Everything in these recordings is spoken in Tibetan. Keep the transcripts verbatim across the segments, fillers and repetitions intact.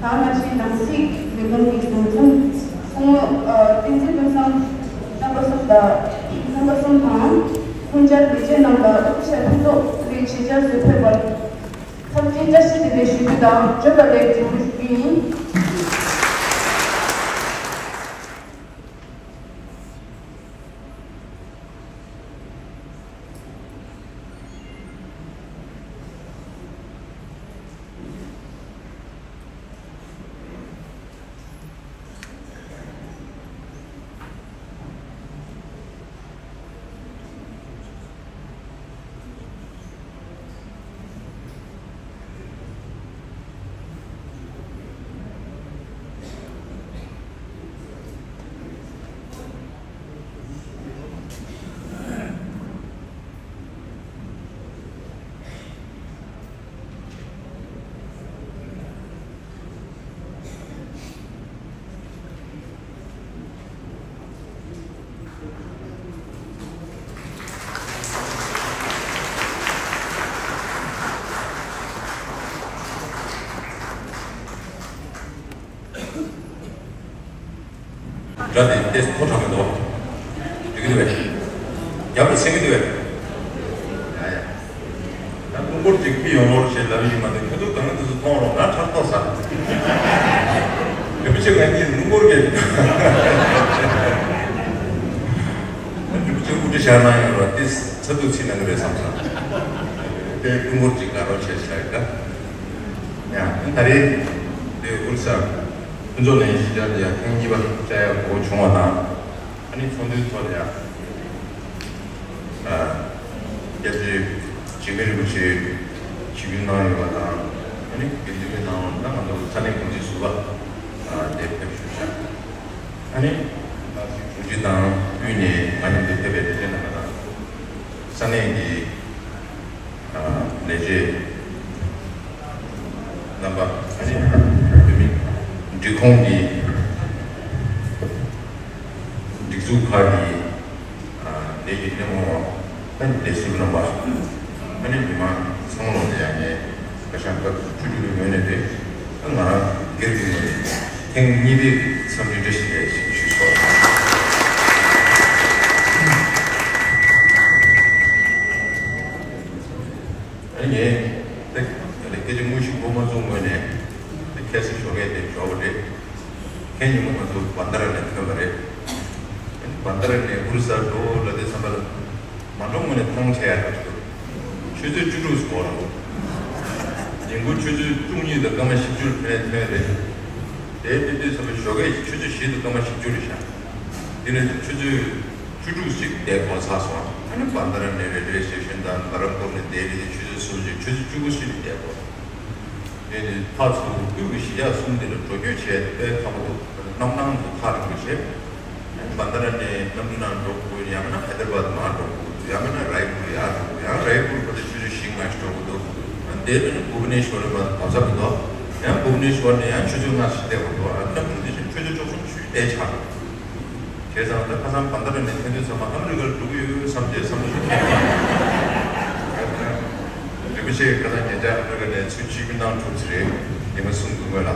ད་ང་ཚོའི་ནང་སྲིད་ལས་ཁུངས་ཀྱི་ལས་ཁུངས་སྐུ་ངོ་བསྟན་འཛིན་ཀུན་བཟང་རྣམ་པ་གསུམ་དང་། རྣམ་པ་གསུམ་དང་། ལྷུན་རྒྱལ་ལས་བྱེད་རྣམས་ལ་དབུ་ཁྲིད་ཕུན་ཚོགས་ལགས་ཀྱིས་ཆེད་བཅར་དུ་ཕེབས་པར་འཚམས་འདྲིའི་བཀྲ་ཤིས་བདེ་ལེགས་ཞུ་རྒྱུ་དང་། བརྗོད་པ་ལས་འགྲོ་རྒྱུ་ཡིན། སྒྲ་དེ་ཏོག་ཙམ་མཐོ་དྲགས་མི་འདུག་འགྲིག་གི་འདུག་པས། རྒྱབ་ལ་སེང་གེ་འདུག་པས། ཡ་ཡ། ད་ཀྲུང་གོར་འགྲིག་པའི་ཡོང་ནོར་ཞེས་ལབ་ཡིན་མ་གཏོགས། ཁྱོད་ཚོ་གང་དུས་སུ་མཐོང་རོགས། ང་ཕྲག་དོག་ཟ། རིན་པོ་ཆེ་ང་གཉིས་ཀྲུང་གོར་གྱི་རིན་པོ་ཆེ་དབུ་ཁྲིད་བཞག་གནང་ཡོད་ར། དེ་ཚ་ཐུག་ཚིག་གནང་གི་རེད་བསམ་སོང་། དེ་ཀྲུང་གོར་འགྲིག་གནང་རོགས་བྱས་ཞེས་ལབ་ཡོད་ད། ཡ་ད་རེས་དེ་ཨོ་རི་ས་ཕུན་ཚོགས་གླིང་གཞིས་ཆགས་འདི་ཡང་ཐེངས་གཉིས་པ་བཅར་ཡག་གོ་བྱུང་བ་དང་། ཨ་ནི་ཚོགས་འདུའི་ཐོག་ལ་ཡང་སྐྱབས་རྗེ་འཇིགས་མེད་རིན་པོ་ཆེ་ཆིབས་བསྒྱུར་གནང་ཡོད་པ་དང་། ཨ་ནི་དགེ་འདུན་པའི་ནང་ལ་ང་ཚོ་ས་གནས་དགོན་སྡེ་ཟུར་པ་དེ་ཕེབས་བཞུགས་ཤག་ཨ་ནི་དྲུང་ཆེ་དང་དབུས་ནས་ང་མཉམ་དུ་ཕེབས་པའི་དད་ལྡན་རྣམ་པ་དང་། ས་གནས་ཀྱི་ལས་བྱེད་རྣམ་པ། ཨ་ནི་བོད་མི་སྒྲིག་ཁོངས་ཀྱི་སྒྲིག་འཛུགས་ཁག་གི་ལས་ཀྱི་སྣེ་མོ་བ། ཨ་ནི་ལས་ཟུར་རྣམ་པ། ཨ་ནི་མི་མང་ཚང་མ་ལ་ཡང་ངས་བཀའ་ཤག་སྐབས་སུ་ཐུགས་རྗེ་ཆེ་ཞུ་རྒྱུའི་ངོས་ནས་རེད། ང་རང་སྒེར་གྱི་ངོས་ནས་ཐེངས་གཉིས་པའི་འཚམས་འདྲི་བཀྲ་ཤིས་བདེ་ལེགས་ཞུ་ཆོག་ཨ་ནི་ངས་ད་སྐད་ཆ་དངོས་གཞི་འགོ་མ་བཙུགས་སྔོན་ནས་ཁ་སང་ཞོགས་ཀས་དེ་འབྱོར་བ་རེད། ཁ་ཉིན་མོ་ང་ཚོ་བྷན་དྷ་ར་ནས་ཐོན་པ་རེད། ཨ་ནི་བྷན་དྷ་ར་ནས་ཨོ་རི་ས་འགྲོ་ལབ་དུས་ཙམ་པ་ལ། མ་འགྲོ་སྔོན་ནས་མཐོང་ཆེ་ཡག་འགྲོ་གི་འདུག་ཆུ་ཚོད་བཅུ་དྲུག་སུ་འགོར་འདུག་ཉིན་གུང་ཆུ་ཚོད་བཅུ་གཉིས་དང་སྐར་མ་བཞི་བཅུ་ལ་ཕེབས་ཐོན་རེད། དེའི་དུས་དུས་ཚོད་ཞོགས་ཀས་ཆུ་ཚོད་བཞི་དང་སྐར་མ་བཞི་བཅུ་རེད་ཤག་དེ་ནས་ཆུ་ཚོད་བཅུ་དྲུག་ཅིག་དེ་འགོར་ཚར་སོང་། ཨ་ནི་བྷན་དྷ་ར་ནས་རེལ་ཝེ་སི་ཊེ་ཤན་དང་ག་རམ་པུར་ནས་དེ་རེད། དེ་ཆུ་ཚོད་གསུམ་ཅིག་ཆུ་ཚོད་བཅུ་དགུ་ཞིག་དེ་འགོར། དེ་ནས་ཕར་ཚུར་དབུས་ཀྱི་གཞིས་ཆགས་གསུམ་དེ་ལ་འགྲོ་སྐྱོད་བྱས་ཏེ་དཔེ་ཁག་པོ་འདུག་གནམ་ཐང་དུ་ཐག་རིང་པོ་བྱས། བྷན་དྷ་ར་ནས་གནམ་གྲུ་ནང་འགྲོ་དགོས། ཡང་ན་ཧའི་དར་བཱད་མར་འགྲོ་དགོས། ཡང་མིན་ན་རའི་པུར་ཡར་འགྲོ་དགོས། ཡང་རའི་པུར་བར་དུ་ཆུ་ཚོད་བཞི་ལྔ་ཞིག་འགྲོ་དགོས་འདུག་དེ་མིན་ན་བྷུ་བྷ་ནེ་ཤོར་བར་བབས་ཚར་མི་འདུག་ཡང་བྷུ་བྷ་ནེ་ཤོར་ནས་ཡང་ཆུ་ཚོད་ལྔ་ཞིག་བསྡད་དགོས་འདུག་གནམ་གྲུ་དེ་བཞིན་ཆུ་ཚོད་བཅུ་གསུམ་ཞིག་བསྡད་ཆགས་འདུག་བྱས་ཙང་ད་ཁ་སང་བྷན་དྷ་ར་ནས་ཐོན་དུས་ཙམ་པ་ཨ་མི་རི་ཀར་འགྲོ་གི་ཡོད་བསམ་སྟེ་བསམ་བློ་ཞིག་འཁོར་སོང་། རིན་པོ་ཆེ་ཁ་སང་ཉེ་ཆར་ཨ་མི་རི་ཀ་ནས་ཚུར་ཆིབས་བསྒྱུར་གནང་གྲུབ་ཚར་རེད། ཉི་མ་གསུམ་གྱི་སྔོན་ལ།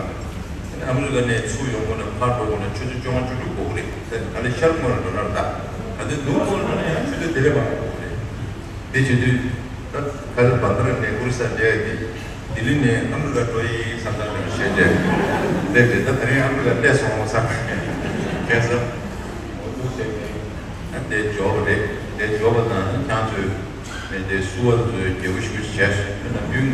ཨ་མི་རི་ཀ་ནས་ཚུར་ཡོང་དགོས་ན་ཕར་འགྲོ་དགོས་ན་ཆུ་ཚོད་བཅོ་ལྔ་བཅུ་དྲུག་འགོར་གྱི་རེད། ད་ནི་ཤར་སྔོན་ལ་འགྲོ་ན་ད་ད་ལྟ་ནུབ་སྔོན་ལ་ཡང་ཆུ་ཚོད་དེ་ལས་མང་པོ་འགོར་གྱི་རེད། དེ་བྱེད་དུས་ད་ག་ཚོད་བྷན་དྷ་ར་ནས་ཨོ་རི་ས་འགྲོ་ཡ་དེ། ལྡི་ལི་ནས་ཨ་མི་རི་ཀ་འགྲོ་ཡི་བསམ་བསམ་ཞིག་བྱས་ཏེ། སླེབས་ཏེ་ད་ད་རིང་ཨ་མི་རི་ཀ་སླེབས་སོང་བསམ། ཁ་སང་འོ་འདུག་བྱས་ནས་ཨ་དེ་འབྱོར་བ་རེད། དེ་འབྱོར་བ་དང་ཁྱེད་ཚོས་མི་དེ་བསུ་བ་ཚོས་རྒྱས་པོ་ཞེ་པོ་ཞིག་བྱས་སོང་། ད་ནམ་རྒྱུན་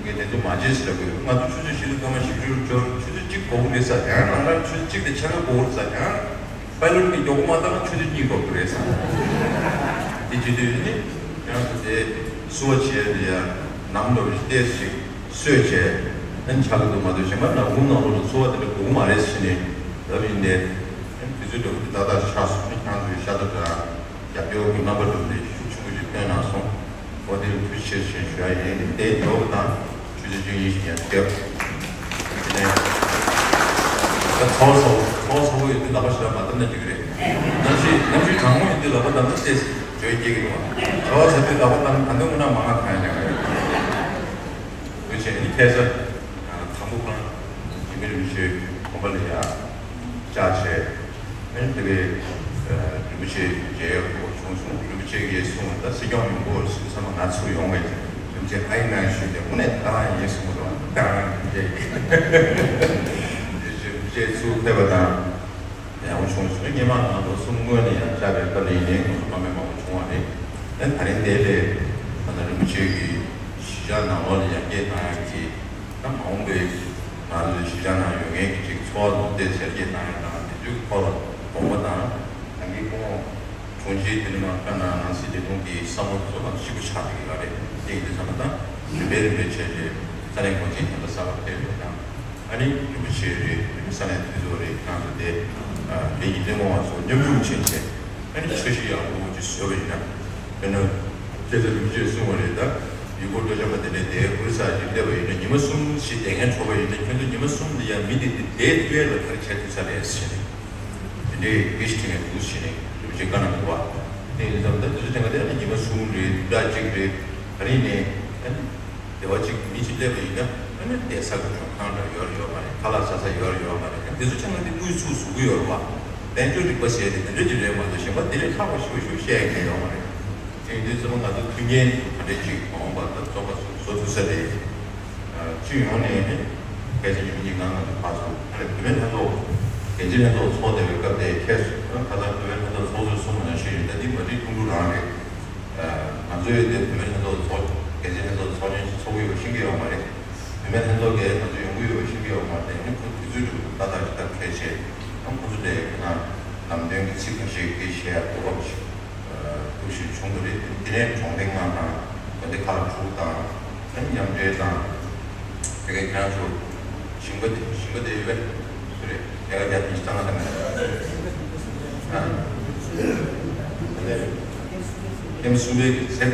ངས་དེ་ཚོ་མ་བྱེད་ཟེར་ལབ་དགོས། ང་ཚོ་ཆུ་ཚོད་བཞི་དང་སྐར་མ་བཞི་བཅུར་འབྱོར། ཆུ་ཚོད་གཅིག་འགོར་གྱི་རེད་ཟེར་ཡང་། ནང་ལ་ཆུ་ཚོད་གཅིག་དང་ཕྱེད་ཀ་འགོར་གྱི་རེད་ཟེར་ཡང་། པའི་ལོཊ་གིས་མགྱོགས་པོ་མ་བཏང་ན་ཆུ་ཚོད་གཉིས་འགོར་གྱི་རེད་ཟེར། དེ་བྱེད་དུས་ནི་ཡང་དེ་བསུ་བ་བྱས་ཏེ་ཡང་ནམ་ལོ་ཞིག་ཏོག་ཙམ་ཞིག་གསོས་བྱས་ཨ་ནི་ཆགས་ཀྱི་འདུག་མ་གཏོགས་གཞན་པ་ནམ་གུང་ནང་ལོགས་ལ་བསུ་བ་དེ་འདྲ་དགོས་ཀྱི་མ་རེད་ཟེར་ནས་ལབ་ཡིན་ཏེ། ཨ་ནི་དུས་ཚོད་འགྲོ་གི་ཏག་ཏག་ཆགས་སོང་། ཨ་ནི་ཁྱེད་ཚོའི་ཤ་སྟག་དང་རྒྱབ་སྐྱོར་གྱི་རྣམ་པ་འདྲ་པོ་དེ་ཤུགས་ཆེན་པོ་ཞིག་བཏོན་གནང་སོང་། འོ་དེ་ལ་ཐུགས་རྗེ་ཆེ་ཞུ་ཡ་ཡིན། དེ་འགྲོ་བ་དང་ཆུ་ཚོད་བཅུ་གཉིས་ཤིག་ཡང་བསྐྱལ། དེ་ནས་ད་ཚ་བ་ཚ་བོ་ཚ་བ་ཚ་བོ་ཡོད་དུས་ལག་པ་ཞེ་དྲག་མ་བརྡབ་ན་འགྲིག་གི་རེད། གནམ་གཤིས་གནམ་གཤིས་གྲང་མོ་ཡོད་དུས་ལག་པ་བརྡབ་ན་ཏོག་ཙམ་འགྲོས་སྐྱེ་གི་འདུག་ཚ་བ་ཚ་དུས་ལག་པ་བརྡབ་ན་ད་དུང་དངོས་གནས་མང་ང་གང་ཡང་ཉག་གི་རེད། འདུག་བྱས་ནས་ཁ་སང་དང་པོ་ཁོང་གི་ རིན་པོ་ཆེ་དགོན་པ་ལ་ཡང་བཅར་བྱས། ཨ་ནི་དེ་གའི་རིན་པོ་ཆེ་མཇལ་ཡག་གོ་སྐབས་བྱུང་སོང་། རིན་པོ་ཆེ་གིས་གསུངས་པ། ད་སྲིད་སྐྱོང་ཡོང་གི་ཡོད་ཟེར་ཙམ་པ་ང་ཚུར་ཡོང་བས། རིན་པོ་ཆེ་ཨ་ཡིན་ན་ཞུས་ཏེ། དངོས་གནས་ད་ག་རང་ཡིན་གསུངས་པ་རེད་པ། ད་ག་རང་ཡིན་ཟེར། རིན་པོ་ཆེ་ཚུར་ཕེབས་པ་དང་ཡག་པོ་བྱུང་སོང་། སྔོན་མ་ང་ལོ་གསུམ་སྔོན་ནས་ཡང་བཅར་བའི་སྐབས་ལ་ཡིན་ནའི་ང་ཚོ་དཀའ་ངལ་མང་པོ་བྱུང་བ་རེད། ཨ་ནི་ད་རིང་དེ་ལས་ད་ལྟ་རིན་པོ་ཆེ་གིས་གཞིས་ཆགས་ནང་ལོགས་ལ་ཡར་རྒྱས་བཏང་ཡག་གི། ད་མ་འོངས་པའི་ང་ཚོའི་གཞིས་ཆགས་ནང་ཡོད་མཁན་གྱི་ཅིག་འཚོ་བ་ལུང་བསྟན་ཡར་རྒྱས་བཏང་ཡག་དང་། དེ་ཚོའི་སྐོར་ལ་དགོངས་པ་དང་། ད་གིན་སྐུ་ངོ་དྲུང་ཆེ་དེ་ནས་མར་བཀའ་གནང་། ནང་སྲིད་ལས་ཁུངས་ཀྱི་བསམ་བློ་ཚོ་ལ་ཞིབ་པོ་ཆགས་བསྡད་ཡོད་རེད། དེ་ཡིན་དུས་ཙམ་པ་ད་རིམ་པས་རིམ་པས་བྱས་བྱས་ས་གནས་འགོ་འཛིན་ད་ལྟ་གསར་པ་ཕེབས་པ་དང་། ཨ་ནི་རིན་པོ་ཆེ་རེད། ཨ་ནི་ས་གནས་འཐུས་ཚོགས་རེད། ཁྱེད་རང་ཚོ་དེ་ཨ་དེ་ཡིན་དེ་སྔོན་མ་ཚོ་མཉམ་ཞུགས་བྱས་བྱས། ཨ་ནི་འཆར་གཞི་ཡག་པོ་ཅིག་བཟོས་པ་ཡིན་ན། དཔེར་ན་སྐྱབས་མགོན་རིན་པོ་ཆེས་གསུངས་པ་རེད། ད་ཡུལ་སྐོར་སྟོད་འཇམ་པ་དེ་འདྲས་དེ་ཨོ་རི་ས་ཅིག་སླེབས་པ་ཡིན་ན། ཉི་མ་གསུམ་ཞིག་བསྡད་མཁན་ཚོགས་པ་ཡིན་ན། ཁྱོད་ཚོ་ཉི་མ་གསུམ་ལ་ཡང་མི་དེ་དེ་བསྡད་ཐུབ་ཡག་ལ་ག་རེ་བྱས་ཐུབ་ས་རེད་ཟེར་ནས། དེ་འདྲའི་སྐད་ཆ་དྲིས་ནས་འདུག་ཟེར་ནས་རིན་པོ་ཆེས་བཀའ་གནང་འདུག་པ། དེ་ཡིན་ཙང་ད་དུས་ཚོད་ཐེངས་འགའ་དེ་ཨ་ནི་ཉི་མ་གསུམ་རེད། ཟླ་གཅིག་རེད། ག་རེ་ཡིན་ནའི་ཨ་ནི་སྡེ་བ་གཅིག་མི་གཅིག་སླེབས་པ་ཡིན་ན། ཨ་ནི་བསྡད་ས་གི་མགྲོན་ཁང་འདྲ་ཡོད་རེད་ཡོད་མ་རེད། ཁ་ལག་ཟ་ས་ཡོད་རེད་ཡོད་མ་རེད། དེ་ཚོ་ཆ་ཚང་དེ་དངོས་སུ་བཟོ་གི་ཡོད་རེད་པ། དཔལ་འབྱོར་རིག་པ་ཟེར་དེ་དེ་འདྲ་ཅིག་རེད་མ་གཏོགས། གཞན་པ་དེ་ལས་ལྷག་པ་ཞེ་པོ་ཞེ་པོ་བཤད་ཡག་གང་ཡང་ཡོད་མ་རེད། དེ་ཡིན་དུས་ཙམ་པ་ང་ཚོ་མཐུན་རྐྱེན་ག་འདྲ་ཅིག་མ་འོངས་པ་ད་བཙོག་པ་བཟོ་བཟོ་ཐུབ་ས་རེད། སྤྱི་ཡོངས་ནས་ནི་སྐད་ཆ་ཞུ་མཁན་ང་ང་ཚོ་ཕར་ཚུར་ཨ་ནི་བུད་མེད་ལྷན་ཚོགས་འགན་འཛིན་ལྷན་ཚོགས་ཚོགས་བསྡད་པའི་སྐབས་དེ་ཁྱེད་ཚོ་ཁ་སང་བུད་མེད་ལྷན་ཚོགས་ཚོགས་ཚོད་གསུངས་པ་ནང་བཞིན་རེད། ད་འདི་མ་བསྒྲིགས་ཐུང་ཐུང་རང་རེད། ང་ཚོའི་དེ་བུད་མེད་ལྷན་ཚོགས་ཚོགས་འགན་འཛིན་ལྷན་ཚོགས་ཚོགས་ཆེན་ཞིག་ཚོགས་ཀྱི་ཡོད་པ་ཤེས་ཀྱི་ཡོད་མ་རེད། བུད་མེད་ལྷན་ཚོགས་ཀྱིས་ང་ཚོ་ཡོང་གི་ཡོད་པ་ཤེས་ཀྱི་ཡོད་མ་རེད། ཨ་ནི་ཁོ་དུས་ཚོད་འགྲོ་ཏག་ཏག་ཞིག་ཏག་ཁེལ་བྱས། ཨ་ཁོ་ཚོ་དེ་ཁོ་ན་ལམ་སྟོན་གྱི་ཚིག་ཁ་ཤས་དེ་བཤད་ཡག་གོ་སྐབས་ཤིག་ཐུགས་ཞིག་བྱུང་གི་རེད། དེ་ནས་གྲོང་སྡེ་ལྔ་དང་། དགོན་སྡེ་ཁག་དྲུག་དང་། དེ་མཉམ་འབྲེལ་དང་། དེ་གའི་ཁྱེད་རང་ཚོ་ཞིང་པ་དེ་ཞིང་པ་དེ་ཡོད་པས་སུ་རེད། དེ་ག་རྒྱ་དེ་གཙང་མ་དང་། ཨ་ཀེམ་གསུམ་པའི་གི་ཚེ་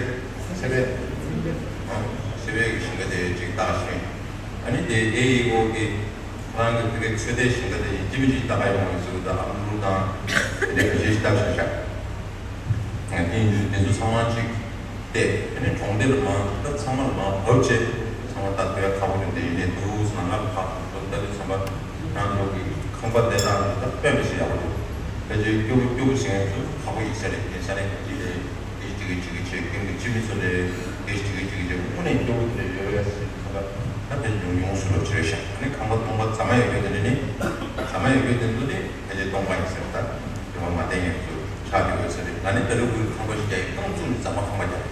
ཚེ་པས། ཨ་ཚེ་པའི་གི་ཞིང་པ་དེ་ཅིག་བཏགས་ཤིང་། ཨ་ནི་དེ་ཨེ་ཡི་ཨོ་གི་ཁོ་རང་གི་དེ་གའི་ཚོད་ལྟའི་ཞིང་ཁ་དེ་ཡིན་གཅིག་མིན་གཅིག་ལྟ་ག་ཡོང་བའི་ཚུལ་དང་། ཨམ་ལུག་དང་དེ་འདྲའི་ག་ཤེད་ཞིག་བཏབ་བཞག་བཞག་དེ་ཡིན་དུས་དེ་ཚོ་ཚང་མ་གཅིག་བལྟས། ཨ་ནི་གྲོང་སྡེ་ལ་མར་ད་ཚང་མ་ལ་མར་བབས་བྱས། ཚང་མ་ལྟ་ཐུབ་ཡག་ཁག་པོ་རེད། དེ་ཡིན་ནའི་འདུག་ཟེར་ན་ལབ་ཁག་པོ་འགྲོ། ལྟ་དུས་ཙམ་པ་རང་ཚོ་གི་ཁང་པ་གནས་སྟངས་ད་དཔེ་མི་སྲིད་ཡག་པོ་འདུག་ཕལ་ཆེར་སྐྱོ་པོ་སྐྱོ་པོ་ཟེར་མཁན་ཚོ་ཁག་པོ་ཡིན་ས་རེད། དེ་ས་གནས་ག་ཅིག་ལས་དེ་ཅིག་གི་ཅིག་གི་བྱས། ཀེམ་གི་སྤྱི་མི་ཚོ་ལས་དེ་ཅིག་གི་ཅིག་གི་བྱས། དངོས་གནས་སྐྱོ་པོ་དེ་འདྲ་ཡོད་རེད་ཟེར་ཁང་པ་ད་ཕལ་ཆེར་ཉུང་ཉུང་སུ་ལོ་བྱས་ཤག་ཨ་ནི་ཁང་པ་སྟོང་པ་རྫ་མ་ཡོད་རྒྱུ་དེ་འདྲ་ནི། རྫ་མ་ཡོད་རྒྱུ་དེ་ཚོ་ནི་ཕལ་ཆེར་སྟོང་པ་ཡིན་ཟེར། ད་དེ་བ་མ་བསྟན་མཁན་ཚོ་ཆགས་ཀྱི་ཡོད་ས་རེད། ང་ནི་ད་ལོ་ཁོའི་ཁང་པ་ཞིག་རྒྱག་ཡིན། རྐང་བཙུགས་ནས་རྫ་མ་ཁང་པ་རྒྱག་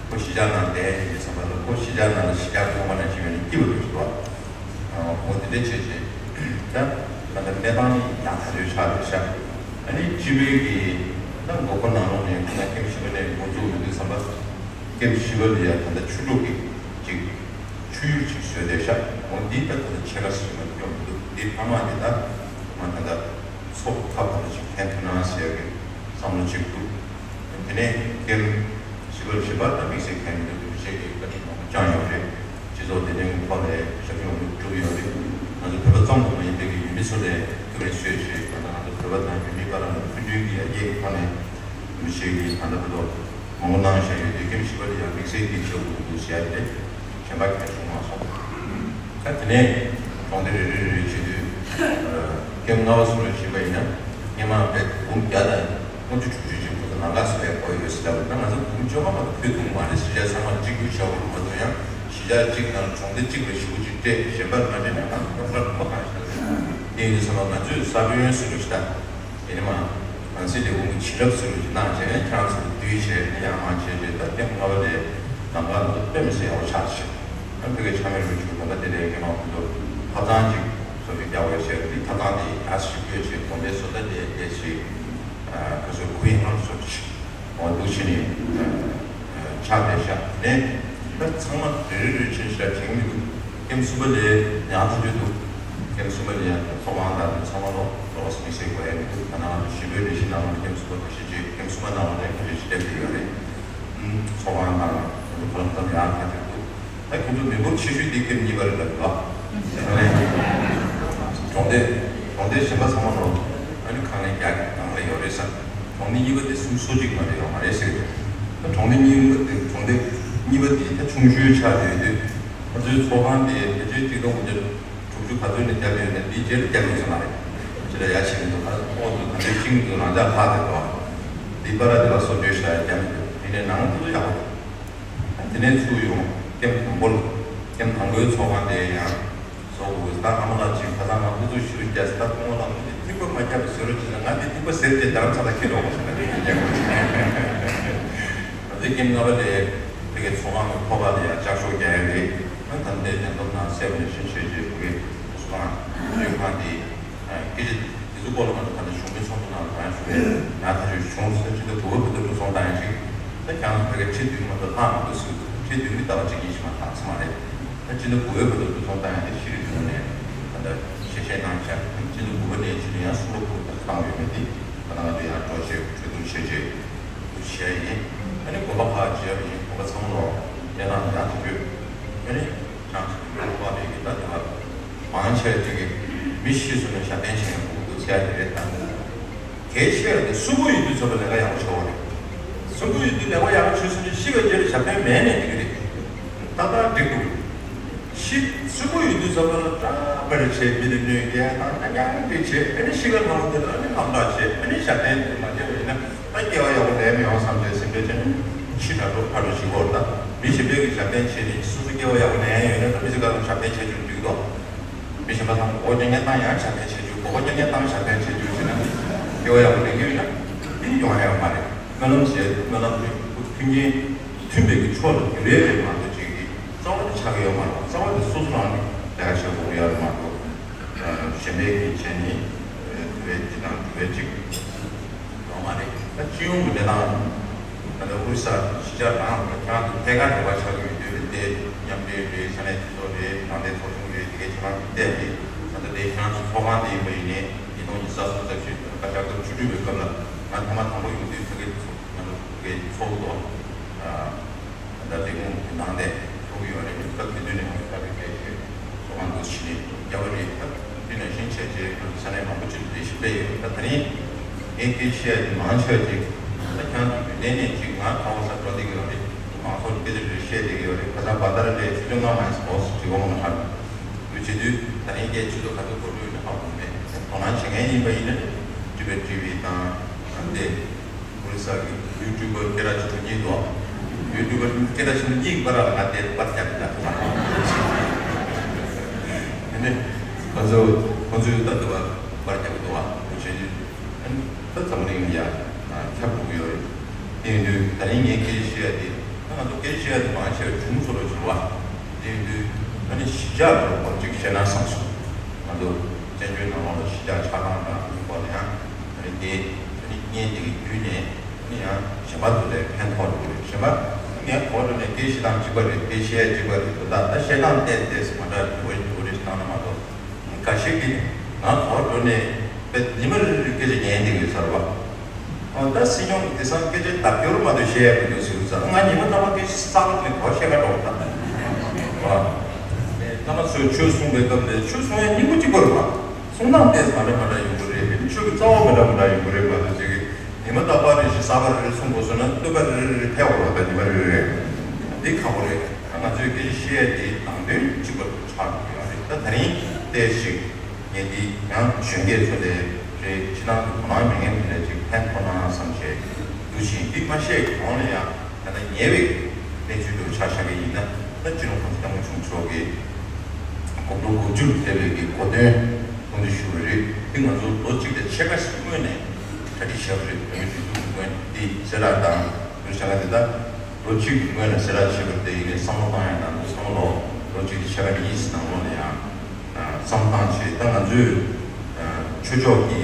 འོ་གཞིས་ཆགས་ནང་བསྡད་ཡིན་བསམ་པ་ལ། ཁོ་གཞིས་ཆགས་ནང་ལ་གཞིས་ཆགས་ཚོང་པ་ནང་བཞིན་ཡོད་ནས་སྐྱིད་པ་འདུག་ཟེར་བ། འོ་དེ་འདྲ་བྱས་བྱས་ད་ད་ལྟ་གནས་སྟངས་ནི་ཡག་ཐག་ཆོད་ཆགས་བསྡད་ཤག་ཨ་ནི་སྤྱི་པའི་གི་ད་མགོ་འཁོར་ནང་ལོགས་ནས་ཁོ་ན་ཀེམ་བཞི་པ་ནས་འགོ་བཙུགས་ཡོང་དུས་ཙམ་པ། ཀེམ་བཞི་པ་ལ་ཡ་ད་ལྟ་ཆུ་ལུག་གི་ཅིག་ཆུ་ཡུར་ཅིག་བཟོས་བསྡད་ཤག་འོ་འདི་ད་ད་ལྟ་ཕྱེད་ཀ་ཟིན་མ་སྙོམས་འདུག་འདི་ཕ་མ་འདི་ད་མ་ད་ལྟ་ཚོགས་ཁག་ད་ལྟ་ཅིག་ཕན་ཐོགས་ན་ཟེར་བའི་བསམ་བློ་ཅིག་འདུག་དེ་ནས་ཀེམ་བཞི་པ་བཞི་པ་ད་དམིགས་བསལ་གང་ཡང་མི་འདུག་བྱས་ཀྱི་བཀའ་དྲིན་མང་པོ་བསྐྱངས་ཡོད་རེད། སྤྱི་ཚོགས་བདེ་ལྡན་གྱི་ཐོག་ནས་ཞབས་ཞུ་མང་པོ་བསྒྲུབས་ཡོད་རེད། ང་ཚོ་བོད་པ་ཙམ་དུ་མ་ཡིན་པའི་གི་ཡུལ་མི་ཚོ་ལས་ཐུགས་རེ་ཆེ་ཞེས་ད་ལྟ་ང་ཚོ་བོད་པ་དང་ཡུལ་མི་བར་ལ་མཐུན་སྒྲིལ་གྱི་ཡར་རྒྱས་ཀྱི་ཐོག་ནས་མི་ཤེས་ཀྱི་ད་ལྟ་བར་དུ་མང་པོ་གནང་བཞག་ཡོད་དུས། ཀེམ་བཞི་པ་ལ་ཡང་དམིགས་བསལ་གྱི་བྱེད་དགོས་འདུག་ཟེར་ཡ་དེ་གཞན་པ་གང་བྱུང་མ་སོང་། ད་དེ་ནས་གྲོང་སྡེ་རེ་རེ་རེ་རེ་བྱེད་དུས་ཀེམ་ལྔ་པ་གསུམ་པ་བཞི་པ་ཡིན་ན་སྔོན་མ་བས་འབུམ་བརྒྱ་དང་ལྔ་བཅུ་དྲུག་ཅུ་ཅིག་ཁོ་ཚོ་ལམ་ཁ་བཟོ་ཡ་དགོས་ཡོད་ཟེར་ལབ་པ། ད་ང་ཚོ་འབུམ་བཅོ་ལྔ་མ་གཏོགས་ཕུལ་ཐུབ་མ་རེད། གཞིས་ཆགས་ཚང་མ་གཅིག་གྱུར་བྱ་དགོས་མ་གཏོགས། ཡང་གཞིས་ཆགས་གཅིག་ནང་གྲོང་སྡེ་གཅིག་ལ་ཞེ་པོ་ཅིག་སྤྲད། གཞན་པ་མ་སྤྲད་ན་ང་ཚོ་སློབ་གྲྭ་ལ་མ་གཏོགས་ཡོད་ས་མ། དེ་ཡིན་དུས་ཙམ་པ་ང་ཚོས་ས་བོན་ཟེར་རོ་ཞིག་ད། དེ་ནས་མ་ང་ཚོས་ལས་ཁུངས་ཀྱི་བྱིན་རླབས་ཟེར་རོ་ཞིག་གནང་བྱས་ནས་ཁྱེད་རང་ཚོ་ལ་བསྡུས་བྱས་ནས་ཡང་མ་བྱས་རྗེས་ད་ཀེམ་ལྔ་པ་དེ་ལམ་ཁ་ལ་དཔེ་མི་སྲིད་ཡག་པོ་ཆགས་ཤག་ཨ་ཕ་གིའི་ཆ་མེད་རུ་ཆུ་གོམ་པ་དེ་ལས་ཀྱི་མ་ཁོང་ཚོ་ཐབ་ཚང་ཅིག་བཟོ་རྒྱུ་རྒྱག་དགོས་བྱས་རེད། ཐབ་ཚང་དེ་ཡག་ཞིག་བཀོད་བྱས་གོམ་པའི་བཟོ་ལྟ་དེ་དེ་ཞིག་ཁོ་ཚོའི་ཁོ་ཡིན་ཁོང་ཚོ་ཅིག་འོ་འདུག་བྱས་ནས་ཆགས་བསྡད་ཤག་ནས་ད་ཚང་མ་རེ་རེ་རེ་བྱས་ཤག་བྱེད་ཀྱི་མི་འདུག་ཀེམ་གསུམ་པ་ལས་ཡག་ཐག་ཆོད་འདུག་ཀེམ་གསུམ་པ་ལ་ཡང་ཚོགས་ཁང་དང་ཚང་མ་ལོ་ལོ་སི་མི་སེ་གོ་ཡ་མི་འདུག་ད་ནང་བཞི་པའི་ལས་གཞི་ནང་ལ་ཀེམ་གསུམ་པ་ཁ་ཤས་ཀྱིས་ཀེམ་གསུམ་པ་ནང་ལ་ཡང་ཁ་ཤས་ཀྱིས་སླེབས་ཡོད་རེད། ཚོགས་ཁང་དང་ཁོ་ལ་ཙམ་ཡང་ཁ་ཐུག་འདུག་ད་ཁྱོད་ཚོ་མི་འབོར་ཆེ་ཤོས་དེ་ཀེམ་གཉིས་པ་རེད་ལབ་འདུག་ཨ། གྲོང་སྡེ་གྲོང་སྡེ་གཞན་པ་ཚང་མ་ལོ་ཨ་ནི་ཁང་ལས་རྒྱ་ནང་ལ་ཡོད་རེད་ས། གྲོང་སྡེ་གཉིས་པ་དེ་སུམ་སོ་གཅིག་མ་རེད་ཡོད་མ་རེད་ཟེར་གྱི་འདུག་ད་གྲོང་སྡེ་གཉིས་པ་དེ་གྲོང་སྡེ་གཉིས་པ་དེ་ད་ཆུང་ཤོས་ཆགས་ཡོད་དུས་ཁོ་ཚོའི་ཚོགས་ཁང་དེ་ཕལ་ཆེར་གཅིག་སྟོང་དགུ་བརྒྱ་དྲུག་ ཆུ་ག་ཚོད་ནས་བརྒྱབ་ཡོད་ནས་འདི་རྗེས་ལ་བརྒྱབ་ཡོད་ས་མ་རེད། ཕྱི་ལ་ཡ་ཕྱིན་འདུག་ཨ་ཁོག་ཏུ་ག་ཚོད་ཤིང་འདུག་རང་ཅག་ལྷག་དེ་འགྲོ། འདི་པར་དེ་ལ་སོ་བཅོས་ཤ་ཡ་བརྒྱབ་འདུག་དེ་ནས་ནང་དུ་ཡག་པོ་འདུག་དེ་ནས་ཚུར་ཡོང་ཀེམ་དང་པོ་ལ། ཀེམ་དང་པོའི་ཚོགས་ཁང་དེ་ཡང་བཟོ་དགོས། ད་ཨ་མ་ལགས་ཅིག་ཁ་སང་ང་ཧུ་ཚུགས་ཤུ་རུ་རྒྱག་ད་ཁོང་ལ་ང་ཚོ་ཐིགས་པ་མ་བརྒྱབ་པ་ཟེར་རོ་ཅི་ཟེར། ང་དེ་ཐིགས་པ་ཟེར་ཏེ་རྡ་རམ་ས་ལ་ཁྱེར་འགྲོ་དགོས་ཟེར་ན་དེ་རྒྱག་དགོས་ཟེར། ང་ཚོའི་ཀེམ་ལྔ་པ་དེ་དེ་གའི་ཚོགས་ཁང་གི་ཁོ་པ་དེ་ཡང་ལྕགས་ཤོག་རྒྱག་ཡ་རེད། ད་ལྟའི་ལས་བསྡོམས་ནང་གསལ་པོ་ནས་ཤིང་ཆེ་ཆེ་བུ་གའི་ཚོགས་ཁང་ལས་ཁང་དེ། སྐད་ཆ་དེ་ཚོ་སྐོར་ལ་མ་གཏོགས་ད་ལྟ་གཞུང་མི་ཚོགས་འདུ་ནང་ལ་ང་ཞུ་བས་ཡང་ཐག་ཆོད་བྱུང་ཟེར། སྤྱི་ཟླ་དགུ་པ་བར་དུ་འགྲོ་སོང་བཏང་ཡ་ཞིག་ད་ཁྱང་ཕ་གི་ཁྲི་བདུན་མ་གཏོགས་ལྷག་མ་འདུག་ཟེར། ཁྲི་བདུན་གྱི་ཟླ་བ་གཅིག་གཉིས་ཤིག་མ་ལྷག་ཙམ་མ་རེད། ད་སྤྱི་ཟླ་དགུ་པའི་བར་དུ་འགྲོ་སོང་བཏང་ཡ་དེ་ཤེས་རིག་གཞུང་ནས་ད་ལྟ་ཞལ་བཞེས་གནང་བཞག་སྤྱི་ཟླ་དགུ་པ་ནས་ཕྱི་ཟླ་ཡང་གསུམ་པ་བར་དུ་བཏང་ཡོད་མེད་དེ་ད་ལྟ་ང་ཚོ་ཡང་སྒྲོག་བཤད་གྲོས་བསྡུར་བྱས་རྗེས་འདུག་བྱས་ཡིན། ཨ་ནི་དགོན་པ་ཁག་བརྗེ་བ་ཡིན། དགོན་པ་ཚང་མ་ལོག་གནས་སྟངས་ཡག་ཐག་ཆོད། ཨ་ནི། ཁྱང་ཚོ་ཡོད་པ་རེད་ཀྱི་ད་དེ་བ། མང་ཆེ་བ་དེ་གི་མི་ཤི་སོང་ན་ཞབས་བརྟན་བྱེད་མཁན་དགོས་འདུག་ཟེར་ཡ་དེ་རེད་ད། གལ་ཆེ་བ་དེ་གསོན་པོ་ཡོད་དུས་ཚོད་པ་ལས་ཀ་ཡག་པོ་བྱེད་དགོས་རེད། གསོན་པོ་ཡོད་དུས་ལས་ཀ་ཡག་པོ་བྱེད་སོང་ན་ཤི་བའི་རྗེས་ལ་ཞབས་བརྟན་མེད་ནས་འགྲིག་གི་རེད། ཏག་ཏག་འགྲིག་འདུག་ཤི་གསོན་པོ་ཡོད་དུས་ཚོད་པ་ལ་སྐྲག་པར་བྱེད། མི་ལ་གནོད་སྐྱེལ་དང་ཉང་ཉང་འདྲ་བྱེད། ཨ་ནི་ཤི་ཁ་ལྷ་མོ་དེ་ལ་ཨ་ནི་ཁམས་བདག་བྱེད། ཨ་ནི་ཞབས་བརྟན་དེ་མ་བྱས་པ་ཡིན་ན། ད་སྐྱེ་བ་ཡག་པོ་ལེན་མི་ཡོང་བསམ་བྱས་སེམས་ཁྲལ་བྱས་ནས་ཕྱི་དྲག་འགྲོ་ཕར་འགྲོ་ཞིག་འོར། ད་མི་གཞན་པའི་གི་ཞབས་བརྟན་བྱས་ནས་སོ་སོ་སྐྱེ་བ་ཡག་པོ་ལེན་ཡ་ཡོད་ན་ད་མི་ཚེ་གང་ལ་ཞབས་བརྟན་བྱས་ཆོག་འགྲིག་འདུག་མི་གཞན་པ་ཚང་མ་མགོ་སྐྱོན་ཉེན་བཏང་ཡང་ཞབས་བརྟན་བྱས་ཆོག་མགོ་སྐྱོན་ཉེན་བཏང་ཞབས་བརྟན་བྱས་ཆོག་བྱས་ན་སྐྱེ་བ་ཡག་པོ་ལེན་གི་ཡོད་ན་འདི་ཡོང་ཡ་ཡོད་མ་རེད། སྨོན་ལམ་བྱས། སྨོན་ལམ་དེ་མཐུན་རྐྱེན་མཐུན་པའི་གི་ཕྱོགས་ལ་འགྱུར་ཡ་རེད་མ་གཏོགས་ཅིག་གི་རྩ་བ་དེ་ཆགས་ཀྱི་ཡོད་མ་རེད། རྩ་བ་དེ་སོ་སོ་རང་གི་ལས་ཀ་བྱེད་དགོས་ཀྱི་ཡོད་རེད་མ་གཏོགས་གཞན་པའི་གི་བྱས་ནས་དེ་བས་འདི་དང་དེ་བས་ཅིག་ཡོད་མ་རེད། ད་སྤྱི་ཡོངས་ཀྱི་གནས་སྟངས་ད་ལྟ་ཨོ་རི་ས་ཤི་ཆ་གྲངས་ཁྱེད་རང་ཚོ་ཐད་ཀར་འབྲེལ་བ་ཆགས་ཀྱི་ཡོད་དུས་རེད་དེ་མཉམ་འབྲེལ་རེད། ས་གནས་སྤྱི་ཚོགས་རེད། ནང་བསྟན་ཚོགས་ཆུང་རེད། དེ་གའི་ཁྱེད་རང་ཚོ་བལྟས་ཏེ་ད་ལྟ་དེ་ཁྱེད་རང་ཚོ་ཚོགས་ཁང་དེ་ཡིན་པ་ཡིན་ནའི་ཉིས་སྟོང་ཉི་ཤུ་རྩ་གསུམ་རྩ་བཞི་བར་སྐབས་བཅུ་དྲུག་པའི་སྐབས་ལ་ང་ཐེངས་མ་དང་པོ་ཡོང་དུས་ཕ་གིར་ང་ཚོ་ཕ་གིར་ཚོགས་འདུ་ད་ལྟ་ལས་ཁུངས་ཀྱི་ནང་ནས་ཐུག་ཡོད་རེད། སྐབས་དེ་དུས་ནས་ང་ཚོ་ཁ་བའི་སྐད་ཆ་ཚོགས་ཁང་དུ་ཕྱིན་ནས་རྒྱ་བ་རེད། ད་དེ་ནང་བཞིན་བྱས་རྗེས་ང་ཚོ་ས་གནས་མང་པོ་ཅིག་ལས་གཞི་སྤེལ་ཡོད། ད་ད་རིང་ངས་སྐད་ཆ་བཤད་དེ་མང་ཆེ་བ་ཅིག་ད་ཁྱང་དུ་ཡོད་ནས་ནས་ཅིག་ང་ཁ་བ་ས་འགྲོ་བསྡད་ཀྱི་ཡོད་རེད། མང་ཚོགས་སྐད་ཆ་རེ་བཤད་བསྡད་ཀྱི་ཡོད་རེད། ཁ་སང་བ་ད་ར་ལས་ཆུ་ཚོད་ལྔ་མ་ཡིན་སོ་སོ་བྱེད་དགོས་མ་ཧ་ལུས་བྱེད་དུས་ད་རིང་སྐད་ཆ་ཚོ་ག་ཚོད་གོ་རྒྱུ་ཡོད་ན་ཧ་གོ་མེད། དོ་སྣང་བྱེད་མཁན་ཡིན་པ་ཡིན་ན་ཊི་ཝི་ཊི་ཝི་དང་ཨ་འདི། ཨོ་རི་ས་གི་ཡུ་ཊུ་བར་སྐད་གྲགས་ཆེན་པོ་གཉིས་འདུག་ཡུ་ཊུ་བར་སྐད་གྲགས་ཆེན་པོ་གཉིས་ཀྱི་བར་ལ་ང་དེ་པར་རྒྱག་གི་འདུག་དེ་ནས་ང་ཚོ་ཁོང་ཚོས་ད་དུ་བར་པར་རྒྱག་གི་འདུག་བ། དེ་བྱས་ནས་ད་འཛམ་བུ་གླིང་ཡ་ཁྱབ་འགྲོ་གི་ཡོད་རེད། དེ་ཡིན་དུས་ད་རིང་ངས་སྐད་ཆ་བཤད་ཡ་དེ་ད་ང་ཚོ་སྐད་ཆ་བཤད་ཡ་དེ་མང་ཆེ་བ་བྱུང་སོང་ལོ་བྱུང་བ། དེ་ཡིན་དུས་ད་ནི་གཞིས་ཆགས་ལ་སྐོར་ཅིག་བཤད་ན་བསམ་སོང་། ང་ཚོ་བཙན་བྱོལ་ནང་ལོགས་ལ་གཞིས་ཆགས་ཆགས་སྟངས་དང་དེའི་སྐོར་ལ་ཡང་ཨ་ནི་དེ་ཨ་ནི་བརྙན་དེ་གི་བརྒྱུད་ནས་ཨ་ནི་ཡང་གཞན་པ་ཚོ་ལ་ཕན་ཐོགས་འགྲོ་གི་རེད། གཞན་པ་ངས་གོ་འགྲོ་ནས་སྐད་བཤད་སྟངས་གཅིག་པ་རེད། སྐད་བཤད་གཅིག་པ་རེད། ད་ད་བཤད་སྟངས་ཏོག་ཙམ་མ་འདྲ་བ་འགྲོ་གི་རེད་བཏང་ན་མ་གཏོགས་འགའ་ཞིག་གིས་ང་གོ་འགྲོ་ནས་དཔེ་ཉི་མ་རེ་རེ་སྐད་ཆ་ཉན་བསྡད་ཀྱི་ཡོད་ས་རེད་བ། ཨོ་ད་སྲིད་སྐྱོང་གི་དེང་སང་སྐད་ཆ་ལྡབ་སྐྱོར་མ་གཏོགས་བཤད་ཡ་མི་འདུག་ཟེར་གྱི་ཡོད་ས། ང་ཉི་མ་རྣམ་པ་སྐད་ཆ་གསར་པ་ནས་གོ་བཤད་ག་འགྲོ་བ་ད། ཨ་ཨེ་བླ་མ་ཚོས་ཆོས་གསུངས་པའི་སྐབས་ནས་ཆོས་གསུང་ཡ་སྙིང་པོ་གཅིག་པ་རེད་བ། གསུང་སྟངས་ཏོག་ཙམ་མ་འདྲ་མ་འདྲ་ཡོང་གི་རེད། ཆོས་ཀྱི་རྩ་བ་མི་འདྲ་མི་འདྲ་ཡོང་གི་རེད་བ། དེ་ཚོ་གི་ཉི་མ་རྟག་པར་རེ་བཞིན་གསར་པ་རེ་རེ་གསུང་དགོས་སོང་ན་བསྟོད་པ་རེ་རེ་རེ་འཕེལ་བ་རེད་བ། ཉི་མ་རེ་རེ་རེ་འདི་ཁག་པོ་རེད། ད་ང་ཚོས་སྐད་ཆ་བཤད་ཡ་དེ་ནང་དོན་གཅིག་པ་ཆགས་ཡོད་རེད། ད་ད་རིང་ཏོག་ཙམ་ངས་འདི་ཡང་གཞོན་སྐྱེས་ཚོ་ལས་རེད། ཕྱི་ནང་གི་དོ་སྣང་མེད་མཁན་དེ་འདྲ་ཅིག་ཕན་ཐོགས་ན་བསམ་བྱས་འདུག་ཅིང་། འདི་མ་བཤད་གོང་ལ་ཡང་ད་ལྟ་ཉེ་བའི་གནས་ཚུལ་དུ་ཆ་བཞག་གི་ཡིན་ན། ད་སྤྱི་ནོར་༸གོང་ས་༸སྐྱབས་མགོན་ཆེན་པོ་མཆོག་གིས་དགུང་ལོ་དགུ་བཅུར་ཕེབས་པའི་གི་གོ་སྟོན་གསུང་བརྩི་ཞུ་བ་རེད། འདི་ང་ཚོ་ལོ་གཅིག་དང་ཕྱེད་ཀ་ཞིག་སྔོན་ནས་གྲ་སྒྲིག་བྱས་པ་རེད། བོད་མིའི་སྒྲིག་འཛུགས་ཀྱི་སྔོན་འདི་གསལ་བསྒྲགས་དང་འདུ་བྱ་དགའ་འདི་ད། ལོ་གཅིག་གི་སྔོན་ལ་གསལ་བསྒྲགས་བྱས་པ་དེ་ཡིན་ནའི་བསམ་བློ་བཏང་ཡ་དང་། ཚང་མ་ལོ་ལོ་གཅིག་དང་ཕྱེད་ཀ་གཉིས་ནང་ལོགས་ལ་ཡང་བསམ་བློ་བཏང་བྱས། ད་ང་ཚོས་ཆོས་ཕྱོགས་ཀྱི་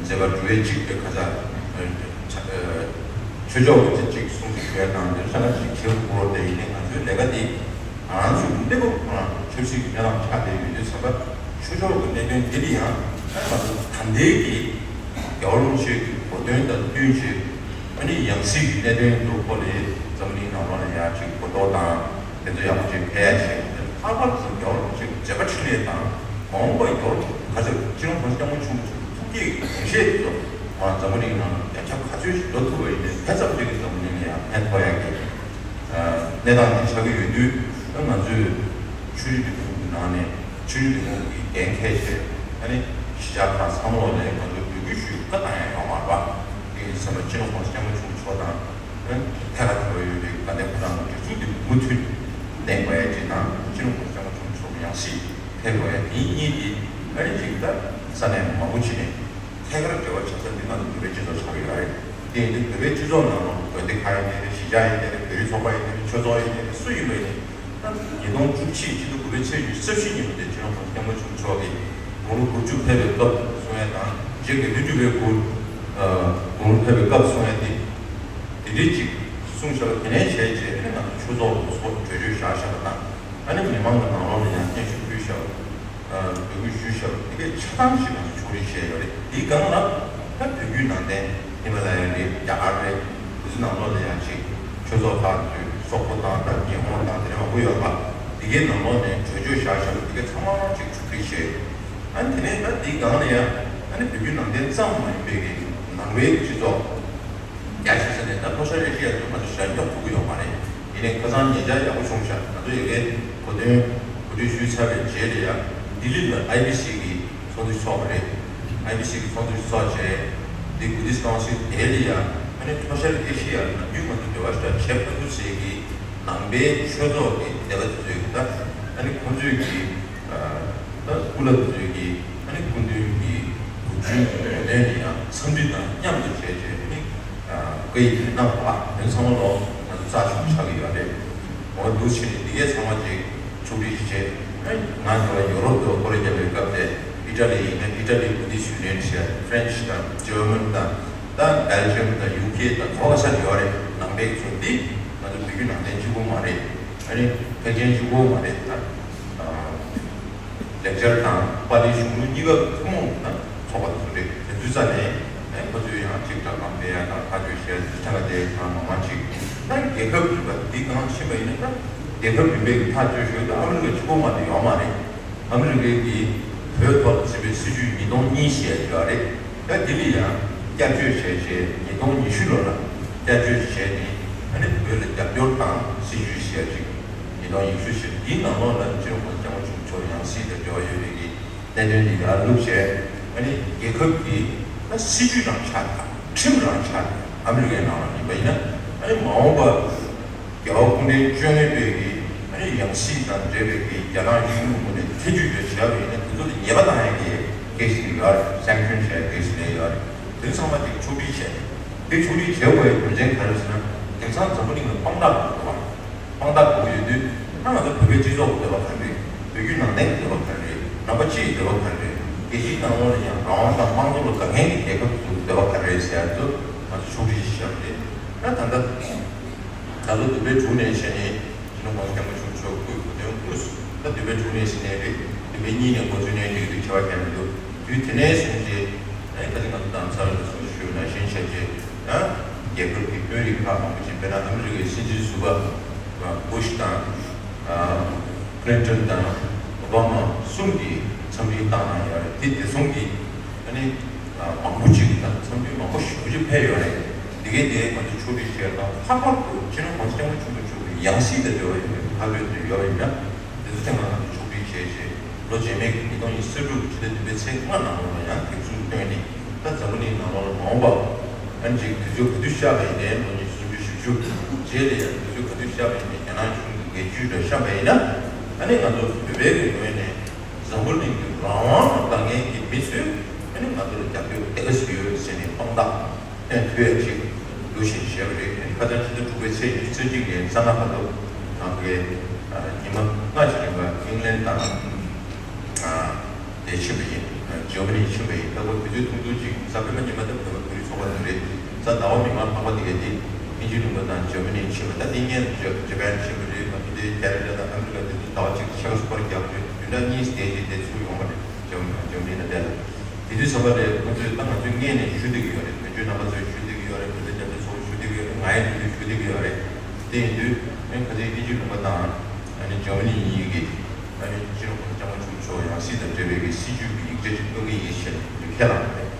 མཛད་པ་དྲུག་པའི་གཅིག་པའི་ཁ་ཚ་ཆོས་ཕྱོགས་ཀྱི་གཅིག་གསུང་ཆོས་ཞུ་ཡ་དང་། དེ་ལ་གཅིག་བྱེད་དགོས་དེ་ཡིན་ནའི་ང་ཚོའི་ལས་ཀ་འདི་ང་རང་ཚོའི་གནས་བབ་ཁོ་རང་ཆབ་སྲིད་ཀྱི་གནས་སྟངས་ཆགས་བསྡད་ཡོད་དུས་ཙམ་པ། ཆོས་ཕྱོགས་ཀྱི་གནད་དོན་འདི་ལ་ཡང་ད་ང་ཚོ་ད་ལྟའི་གི་རྒྱལ་བ་རིན་པོ་ཆེ་གི་གོ་སྟོན་དང་བསྟུན་བྱས། ཨ་ནི་ཡང་སྲིད་ཀྱི་གནད་དོན་དུ་ཁོ་ལས་འཛམ་གླིང་ནང་ལོགས་ལ་ཡང་ཅིག་གོ་རྟོགས་དང་དེ་ཚོ་ཡག་པོ་ཅིག་འཕེལ་ཡ་བྱས། ལྷག་པར་དུ་རྒྱལ་བ་རིན་པོ་ཆེ་གི་མཛད་པ་འཕྲིན་ལས་དང་དགོངས་པ་རྒྱལ་བ་ག་ཚོད་སྤྱི་ནོར་༸གོང་ས་༸སྐྱབས་མགོན་ཆེན་པོ་ཐུགས་བསྐྱེད་ཀྱི་དགོངས་བཞེད་དེ་ཚོ་ང་འཛམ་བུ་གླིང་ནང་ལ་རྒྱ་ཁྱབ་ག་ཚོད་ཅིག་འགྲོ་ཐུབ་པ་ཡིན་ནའི་དེ་ཙམ་ཅིག་གིས་འཛམ་བུ་གླིང་ལ་ཡང་ཕན་ཐོགས་ཡག་གི་གནས་སྟངས་དེ་ཆགས་ཀྱི་ཡོད་དུས། ད་ང་ཚོས་ཆོས་རིག་གི་ཁུངས་ཀྱི་ནང་ནས་ ཆོས་རིག་ལས་ཁུངས་ཀྱི་འགན་འཁྱེར་བྱས། ཨ་ནི་གཞིས་ཆགས་ཁག་ཚང་མ་ལ་ང་ཚོ་འབོད་སྐུལ་ཞུ་བཀའ་བཏང་ཡ་ཡོད་མ་རེད་པ། དེ་ཡིན་ཙང་སྤྱི་ནོར་༸གོང་ས་༸སྐྱབས་མགོན་ཆེན་པོ་མཆོག་དང་། ཨ་ནི་ཐད་ཀར་དེ་བ་ཡོད་པའི་དགའ་ལྡན་ཕོ་བྲང་གི་སྒྲིག་འཛུགས་དེ་མུ་མཐུད་གནས་དགོས་ཡ་ཅིག་དང་། སྤྱི་ནོར་༸གོང་ས་༸སྐྱབས་མགོན་ཆེན་པོ་མཆོག་གི་ཡང་སྲིད་ཕེབས་དགོས་ཡ་དེ་གཉིས་དེ་ཨ་ནི་ཅིག་ད་ས་གནས་མང་པོ་ཅིག་ནས། ཐད་ཀར་འབྲེལ་བ་བྱེད་ས་འདི་ང་ཚོ་བོད་པའི་སྤྱི་ཚོགས་ཆགས་ཀྱི་ཡོད་རེད། དེ་ཡིན་དུས་བོད་པའི་སྤྱི་ཚོགས་ནང་ལ་དགོན་སྡེ་ཁག་ཡིན་ནའི་རེད། གཞིས་ཆགས་ཡིན་ནའི་རེད། བོད་རིགས་ཚོགས་པ་ཡིན་ནའི་རེད། ཆོས་ཚོགས་ཡིན་ནའི་རེད། སུ་ཡིན་པ་ཡིན་ནའི། ད་ཉིས་སྟོང་བཅུ་གཅིག་ཕྱི་ཟླ་དགུ་པའི་ཚེས་ཉི་ཤུ་རྩ་བཞི་ཉིན་མོ་དེ་སྤྱི་ནོར་༸གོང་ས་༸སྐྱབས་མགོན་ཆེན་པོ་མཆོག་གིས་དགུང་ལོ་དགུ་བཅུ་ཕེབས་པའི་སྐབས་གསུང་ཡ་དང་། རྗེ་དགེ་ལྡན་གྲུབ་པའི་སྐུ་ཨ་དགུང་ལོ་ཕེབས་པའི་སྐབས་གསུང་ཡ་དེ་དེ་འདྲའི་ཅིག་གསུངས་བཞག་པ། དེ་ནས་བྱས་བྱས་ནས་ང་ཚོ་ཆོས་ཚོགས་སོགས་གྲོས་ཆོད་བཞག་བཞག་པ་དང་། ཨ་ནི་མི་མང་གི་ནང་ལོགས་ལ་ཡང་སྙན་ཞུ་ཕུལ་བཞག་པ། ཨ་འབོད་སྐུལ་ཞུས་བཞག་པ། དེ་གའི་ཆ་ཚང་ཞིག་ང་ཚོ་ཕྱོགས་སྒྲིག་བྱས་ཡོད་རེད། དེའི་སྒང་ལ་ད་བོད་བརྒྱུད་ནང་བསྟན་ཧི་མ་ལ་ཡ་རེད། རྒྱ་གར་རེད། འདི་ཚོ་ནང་ལོགས་ལ་ཡང་ཅིག་ཆོས་ཚོགས་ཁག་ཚོས་སོག་པོ་དང་། ད་ཉི་ཧོང་དང་དེ་འདྲ་མང་པོ་ཡོད་པ། དེ་གའི་ནང་ལོགས་ནས་གྲོས་ཆོད་བཞག་བཞག་པ་དེ་གའི་ཚང་མ་ཅིག་ཕྱོགས་སྒྲིག་བྱས། ཨ་ནི་དེ་ནས་ད་དེའི་སྒང་ལ་ཡང་ཨ་ནི་བོད་བརྒྱུད་ནང་བསྟན་ཙམ་མ་ཡིན་པའི་གི་ནང་པའི་སྤྱི་ཚོགས། རྒྱ་ཆེ་ས་ནས་ད་ལྷོ་ཤར་ཨེ་ཤི་ཡ་ཚོ་ང་ཚོ་ཞབས་འདེགས་ཐུབ་ཀྱི་ཡོད་མ་རེད། ཡིན་ནའི་ཁ་སང་ཉེ་ཆར་ཡག་པོ་བྱུང་ཤག་ང་ཚོ་ཡ་གིའི་གོ་སྟོན་གོ་སྒྲིག་ཞུས་ཚར་བའི་རྗེས་ལ་ཡ་ལྡི་ལི་ལ་ཨའི་བི་སི་གི་ཚོགས་འདུ་ཚོགས་པ་རེད། ཨའི་བི་སི་གི་ཚོགས་འདུ་ཚོགས་བྱས། འདི་Buddhist Council དེ་ལ་ཡ་ཨ་ནི་ལྷོ་ཤར་ཨེ་ཤི་ཡ་ལ་ནམ་རྒྱུན་ང་ཚོ་འབྲེལ་བ་ཞེ་དྲག་བྱེད་མ་ཐུབ་ཟེར་གི་ནང་པའི་ཆོས་ཚོགས་ཀྱི་སྡེ་པ་དེ་ཚོས་ད་ཨ་ནི་ཁོང་ཚོས་ཀྱི་ད་སྐུ་བླ་དེ་ཚོས་ཀྱི་ཨ་ནི་སྐུ་མདུན་གྱི་དགུ་བཅུའི་གོ་སྟོན་དེ་ཡང་འཚམས་འདྲི་དང་མཉམ་དུ་བྱས་བྱས་ནི་བཀའ་ཡིག་དེ་གནང་བ། དེ་ཚང་མ་ལོ་ང་ཚོ་རྩ་ཆེན་པོ་ཆགས་ཀྱི་ཡོད་རེད། འོ་འདུག་བྱས་ནས་འདི་གའི་ཚང་མ་ཅིག་ཕྱོགས་སྒྲིག་ཞིག་བྱས། ཨ་ང་ཚོ་ཡོ་རོབ་ཏུ་སྐོར་ར་བརྒྱབ་པའི་སྐབས་དེ་ཨི་ཊ་ལི་ཡིན་ན་ཨི་ཊ་ལི་Buddhist Union བྱས། French དང་German དང་ད་Belgium དང་ཡུ་ཀེ་དང་ག་བ་ས་ཡོད་རེད། ནང་པའི་ཚོ་འདི་ང་ཚོ་བོད་བརྒྱུད་ནང་བསྟན་གཅིག་པོ་མ་རེད། ཨ་ནི་ཐེག་ཆེན་གཅིག་པོ་མ་རེད། ད་ལེགས་སྦྱར་དང་པཱ་ལིའི་གཞུང་ལུགས་གཉིས་ཀ་ཐུན་མོང་ན་ཚོགས་པ་དེ་ཚོ་རེད། དེ་ཚོའི་རྩ་ནས་ཨེ་ཁོ་ཚོས་ཡང་ཅིག་སྒྲ་གདངས་སྤེལ་ཡ་དང་ཐག་གཅོད་བྱས་ཡ་དེ་ཚོ་ཐད་ཀ་དེ་གང་མང་མང་ཅིག་ད་རྒྱལ་ཁབ་རིམ་པ་འདི་གང་ཕྱིན་པ་ཡིན་ན། ད་རྒྱལ་ཁབ་རིམ་པས་ཀྱི་ཐག་གཅོད་ཞུ་ཡ་ད་ཨ་མི་རི་ཀ་གཅིག་པོ་མ་གཏོགས་ཡོད་མ་རེད། ཨ་མི་རི་ཀའི་གི་བོད་ཐོག་ལ་བརྩིས་པའི་སྲིད་བྱུས་ཉིས་སྟོང་གཉིས་ཞེས་ཡོད་རེད། ད་འདི་ལ་ཡང་བསྐྱར་བཅོས་བྱས་བྱས་ཉིས་སྟོང་ཉི་ཤུ་ལོ་ལ་བསྐྱར་བཅོས་བྱས་ནས། ཨ་ནི་བོད་ལ་རྒྱབ་སྐྱོར་དང་སྲིད་བྱུས་ཞེས་ཅིག་ཉིས་སྟོང་ཉི་ཤུ་ཞེས་འདིའི་ནང་ལོགས་ལ་སྤྱི་ནོར་༸གོང་ས་༸སྐྱབས་མགོན་ཆེན་པོ་མཆོག་ཡང་སྲིད་དང་འབྲེལ་བ་ཡོད་པའི་གི་གནད་དོན་འདི་ལ་བླུགས་བྱས། ཨ་ནི་རྒྱལ་ཁབ་ཀྱི་ད་སྲིད་བྱུས་རང་ཆགས་དང་ཁྲིམས་རང་ཆགས། ཨ་མི་རི་ཀའི་ནང་ལ་ཡིན་པ་ཡིན་ན། ཨ་ནི་མ་འོངས་པ་རྒྱལ་བ་སྐུ་ཕྲེང་བཅོ་ལྔ་པའི་གི་ཨ་ནི་ཡང་སྲིད་དང་འབྲེལ་བའི་གི་རྒྱ་ནག་གཞུང་གི་ངོས་ནས་ཐེ་ཇུས་བྱས་བྱས་པ་ཡིན་ན། དེ་ཚོ་ལ་ཉེས་པ་བཏང་ཡ་གི་ཀེ་སི་ཡོད་རེད། སེང་ཤོན་བྱས་ཀེ་སི་ལས་ཡོད་རེད། དེ་ཚང་མ་དེ་ཕྱོགས་སྒྲིག་བྱས། དེ་ཕྱོགས་སྒྲིག་བྱས་དགོས་པའི་རྒྱུ་མཚན་ག་རེ་ཟེར་ན། དེང་སང་འཛམ་བུ་གླིང་ལ་དཔང་རྟགས་དགོས་པ། དཔང་རྟགས་དགོས་ཡོད་དུས། ད་ང་ཚོ་བོད་པའི་སྤྱི་ཚོགས་ཀྱི་འདོད་པ་ག་རེ་རེད། བོད་བརྒྱུད་ནང་བསྟན་གྱི་འདོད་པ་ག་རེ་རེད། ནང་པ་སྤྱི་ཡི་འདོད་པ་ག་རེ་རེད། རྒྱལ་སྤྱིའི་ནང་ལོགས་ལ་ཡང་རང་དབང་དང་དམངས་གཙོ་ལ་དགའ་མཁན་གྱི་རྒྱལ་ཁབ་ཚོའི་འདོད་པ་ག་རེ་རེད་ཟེར་ཡ་ཚོ་ང་ཚོ་ཕྱོགས་སྒྲིག་ཞིག་བྱས་པ་རེད། ད་ད་ལྟ་ད་ལོ་བདུན་པའི་དྲུག་ནས་བྱས་ནས་སྤྱི་ནོར་༸གོང་ས་༸སྐྱབས་མགོན་ཆེན་པོ་མཆོག་སྐུའི་གོ་སྟོན་དངོས་སུ། ད་བདུན་པའི་དྲུག་ནས་ཟིན་ནས་རེད། བདུན་པའི་གཉིས་ནས་འགོ་འཛུགས་ནས་ཡོད་དུས་བྱ་བ་བྱས་མི་འདུག་དུས་དེ་ནས་བཟུང་སྟེ། ཨ་ནི་ཁ་སང་ང་ཚོ་རྡ་རམ་ས་ལ་ལ་ཚོགས་ཞུགས་ནང་བཞིན་བྱས་རྗེས། ཡང་རྒྱལ་ཁབ་ཀྱི་དཔོན་རིགས་ཁག་མང་པོ་ཅིག་དཔེར་ན་ཨ་མི་རི་ཀའི་སྲིད་འཛིན་ཟུར་པ་བུ་ཤི་དང་། ཨ་ཀི་ལིན་ཏོན་དང་ཨོ་བྷ་མ་གསུམ་གྱིས་འཚམས་འདྲི་བཏང་གནང་ཡོད་རེད། དེ་དེ་གསུམ་གྱིས་ཨ་ནི་མང་པོ་ཅིག་གིས་ད་འཚམས་འདྲི་མང་པོ་ཞེ་པོ་ཅིག་ཕེབས་ཡོད་རེད། དེ་གའི་དེ་ང་ཚོ་ཕྱོགས་སྒྲིག་བྱས་དང་། ལྷག་པར་དུ་སྤྱི་ནོར་༸གོང་ས་༸སྐྱབས་མགོན་ཆེན་པོ་མཆོག་གི་ཡང་སྲིད་དང་འབྲེལ་བ་ཡོད་པའི་ཕ་བོད་དུ་ཡོད་པ་ཡིན་ན། དེ་ཚོ་ཐེངས་མང་ང་ཚོ་ཕྱོགས་སྒྲིག་བྱས་རྗེས། ལོ་རྗེས་མའི་ཉིས་སྟོང་ཉི་ཤུ་རྩ་དྲུག་ཕྱི་ཟླ་བདུན་པའི་ཚེས་ལྔ་ནང་ལོགས་ལ་ཡང་དེབ་གཟུགས་བཏོན་ནས། ད་འཛམ་བུ་གླིང་ནང་ལོགས་ལ་མ་འོངས་པ། ཨ་ནི་ཅིག་དུས་ཚོད་ག་དུས་ཤར་བ་ཡིན་ནའི། ལོ་ཉི་ཤུ་རྩ་དྲུག་བཞི་བཅུ་རྗེས་ལ་ཡང་དུས་ཚོད་ག་དུས་ཤར་བ་ཡིན་ནའི། རྒྱ་ནག་གཞུང་གི་འགན་བཅོལ་འདྲ་ཤར་བ་ཡིན་ན། ཨ་ནི་ང་ཚོ་བོད་པའི་གི་ངོས་ནས་འཛམ་བུ་གླིང་གི་རང་དབང་ལ་དགའ་མཁན་གྱི་མི་ཚོས་ཨ་ནི་ང་ཚོ་ལ་རྒྱབ་སྐྱོར་དེ་ག་ཙམ་ཡོད་ཟེར་ནས་དཔང་རྟགས་སྟོན་ཐུབ་ཡ་ཅིག་འདུག་བཞིན་བྱས་པ་རེད། ཁ་སང་ཕྱི་ཟླ་དྲུག་པའི་ཚེས་ཉི་ཤུ་རྩ་གཅིག་ནས་གཙང་ཁ་ཐོག་ང་ཚོའི་ཉི་མ་ལྔ་ཅིག་རིང་ལ་ཨིང་ལན་དང་དེ་ཕྱིན་པ་ཡིན། འཇར་མ་ནི་ཕྱིན་པ་ཡིན། ད་ཁོ་དུས་ཚོད་ཐུང་ཐུང་ཅིག་གཟའ་སྤེན་པ་ཉི་མ་ད་བོད་པ་བོད་རིགས་ཚོགས་པ་དེ་རེད། གཟའ་ཟླ་བ་མི་མང་ལྷག་པ་དེ་གས་དེ་དབྱིན་ཇི་ལུང་པ་དང་འཇར་མ་ནི་ཕྱིན་པ། ད་དེ་སྔོན་ཇ་ཇ་པན་ཕྱིན་པ་རེད། ང་ཚོ་དེ་ཁེ་ན་ཌ་དང་ཨ་མི་རི་ཀ་དེ་ཚོ་ཟླ་བ་གཅིག་ཕྱེད་ཀ་སུ་པར་རྒྱག་དུས་བདུན་ཕྲག་གཉིས་དེ་རྗེས་དེ་ཚུར་ཡོང་བ་རེད། འཇར་མ་ནི་དང་འཇར་མ་ནི་ལ་བསྡད་ལ། དེ་དུས་ཙམ་པ་ལ་ཁོ་ཚོས་ད་ང་ཚོའི་སྔོན་ནས་ཞུ་བསྡད་ཀྱི་ཡོད་རེད། བོད་ཆོས་རྣམ་པ་ཚོས་ཞུ་བསྡད་ཀྱི་ཡོད་རེད། བོད་དོན་རྒྱབ་སྐྱོར་ཚོགས་པས་ཞུ་བསྡད་ཀྱི་ཡོད་རེད། ང་ཡི་དུས་དུས་ཞུ་བསྡད་ཀྱི་ཡོད་རེད། དེ་ཡིན་དུས་ཨ་ནི་ཁ་སང་དབྱིན་ཇི་ལུང་པ་དང་ཨ་ནི་འཇར་མ་ནི་གཉིས་ཀྱིས་ཨ་ནི་སྤྱི་ནོར་༸གོང་ས་༸སྐྱབས་མགོན་ཆེན་པོ་མཆོག་ཡང་སྲིད་དང་འབྲེལ་བའི་གི་སྲིད་བྱུས་ཀྱི་ཡིག་ཆ་ཅིག་བཏོན་གྱི་ཡིན་ཞེས་ཁས་བླངས་པ་རེད།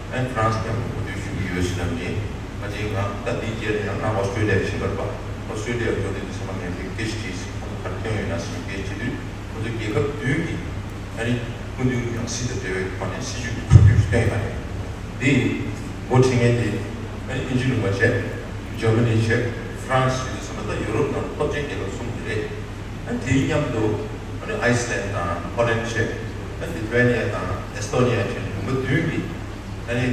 ཨ་ནི་ཧྥ་རན་སི་མཉམ་དུ་གོ་སྟོན་ཞུ་གི་ཡོད་ཟེར་ལབ་ནས། ཁ་སང་ང་ད་འདིའི་རྗེས་ལ་ཡང་ང་ཨོ་སི་ཀྲོ་ལི་ཡར་ཕྱིན་པ་རེད་པ། ཨོ་སི་ཀྲོ་ལི་ཡར་འགྲོ་དུས་དུས་ཚང་མ་ངས་དེ་སྐད་ཆ་དྲིས་ཟིན། ཁོང་ཚོ་ག་རེ་བཏོན་ཡོད་ན་ཟེར་ནས་སྐད་ཆ་དྲིས་དུས། ཁོ་ཚོ་རྒྱལ་ཁབ་བདུན་གྱི་ སྐུ་མདུན་གྱི་ཡང་སྲིད་དང་འབྲེལ་བའི་ཐོག་ནས་སྲིད་བྱུས་ཀྱི་ཁ་བསྡུར་ཞིག་བཏོན་ཡོད་པ་རེད། འདི་འགོ་ཁྲིད་མཁན་དེ་ཨ་ནི་དབྱིན་ཇི་ལུང་པ་བྱས། འཇར་མ་ནི་བྱས། ཧྥ་རན་སི་བྱས། དེ་ཚོ་མ་གཏོགས་ཡོ་རོབ་ནང་སྟོབས་ཆེན་རྒྱལ་ཁབ་གསུམ་དེ་རེད། ཨ་ནི་དེའི་མཉམ་དུ་ཨ་ནི་ཨའི་སི་ལན་དང་ཧོ་ལན་བྱས། ཨ་ནི་ལི་ཐུ་ཝེ་ནི་ཡ་དང་ཨེ་སི་ཐོ་ནི་ཡ་བྱས། ལུང་པ་བདུན་གྱི་ཨ་ནི་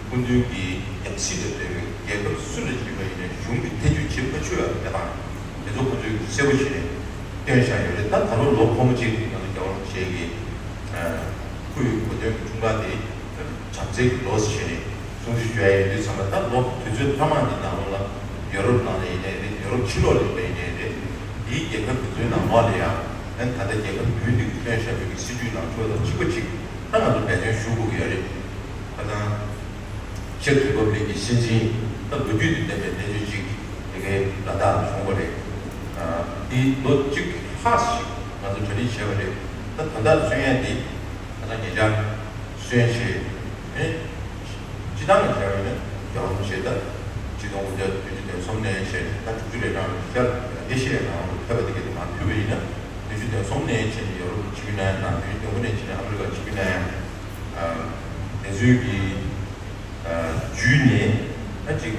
སྐུ་མདུན་གྱི་ཡང་སྲིད་དང་འབྲེལ་བའི་རྒྱལ་ཁབ་སུ་ལ་ཕྱིན་པ་ཡིན་ནའི་གཞུང་གི་ཐེ་བྱུས་བྱེད་མ་ཆོག་ཡ་དེ་དང་། དེ་ཚོ་ཁོ་ཚོས་གསལ་པོ་བྱས་ནས་བཏོན་བཞག་ཡོད་རེད། ད་ད་ལོ་ལོ་འཁོར་མོ་གཅིག་ང་ཚོ་རྒྱལ་བ་རིན་པོ་ཆེ་གི་སྐུའི་གོ་སྟོན་གྱི་འཁྲུངས་སྐར་དེ་བྱམས་བརྩེ་གི་ལོ་ཟེར་བྱས་ནས་སྲུང་བརྩི་ཞུ་ཡ་ཡིན་དུས་ཙམ་པ། ད་ལོ་དུས་ཚོད་ཐ་མག་འདི་ནང་ལོགས་ལ་ཡོ་རོབ་ནང་ལ་ཡིན་ནའི་རེད། ཡོ་རོབ་ཕྱི་ལོགས་ལ་ཡིན་པ་ཡིན་ནའི་རེད། འདིའི་རྒྱལ་ཁབ་དེ་ཚོའི་ནང་ལོགས་ལ་ཡང་ཨ་ནི་ད་ལྟ་རྒྱལ་ཁབ་བདུན་འདི་གིས་བཏོན་བཞག་པའི་གི་སྲིད་བྱུས་ལངས་ཕྱོགས་དང་གཅིག་པ་གཅིག་ད་ང་ཚོ་འབད་བརྩོན་ཞུ་དགོས་ཀྱི་ཡོད་རེད། ཁ་སང་ཅེག་རི་པབ་ལིག་གི་སྲིད་འཛིན་ད་ལོ་རྒྱུས་དང་ལྡན་པའི་གནས་ཚུལ་ཅིག་དེ་གའི་ལ་དྭགས་ལ་བྱུང་བ་རེད། ཨ་འདི་ལོ་གཅིག་ལྷག་ཞིག་ང་ཚོ་གྲ་སྒྲིག་བྱས་པ་རེད། ད་ད་ལྟ་གསོན་ཡས་འདི་ད་ལྟ་ཉེ་ཆར་གསོན་བྱས་ནས་སྤྱི་བཏང་གི་བྱས་པ་ཡིན་ན་རྒྱལ་བ་རིན་པོ་ཆེ་ད་ཆིག་སྟོང་དགུ་བརྒྱ་བདུན་ཅུ་དོན་གསུམ་ནས་བྱས་ནས་ད་དྲུག་ཅུ་རེ་གྲངས་ཤར་ཨེ་ཤི་ཡའི་ནང་ལ་ཕེབས་པ་དེ་གའི་མར་ཕུལ་བ་ཡིན་ན། བདུན་ཅུ་དོན་གསུམ་ནས་བྱས་ནས་ཡོ་རོབ་ཕྱི་པའི་ནང་ཡང་དང་། བདུན་ཅུ་དོན་དགུ་ནས་བྱས་ནས་ཨ་མི་རི་ཀ་ཕྱི་པའི་ནང་ཡང་། ཨ་དེ་ཚོའི་གི་ཨ་བརྒྱུད་ནས་ཨ་ཅིག་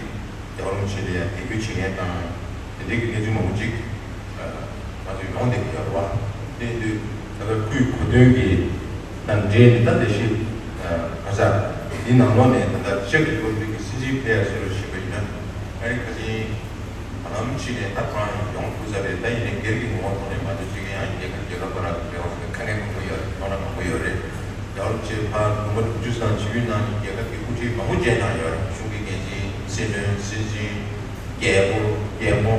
རྒྱལ་བ་རིན་པོ་ཆེ་ལ་ཡང་དད་གུས་བྱེད་མཁན་དང་། དེ་འདྲའི་གི་གནས་ཚུལ་མང་པོ་ཅིག་ཨ་ང་ཚོས་ཡོང་བསྡད་ཀྱི་ཡོད་རེད་བ། དེ་ཡིན་དུས་ད་ལྟ་སྐུའི་གོ་སྟོན་གྱི་དང་འབྲེལ་ནས་ད་ལྟ་ཞིག་ཨ་ག་ས་འདི་ནང་ལོགས་ནས་ད་ལྟ་ཅེག་རི་པབ་ལིག་གི་སྲིད་འཛིན་ཕེབས་ཡ་ཟེར་བ་ཞིག་ཡིན་པ་ཡིན་ན། ཨ་རི་ཁ་ཆེན་ཧ་ལམ་ཕྱིན་ནས་ད་ཁོ་རང་ཡོང་ཐུབ་ས་རེད། ད་ཡིན་ནའི་སྒེར་གྱི་ངོ་བོ་ཐོག་ནས་མ་གཏོགས་ཅིག་ཡང་རྒྱལ་ཁབ་རྒྱལ་ཁབ་བར་ལ་འབྲེལ་བ་ཟེར་ཁ་ངན་མང་པོ་ཡོད་རེད། ཐོག་ན་མང་པོ་ཡོད་རེད། རྒྱལ་བ་རིན་པོ་ཆེ་ཕར་ལོ་ངོ་དྲུག་ཅུ་སང་བྱིས་པའི་ནང་ནས་རྒྱལ་ཁབ་ཀྱི་དབུ་ཁྲིད་མང་པོ་བྱས་གནང་ཡོད་རེད། གཞུང་གི་འགན་འཛིན། སྲིད་བློན། སྲིད་འཛིན། རྒྱལ་པོ། རྒྱལ་མོ།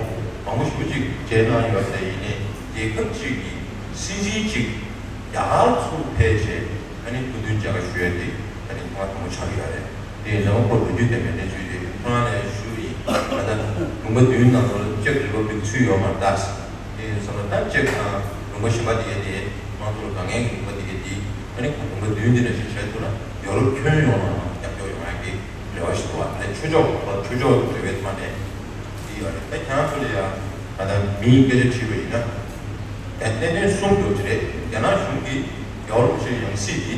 མང་པོ་ཞེ་པོ་ཅིག་བྱས་གནང་ཡོད་རེད། ཡིན་ནའི་རྒྱལ་ཁབ་ཅིག་གི་སྲིད་འཛིན་ཅིག་རྒྱ་གར་ཚུར་ཕེབས་བྱས་ཨ་ནི་སྐུ་མདུན་མཇལ་ཁ་ཞུ་ཡ་དེ་ཨ་ནི་ཐོག་མ་དང་པོ་ཆགས་ཀྱི་ཡོད་རེད། དེ་ཡིན་ཙང་ཁོ་ལོ་རྒྱུས་ལྡན་པའི་གནས་ཚུལ་རེད། ཁོ་རང་ནས་ཞུ་ཡིན། ད་ལྟ་ལུང་པ་བདུན་ནང་ལོགས་ལ་ཅེག་རི་པབ་ལིག་ཚུད་ཡོད་མ་རེད་ད། དེ་ཡིན་ཙང་ད་ཅེག་དང་ལུང་པ་གཞན་པ་དེ་གའི་དེ་དམངས་གཙོ་ལ་དགའ་མཁན་གྱི་ལུང་པ་དེ་གའི་དེ་ཨ་ནི་ཁོ་ལུང་པ་བདུན་དེ་འདྲ་ཞིག་བྱས་ཐུབ་ན་ཡོ་རོབ་ཁྱོན་ཡོངས་ལ་རྒྱབ་སྐྱོར་ཡོང་ཡ་གི་རེ་བ་ཞིག་འདུག་བ། ད་ཆོས་ཕྱོགས་ཁོ་ཆོས་ཕྱོགས་རེ་བའི་ཐོག་ནས་དེ་ཡོད་རེད། ད་ཁྱེད་རང་ཚོ་ལ་ཡ་ང་ད་མིའི་སྐད་ཆ་དྲིས་པ་ཡིན་ན། ཡང་གནད་དོན་གསུམ་འདྲ་བོ་ཅིག་རེད། རྒྱ་ནག་གཞུང་གིས་རྒྱལ་བ་རིན་པོ་ཆེའི་ཡང་སྲིད་འདི་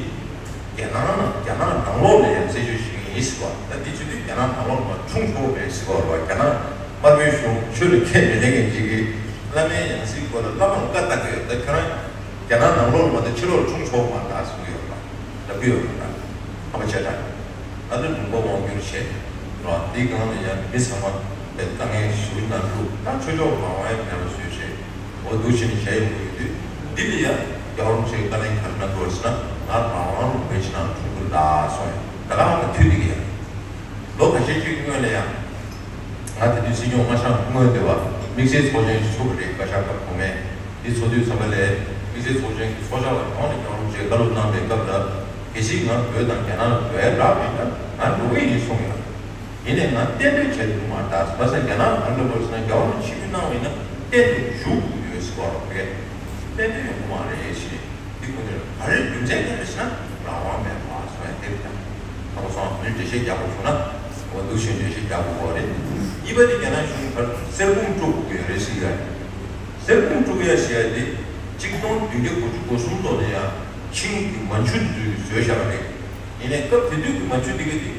རྒྱ་ནག་ནང་རྒྱ་ནག་ནང་ལོགས་ལ་ཡང་རྩད་གཅོད་བྱེད་ཀྱི་ཡིན་ཟེར་བ། ད་འདི་བྱེད་དུས་རྒྱ་ནག་ནང་ལོགས་ལ་འཁྲུངས་ཆོག་མེད་ཟེར་བ་རེད་བ། རྒྱ་ནག་དམར་པོའི་གཞུང་ཆོས་ལ་ཁས་མི་ལེན་མཁན་ཅིག་གིས་བླ་མའི་ཡང་སྲིད་སྐོར་ལ་བླ་མར་བཀའ་བཏགས་ཀྱི་ཡོད། ད་ཁྱོད་རང་རྒྱ་ནག་ནང་ལོགས་ལ་མ་གཏོགས་ཕྱི་ལོགས་ལ་འཁྲུངས་ཆོག་མ་རེད་ད་གསུང་གི་ཡོད་རེད་བ། ལབ་ཀྱི་ཡོད་རེད་ད། ཕ་མ་ཆེ་དྲགས། ཨ་ནི་ལུང་པ་དབང་བསྒྱུར་བྱས་རོགས། འདི་སྒང་ལ་ཡང་མི་ཚང་མ་དཀའ་ངལ་ཞེ་པོ་ནང་བླུགས། ད་ཆོས་ཕྱོགས་མང་བ་ཡང་མེད་པ་བཟོས་བྱས། འོ་འདུག་བྱས་ནས་བྱས་ཡོང་གི་ཡོད་དུས། འདི་ལ་ཡང་རྒྱལ་བ་རིན་པོ་ཆེས་བཀའ་ལན་ག་རེ་གནང་འདུག་ཟེར་ན། ང་རང་དབང་ལུང་པའི་ཕྱི་ནང་འཁྲུངས་ཀྱི་རེད་ད་གསུངས་ཡོད། ད་ག་ང་དང་མཐུན་བསྡད་ཀྱི་ཡོད། ལོ་ཁ་ཤས་ཅིག་སྔོན་ལ་ཡང་། ང་དེ་དུས་སྲིད་སྐྱོང་མ་ཤང་སྔོན་དེ་བ་དམིགས་བསལ་ཚོགས་ཆེན་ཞིག་ཚོགས་པ་རེད། བཀའ་ཤག་སྐབས་གོང་མས། འདི་ཚོགས་དུས་ཙམ་པ་ལས་དམིགས་བསལ་ཚོགས་ཆེན་གྱི་ཚོགས་བཅར་བ་ཡོངས་ལ་རྒྱལ་བ་རིན་པོ་ཆེས་བཀའ་སློབ་གནང་པའི་སྐབས་ལ། གལ་སྲིད་ང་བོད་དང་རྒྱ་ནག་ལ་འགྲོ་ཡ་རག་པ་ཡིན་ན་ང་འགྲོ་གི་ཡིན་གསུངས་ཡོད། ཡིན་ནའི་ང་གཏན་སྡོད་བྱས་ཐུབ་མ་རེད་ད། བྱས་ཙང་རྒྱ་ནག་གང་འདྲ་བོ་ཟེར་ན་རྒྱལ་བ་རིན་པོ་ཆེས་ཆིབས་བསྒྱུར་གནང་བ་ཡིན་ན་གཏན་དུ་བཞུགས་དགོས་ཀྱི་ཡོད་ཟེར་བ་རེད། གཏན་སྡོད་ཡོང་གི་མ་རེད་ཞེས། འདི་ཁོ་ཚོས་ག་རེ་རྒྱུ་མཚན་ག་རེ་ཟེར་ན་རང་དབང་མེད་པ་སོང་ཡ་དེ་རེད་ད། ད་ག་སོང་མིར་འགྲེལ་བཤད་རྒྱག་དགོས་བྱུང་ན་འོ་འདུག་བྱས་འགྲེལ་བཤད་རྒྱག་དགོས་པ་རེད། གཉིས་པ་དེ་རྒྱ་ནག་གཞུང་གིས་གསེར་ཕུང་དཀྲུག་དགོས་ཀྱི་ཡོད་རེད་ཟེར་གྱི་ཡོད་རེད། གསེར་ཕུང་དཀྲུག་ཡ་ཞེས་ཡ་དེ་ཆིག་སྟོང་བདུན་བརྒྱ་དགུ་བཅུ་གོ་གསུམ་ལོ་ནས་ཡང་ཆིང་གི་མན་ཇུ་དེ་ཚོས་བཟོས་བཞག་པ་རེད། ཡིན་ནའི་སྐབས་དེ་དུས་ཀྱི་མན་ཇུ་དེ་ག་དེ་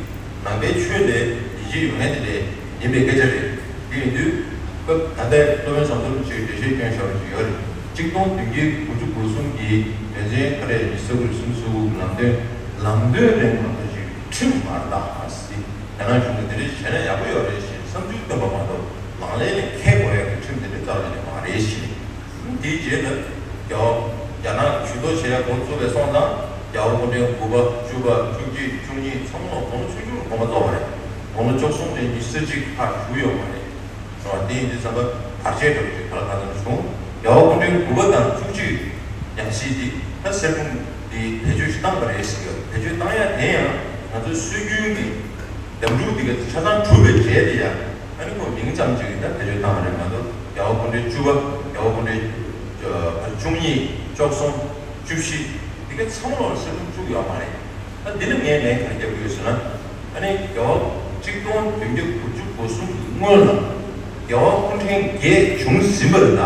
ནང་པའི་ཆོས་ལ་ཡིད་ཆེས་ཡོད་མཁན་དེ་ལས་ཡིན་པའི་སྐད་ཆ་རེད། དེ་ཡིན་དུས་སྐབས་ད་ལྟའི་སློབ་དཔོན་ཟམ་གདོང་རིན་པོ་ཆེས་འགྲེལ་བཤད་བསྐྱོན་བཞག་པ་ཞིག་ཡོད་རེད། ཆིག་སྟོང་བདུན་བརྒྱ་དགུ་བཅུ་གོ་གསུམ་གྱི་དོན་ཚན་ཁ་རེ་ཉི་ཤུ་རྩ་དགུ་རེ་སུམ་ཅུ་སོ་དགུ་གི་ལམ་སྟོན། ལམ་སྟོན་རིང་མ་གཏོགས་ཅིག་ཁྲིམས་མ་རེད་ད་ཟེར། རྒྱ་ནག་གཞུང་གིས་དེ་འདྲ་བྱས་ན་ཡག་པོ་ཡོད་རེད་ཞེས་བསམ་ཚུལ་བཏོན་པ་མ་གཏོགས་ལག་ལེན་ལ་འཁེལ་དགོས་ཡག་གི་ཁྲིམས་དེ་འདྲ་རྩ་བ་ཉིད་ནས་མ་རེད་ཞེས། དེའི་རྗེས་ལ་རྒྱ་བོ་རྒྱ་ནག་གིས་ཇུས་གཏོགས་བྱེད་ཡ་འགོ་བཙུགས་པའི་སོང་ཙང་རྒྱ་བོད་སྐུ་ཕྲེང་དགུ་པ་བཅུ་པ་བཅུ་གཅིག་བཅུ་གཉིས་ཚང་མ་ལོ་དགུང་ལོ་ཆུང་ཆུང་ལ་དགོངས་པ་རྫོགས་པ་རེད། དགུང་ལོ་བཅུ་གསུམ་ནས་ཉི་ཤུ་རྩ་གཅིག་ལྷག་བཞུགས་ཡོད་མ་རེད། རེད་བ། དེ་ཡིན་དུས་ཙམ་པ་བར་ཆད་འདྲ་བོ་ཞིག་ག་ལ་གང་འཚམ་བྱུང་། རྒྱ་བོད་སྐུ་ཕྲེང་དགུ་པ་དང་བཅུ་གཅིག་ཡང་སྲིད་འདི་ད་གསེར་ཕུང་འདི་བེད་སྤྱོད་ཞིག་བཏང་པ་རེད་ཟེར་གྱི་ཡོད། བེད་སྤྱོད་བཏང་ཡ་དེ་ཡང་ང་ཚོའི་སྲོལ་རྒྱུན་གྱི་ལམ་ལུགས་འདི་ག་ཆ་ཚང་གྲུབ་པའི་རྗེས་དེ་ཡང་ཨ་ནི་ཁོ་མིང་ཙམ་ཅིག་གིས་ད་བེད་སྤྱོད་བཏང་བ་རེད་མ་གཏོགས། རྒྱ་བོད་སྐུ་ཕྲེང་བཅུ་པ། རྒྱ་བོད་སྐུ་ཕྲེང་བཅུ་གཉིས། བཅུ་གསུམ། བཅུ་བཞི། འདི་ག་ཚང་མ་ལོག་ལ་གསེར་ཕུང་བཅུག་ཡོད་མ་རེད། ད་འདི་ལ་ངས་ལན་ག་རེ་རྒྱབ་ཀྱི་ཡོད་ཟེར་ན། ཨ་ནི་རྒྱ་བོད་ཆིག་སྟོང་བདུན་བརྒྱ་དགུ་བཅུ་གོ་གསུམ་གྱི་སྔོན་ལ་རྒྱ་བོད་སྐུ་ཕྲེང་བརྒྱད་བྱུང་ཟིན་པ་རེད་ད།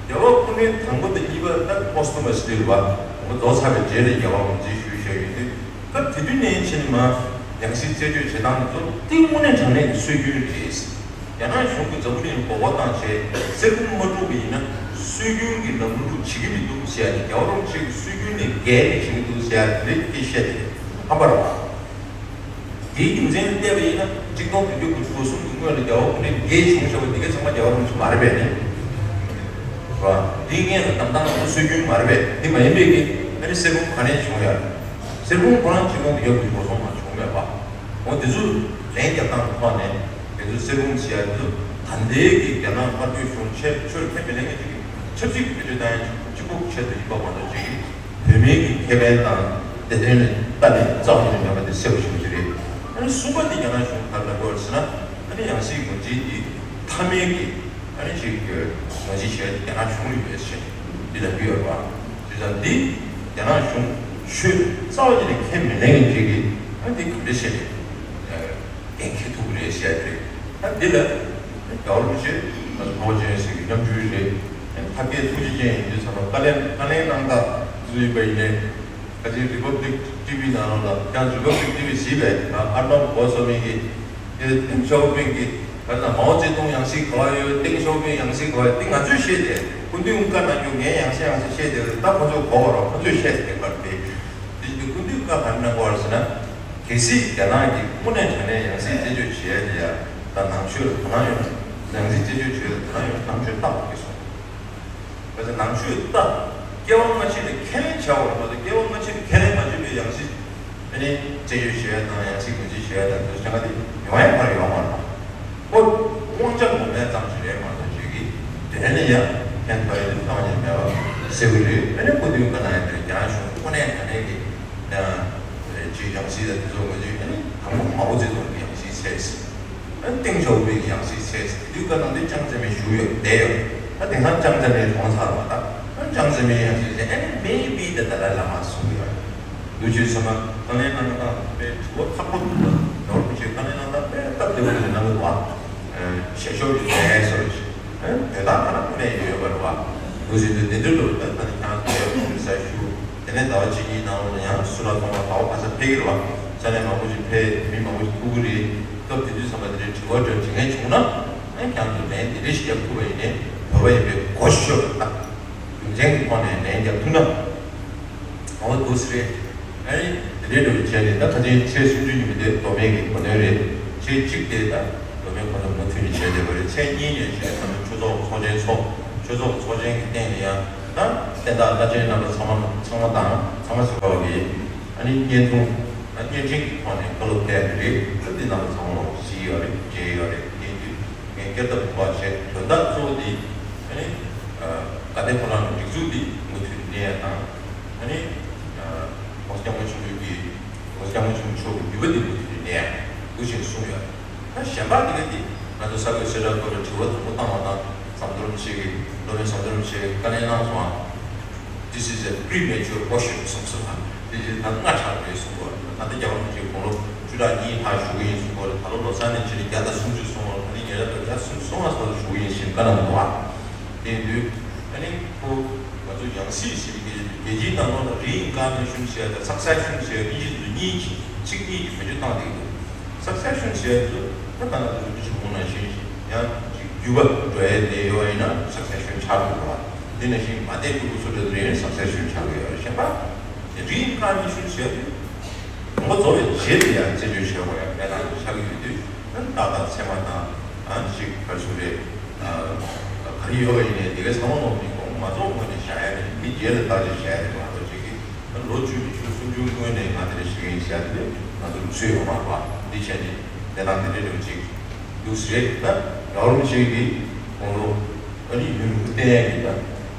རྒྱ་བོད་སྐུ་ དང་པོ་དང་གཉིས་པ་ད་ཨོ་སི་ཏོ་མ་སི་ཏི་རེད་པ། འོ་རྫོགས་ཚར་བའི་རྗེས་ལ་རྒྱལ་བ་རིན་པོ་ཆེས་ཞུས་བཞག་ཡོད་དུས། སྐབས་དེ་དུས་ནས་ཕྱིན་ནས་མར་ཡང་སྲིད་རྩད་གཅོད་བྱེད་སྟངས་དེ་ཚོ་དེ་དངོས་གནས་དྲང་གནས་ཀྱི་སྲོལ་རྒྱུན་རེད། རྒྱ་ནག་གཞུང་གིས་འཛམ་བུ་གླིང་ལ་མགོ་སྐོར་བཏང་བྱས་གསེར་བུམ་མ་དཀྲུགས་པ་ཡིན་ན་སྲོལ་རྒྱུན་གྱི་ལམ་ལུགས་བྱེད་ཀྱི་མི་འདུག་ཟེར་ཡ་དེ། རྒྱལ་བ་རིན་པོ་ཆེ་གི་སྲོལ་རྒྱུན་ལས་འགལ་ནས་བྱེད་ཀྱི་འདུག་ཟེར་ཡ་དེ་རེད། དེ་བཤད་དེ་ཧམ་པ་རེད་པ། དེའི་རྒྱུ་མཚན་ལ་བལྟས་པ་ཡིན་ན་གཅིག་སྟོང་དགུ་བརྒྱ་དགུ་བཅུ་གོ་གསུམ་གྱི་སྔོན་ལ་རྒྱལ་བ་སྐུ་ཕྲེང་བརྒྱད་བྱུང་བཞག་པ་དེ་ག་ཚང་མ་རྒྱལ་བ་རིན་པོ་ཆེ་མ་རེད་པས་ནི། རེད་པ། དེའི་སྔོན་ལ་བདམས་སྟངས་ཚོ་སྲོལ་རྒྱུན་མ་རེད་པས། དེ་མ་ཡིན་པའི་གི་ཨ་ནི་གསེར་བུམ་ག་ནས་བྱུང་ཡ། གསེར་བུམ་ཁོ་རང་གཅིག་སྟོང་དགུ་བརྒྱ་དགུ་བཅུ་གོ་གསུམ་ལ་བྱུང་མེད་པ། འོ་དེ་ཚོ་ལན་རྒྱབ་སྟངས་ཀྱི་ཐོག་ནས་དེ་ཚོ་གསེར་བུམ་ཟེར་ཡ་དེ་ཚོ་ད་ལྟའི་གི་རྒྱ་ནག་དམར་པོའི་གཞུང་ཆེ་ཆོས་ཁས་མི་ལེན་མཁན་ཅིག་གི་ཆབ་སྲིད་ཀྱི་བེད་སྤྱོད་བཏང་ཡ་ཅིག་གཅིག་པོ་ཆེད་དུ་ཡིན་པ་མ་གཏོགས་ཅིག་གི་བོད་མིའི་གི་ཁེ་ཕན་དང་བདེ་དོན་ལ་ལྟ་སྟེ་རྩ་བ་ཉིད་ནས་མེད་པ་དེ་གསལ་པོ་ཞེ་པོ་ཅིག་རེད། ཨ་ནི་གསུམ་པ་དེ་རྒྱ་ནག་གཞུང་ག་རེ་ལབ་དགོས་རེད་ཟེར་ན། ཨ་ནི་ཡང་སྲིད་ངོས་འཛིན་དེ་མཐའ་མའི་གི་ཨ་ནི་ཅིག་ངོས་འཛིན་བྱས་རྒྱ་ནག་གཞུང་ལ་ཡོད་ཟེར་འདི་ལབ་ཀྱི་ཡོད་རེད་པ། བྱས་ཙང་འདི་རྒྱ་ནག་གཞུང་ཆོས་རྩ་བ་ཉིད་ནས་ཁས་མི་ལེན་མཁན་ཅིག་གིས་ཨ་ནི་འདི་ག་འདྲ་བྱས་ནས་འགན་འཁྱེར་ཐུབ་ཀྱི་རེད་ཟེར་ཡ་དེ་རེད། ད་འདི་ལ་རྒྱལ་བ་རིན་པོ་ཆེ་ང་ཚོ་འཕགས་པ་སྤྱན་རས་གཟིགས་ཀྱི་རྣམ་འཕྲུལ་རེད། ཐབས་མཁས་ཐུགས་རྗེ་ཅན་ཡིན་དུས་ཚང་མ་བཀའ་ལན་བཀའ་ལན་གནང་སྟངས་བཟོས་པ་ཡིན་ནའི། ཁ་ཅིག་རི་པབ་ལིག་ཊི་ཝི་ནང་ལ་ཡང་རི་པབ་ལིག་ཊི་ཝི་གཟིགས་པས། ཨར་ནབ་གོ་སོ་མི་གིས་དེ་ཏེང་ཞའོ་ཕིང་གི་ག་ལ་མའོ་ཙེ་ཏུང་ཡང་སྲིད་ག་བ་ཡོད། ཏེང་ཞའོ་ཕིང་ཡང་སྲིད་ག་བ་ཡོད། དེ་ང་ཚོས་ཤེས་ཏེ་སྐུ་མདུན་བཀའ་གནང་རྒྱུ་ངས་ཡང་སེ་ཡང་སེ་ཤེས་ཏེ། ད་ཁོ་ཚོས་གོ་བ་རོགས་ཁོ་ཚོས་ཤེས་ཏེ་པར་དེ་དེ་སྐུ་མདུན་བཀའ་ག་རེ་གནང་དགོས་རེད་ཟེར་ན། གལ་སྲིད་རྒྱ་ནག་གིས་དངོས་གནས་དྲང་གནས་ཡང་སྲིད་རྩད་གཅོད་བྱེད་ཡ་དེ་ཡ་ད་ནང་ཆོས་ལ་དོ་སྣང་ཡོད་ན། ཡང་སྲིད་རྩད་གཅོད་བྱེད་ཡ་ལ་དོ་སྣང་ཡོད་ན་ནང་ཆོས་ལྟ་དགོས་ཀྱི་སོང་། བྱས་ཙང་ནང་ཆོས་ལྟ། སྐྱེ་བ་སྔ་ཕྱི་ལ་ཁས་ལེན་བྱ་བར་མ་གཏོགས། སྐྱེ་བ་སྔ་ཕྱི་ལ་ཁས་ལེན་མ་བྱས་པའི་ཡང་སྲིད་ཨ་ནི་རྩད་གཅོད་བྱེད་ཡ་དང་ཡང་སྲིད་ངོས་འཛིན་བྱེད་ཡ་དང་དེ་ཚོ་གང་ག་དེ་ཡོང་ཡ་ག་རེ་ཡོང་མ་རེད། ཁོ་དབང་ཆ་ངོམ་ཡ་ཙམ་ཞིག་རེད་མ་གཏོགས་ཅིག་གི་དོན་ལ་ཡ་ཕན་ཐོགས་ཡ་དེ་ཚང་མ་ཉམས་ཡ་བ་གསལ་པོ་རེད། ཨ་ནི་སྐུ་མདུན་བཀའ་གནང་ཡ་དེ་རྒྱ་ནག་གཞུང་དངོས་གནས་དྲང་གནས་ཀྱི་ཅིག་ཡང་སྲིད་དང་དེ་ཚོ་ངོས་འཛིན་ཨ་ནི་དང་པོ་མའོ་ཙེ་ཏུང་གི་ཡང་སྲིད་ཚད། ཨ་ནི་ཏེང་ཞའོ་ཕིང་གི་ཡང་སྲིད་ཚད། དེ་དུས་བཀའ་གནང་དུས་ཅང་ཙེ་མིན་བཞུགས་ཡོད་བསྡད་ཡོད། ད་དེང་སང་ཅང་ཙེ་མིན་གྲོངས་ཚར་བ། ད་ཨ་ནི་ཅང་ཙེ་མིན་ཡང་སྲིད་ཚད། ཨ་ནི་མེ་བི་ད་ཏཱ་ལའི་བླ་མ་གསུངས་ཡོད། འདུག་བྱས་ཚང་མ་བཀའ་ལན་གནང་སྟངས་དཔེ་དྲི་བ་ཁག་པོ་འདུག་ལ། རྒྱལ་བ་རིན་པོ་ཆེས་བཀའ་ལན་གནང་སྟངས་དཔེ་སྟབས་བདེ་པོ་ཞིག་གནང་གི་འདུག་བ། ཞལ་ཤོར་གྱི་ལས་སོགས་ཤིག་ཨ་ནི་དོན་དག་ཐ་ན་དངོས་གནས་ཡོད་ཡོད་པ་རེད་བ། འདུག་བྱས་དུས་དེ་འདྲ་ལོ། ད་ད་ནི་ཁྱེད་རང་ཚོ་ཡག་པོ་ཞིག་ས་ཞུ། དེ་ནས་ཟླ་བ་གཅིག་གཉིས་ནང་ལ་ཡང་སུ་ལ་སོང་ལ་ཟླ་བ་ག་ས་ཕེབས་ཀྱི་རེད་བ། ས་གནས་མང་པོ་ཞིག་ཕེབས། མི་མང་པོ་ཞིག་ཐུག་གི་རེད། སྐབས་དེ་དུས་ཚང་མ་དེ་འདྲའི་དྲི་བ་འདྲ་དྲི་མཁན་བྱུང་ན། ཨ་ནི་ཁྱེད་རང་ཚོ་ལན་དེ་འདྲ་ཞིག་རྒྱབ་ཐུབ་པ་ཡིན་ནའི་བོད་པ་ཡིན་པའི་གོ་ཤོད་པ་དང་རྒྱུ་མཚན་གྱི་ཐོག་ནས་ལན་རྒྱབ་ཐུབ་ན། འོ་འདུག་སེ་རེད། ཨ་ནི་དེ་འདྲའི་འདྲ་བོ་བྱས་ནས། ད་ཁ་ཆེན་ཚེས་སུམ་ཅུ་ཉིན་མོ་དེ་མདོ་སྨད་ཀྱི་གོ་སྟོན་རེད། ཚེས་གཅིག་དེ་ད་མདོ་སྨད་ཁོ་ཚོ་མུ་མཐུད་ནས་བྱས་བསྡད་པ་རེད། ཚེས་གཉིས་ནས་བྱས་ད་ལྟ་ཆོས་ཚོགས་ཚོགས་ཆེན་ཚོགས། ཆོས་ཚོགས་ཚོགས་ཆེན་གྱི་སྟེང་ལ་ཡང་ད་བསྟན་བདག་བླ་ཆེན་རྣམ་པ་ཚང་མ་ཚང་མ་དང་། ཚང་མ་ཟེར་བ་གི་ཨ་ནི་བརྙན་ཐུང་། ཨ་བརྙན་འཕྲིན་གྱི་ཐོག་ནས་བཀའ་སློབ་སྩལ་གྱི་རེད། ད་འདི་རྣམ་པ་ཚང་མ་གཟིགས་ཡོད་རེད། མཇལ་ཡོད་རེད། དེ་ཡིན་དུས་ངས་བསྐྱར་ལྡབ་དགོངས་པ་བཞེས། དོན་དག་གཙོ་བོ་འདི་ཨ་ནི་དགའ་ལྡན་ཕོ་བྲང་གི་སྒྲིག་འཛུགས་འདི་མུ་མཐུད་གནས་ཡ་དང་། ཨ་ནི་༸གོང་ས་༸སྐྱབས་མགོན་ཆེན་པོའི་གི་༸གོང་ས་༸སྐྱབས་མགོན་ཆེན་པོ་མཆོག་གི་ནུས་པ་འདི་མུ་མཐུད་ནས་གནས་ཡ་འདུག་ཅེས་གསུངས་ཡོད། ད་གཞན་པ་འདི་ག་འདི་ང་ཚོ་ས་གོས་གསལ་བསྒྲགས་སྐོར་ལ་དྲི་བ་དུམ་བུ་བཏང་བ་དང་། ཟམ་གདོང་རིན་པོ་ཆེ་གིས། སློབ་དཔོན་ཟམ་གདོང་རིན་པོ་ཆེ་གིས་བཀའ་ལན་གནང་སོང་ཨ། This is a premature question གསུངས་སོང་ཨ། དེ་བཞིན་ད་སྔ་དྲགས་རེད་གསུངས་པ། ད་ལྟ་རྒྱལ་བ་རིན་པོ་ཆེ་དགུང་ལོ་བཅུ་ཕྲག་གཉིས་ལྷག་བཞུགས་ཀྱི་ཡིན་གསུངས་པ། ད་ལོ་ལོ་གསར་ནས་ཕྱི་ལོ་བརྒྱ་དང་སུམ་ཅུ་སོང་བ། ད་ནི་ཉེ་རབས་ལོ་བརྒྱ་སུམ་ཅུ་སོང་བ་སོགས་ལ་བཞུགས་ཀྱི་ཡིན་ཞེས་བཀའ་གནང་འདུག་ཨ། དེ་ཡིན་དུས་ཨ་ནི་ཁོ་ང་ཚོ་ཡང་སྲིད་ཟེར་གྱི་རྒྱལ་སྤྱིའི་ནང་ལོགས་ལ་རི་ཨིན་ཀར་ནེ་ཤོན་ཟེར་ཡ་དང་སག་སེ་ཤོན་ཟེར་ཡ་དབྱིན་ཇི་དེ་ཚོ་གཉིས་ཀྱི་ཚིག་གཉིས་ཀྱི་བེད་སྤྱོད་བཏང་བསྡད་ཀྱི་འདུག་སག་སེ་ཤོན་ཟེར་ཡ་དེ་ཚོ་ད་ད་ང་ཚོ་རིན་པོ་ཆེ་གོང་ནང་བཞིན་ཡང་ཅིག་བརྒྱུད་པ་འགྲོ་ཡ་དེ་ཡོད་པ་ཡིན་ན་སག་སེ་ཤོན་ཆགས་འགྲོ་བ། དེ་ནང་བཞིན་མ་བསྡད་འགྲོ་གི་སུ་འདྲ་རེད་ན་སག་སེ་ཤོན་ཆགས་ཀྱི་ཡོད་རེད། གཞན་པ་རི་ཨིན་ཀར་ནེ་ཤོན་ཟེར་ཡ་དེ་དང་པོ་རྫོགས་པའི་རྗེས་དེ་ཡང་རྩད་གཅོད་བྱེད་དགོས་ཡ་མེད་ལ་ཆགས་ཀྱི་ཡོད་དུས། ད་ཏག་ཏག་ཚད་མ་དང་ཨ་ཅིག་ག་རེ་ཟེར་རེད། ག་རེ་ཡོད་པ་ཡིན་ནའི་དེ་ག་ཚང་མ་ལོག་ནས་གོང་མ་རྫོགས་སྔོན་ནས་བཞག་ཡ་རེད། དེ་རྗེས་ལ་བརྟག་དཔྱད་བྱ་ཡ་རེད་མ་གཏོགས་ཅིག་གིས་ད་ལོ་བཅུ་ཉི་ཤུ་སུམ་ཅུ་སྔོན་ནས་ང་དེ་འདྲ་བྱེད་ཀྱི་ཡིན་ཟེར་ཡ་དེ་ང་ཚོ་ལུགས་སྲོལ་ཡོད་མ་རེད་པ། འདི་བྱས་ནས་གནས་སྟངས་དེ་འདྲ་འདྲ་བོ་ཅིག་འདུག་ཟེར། ད་རྒྱལ་བ་རིན་པོ་ཆེ་གིས་དགུང་ལོ་ཨ་ནི་ཡུན་རིང་པོ་བསྟེན་ཡ་གི་ད་དམ་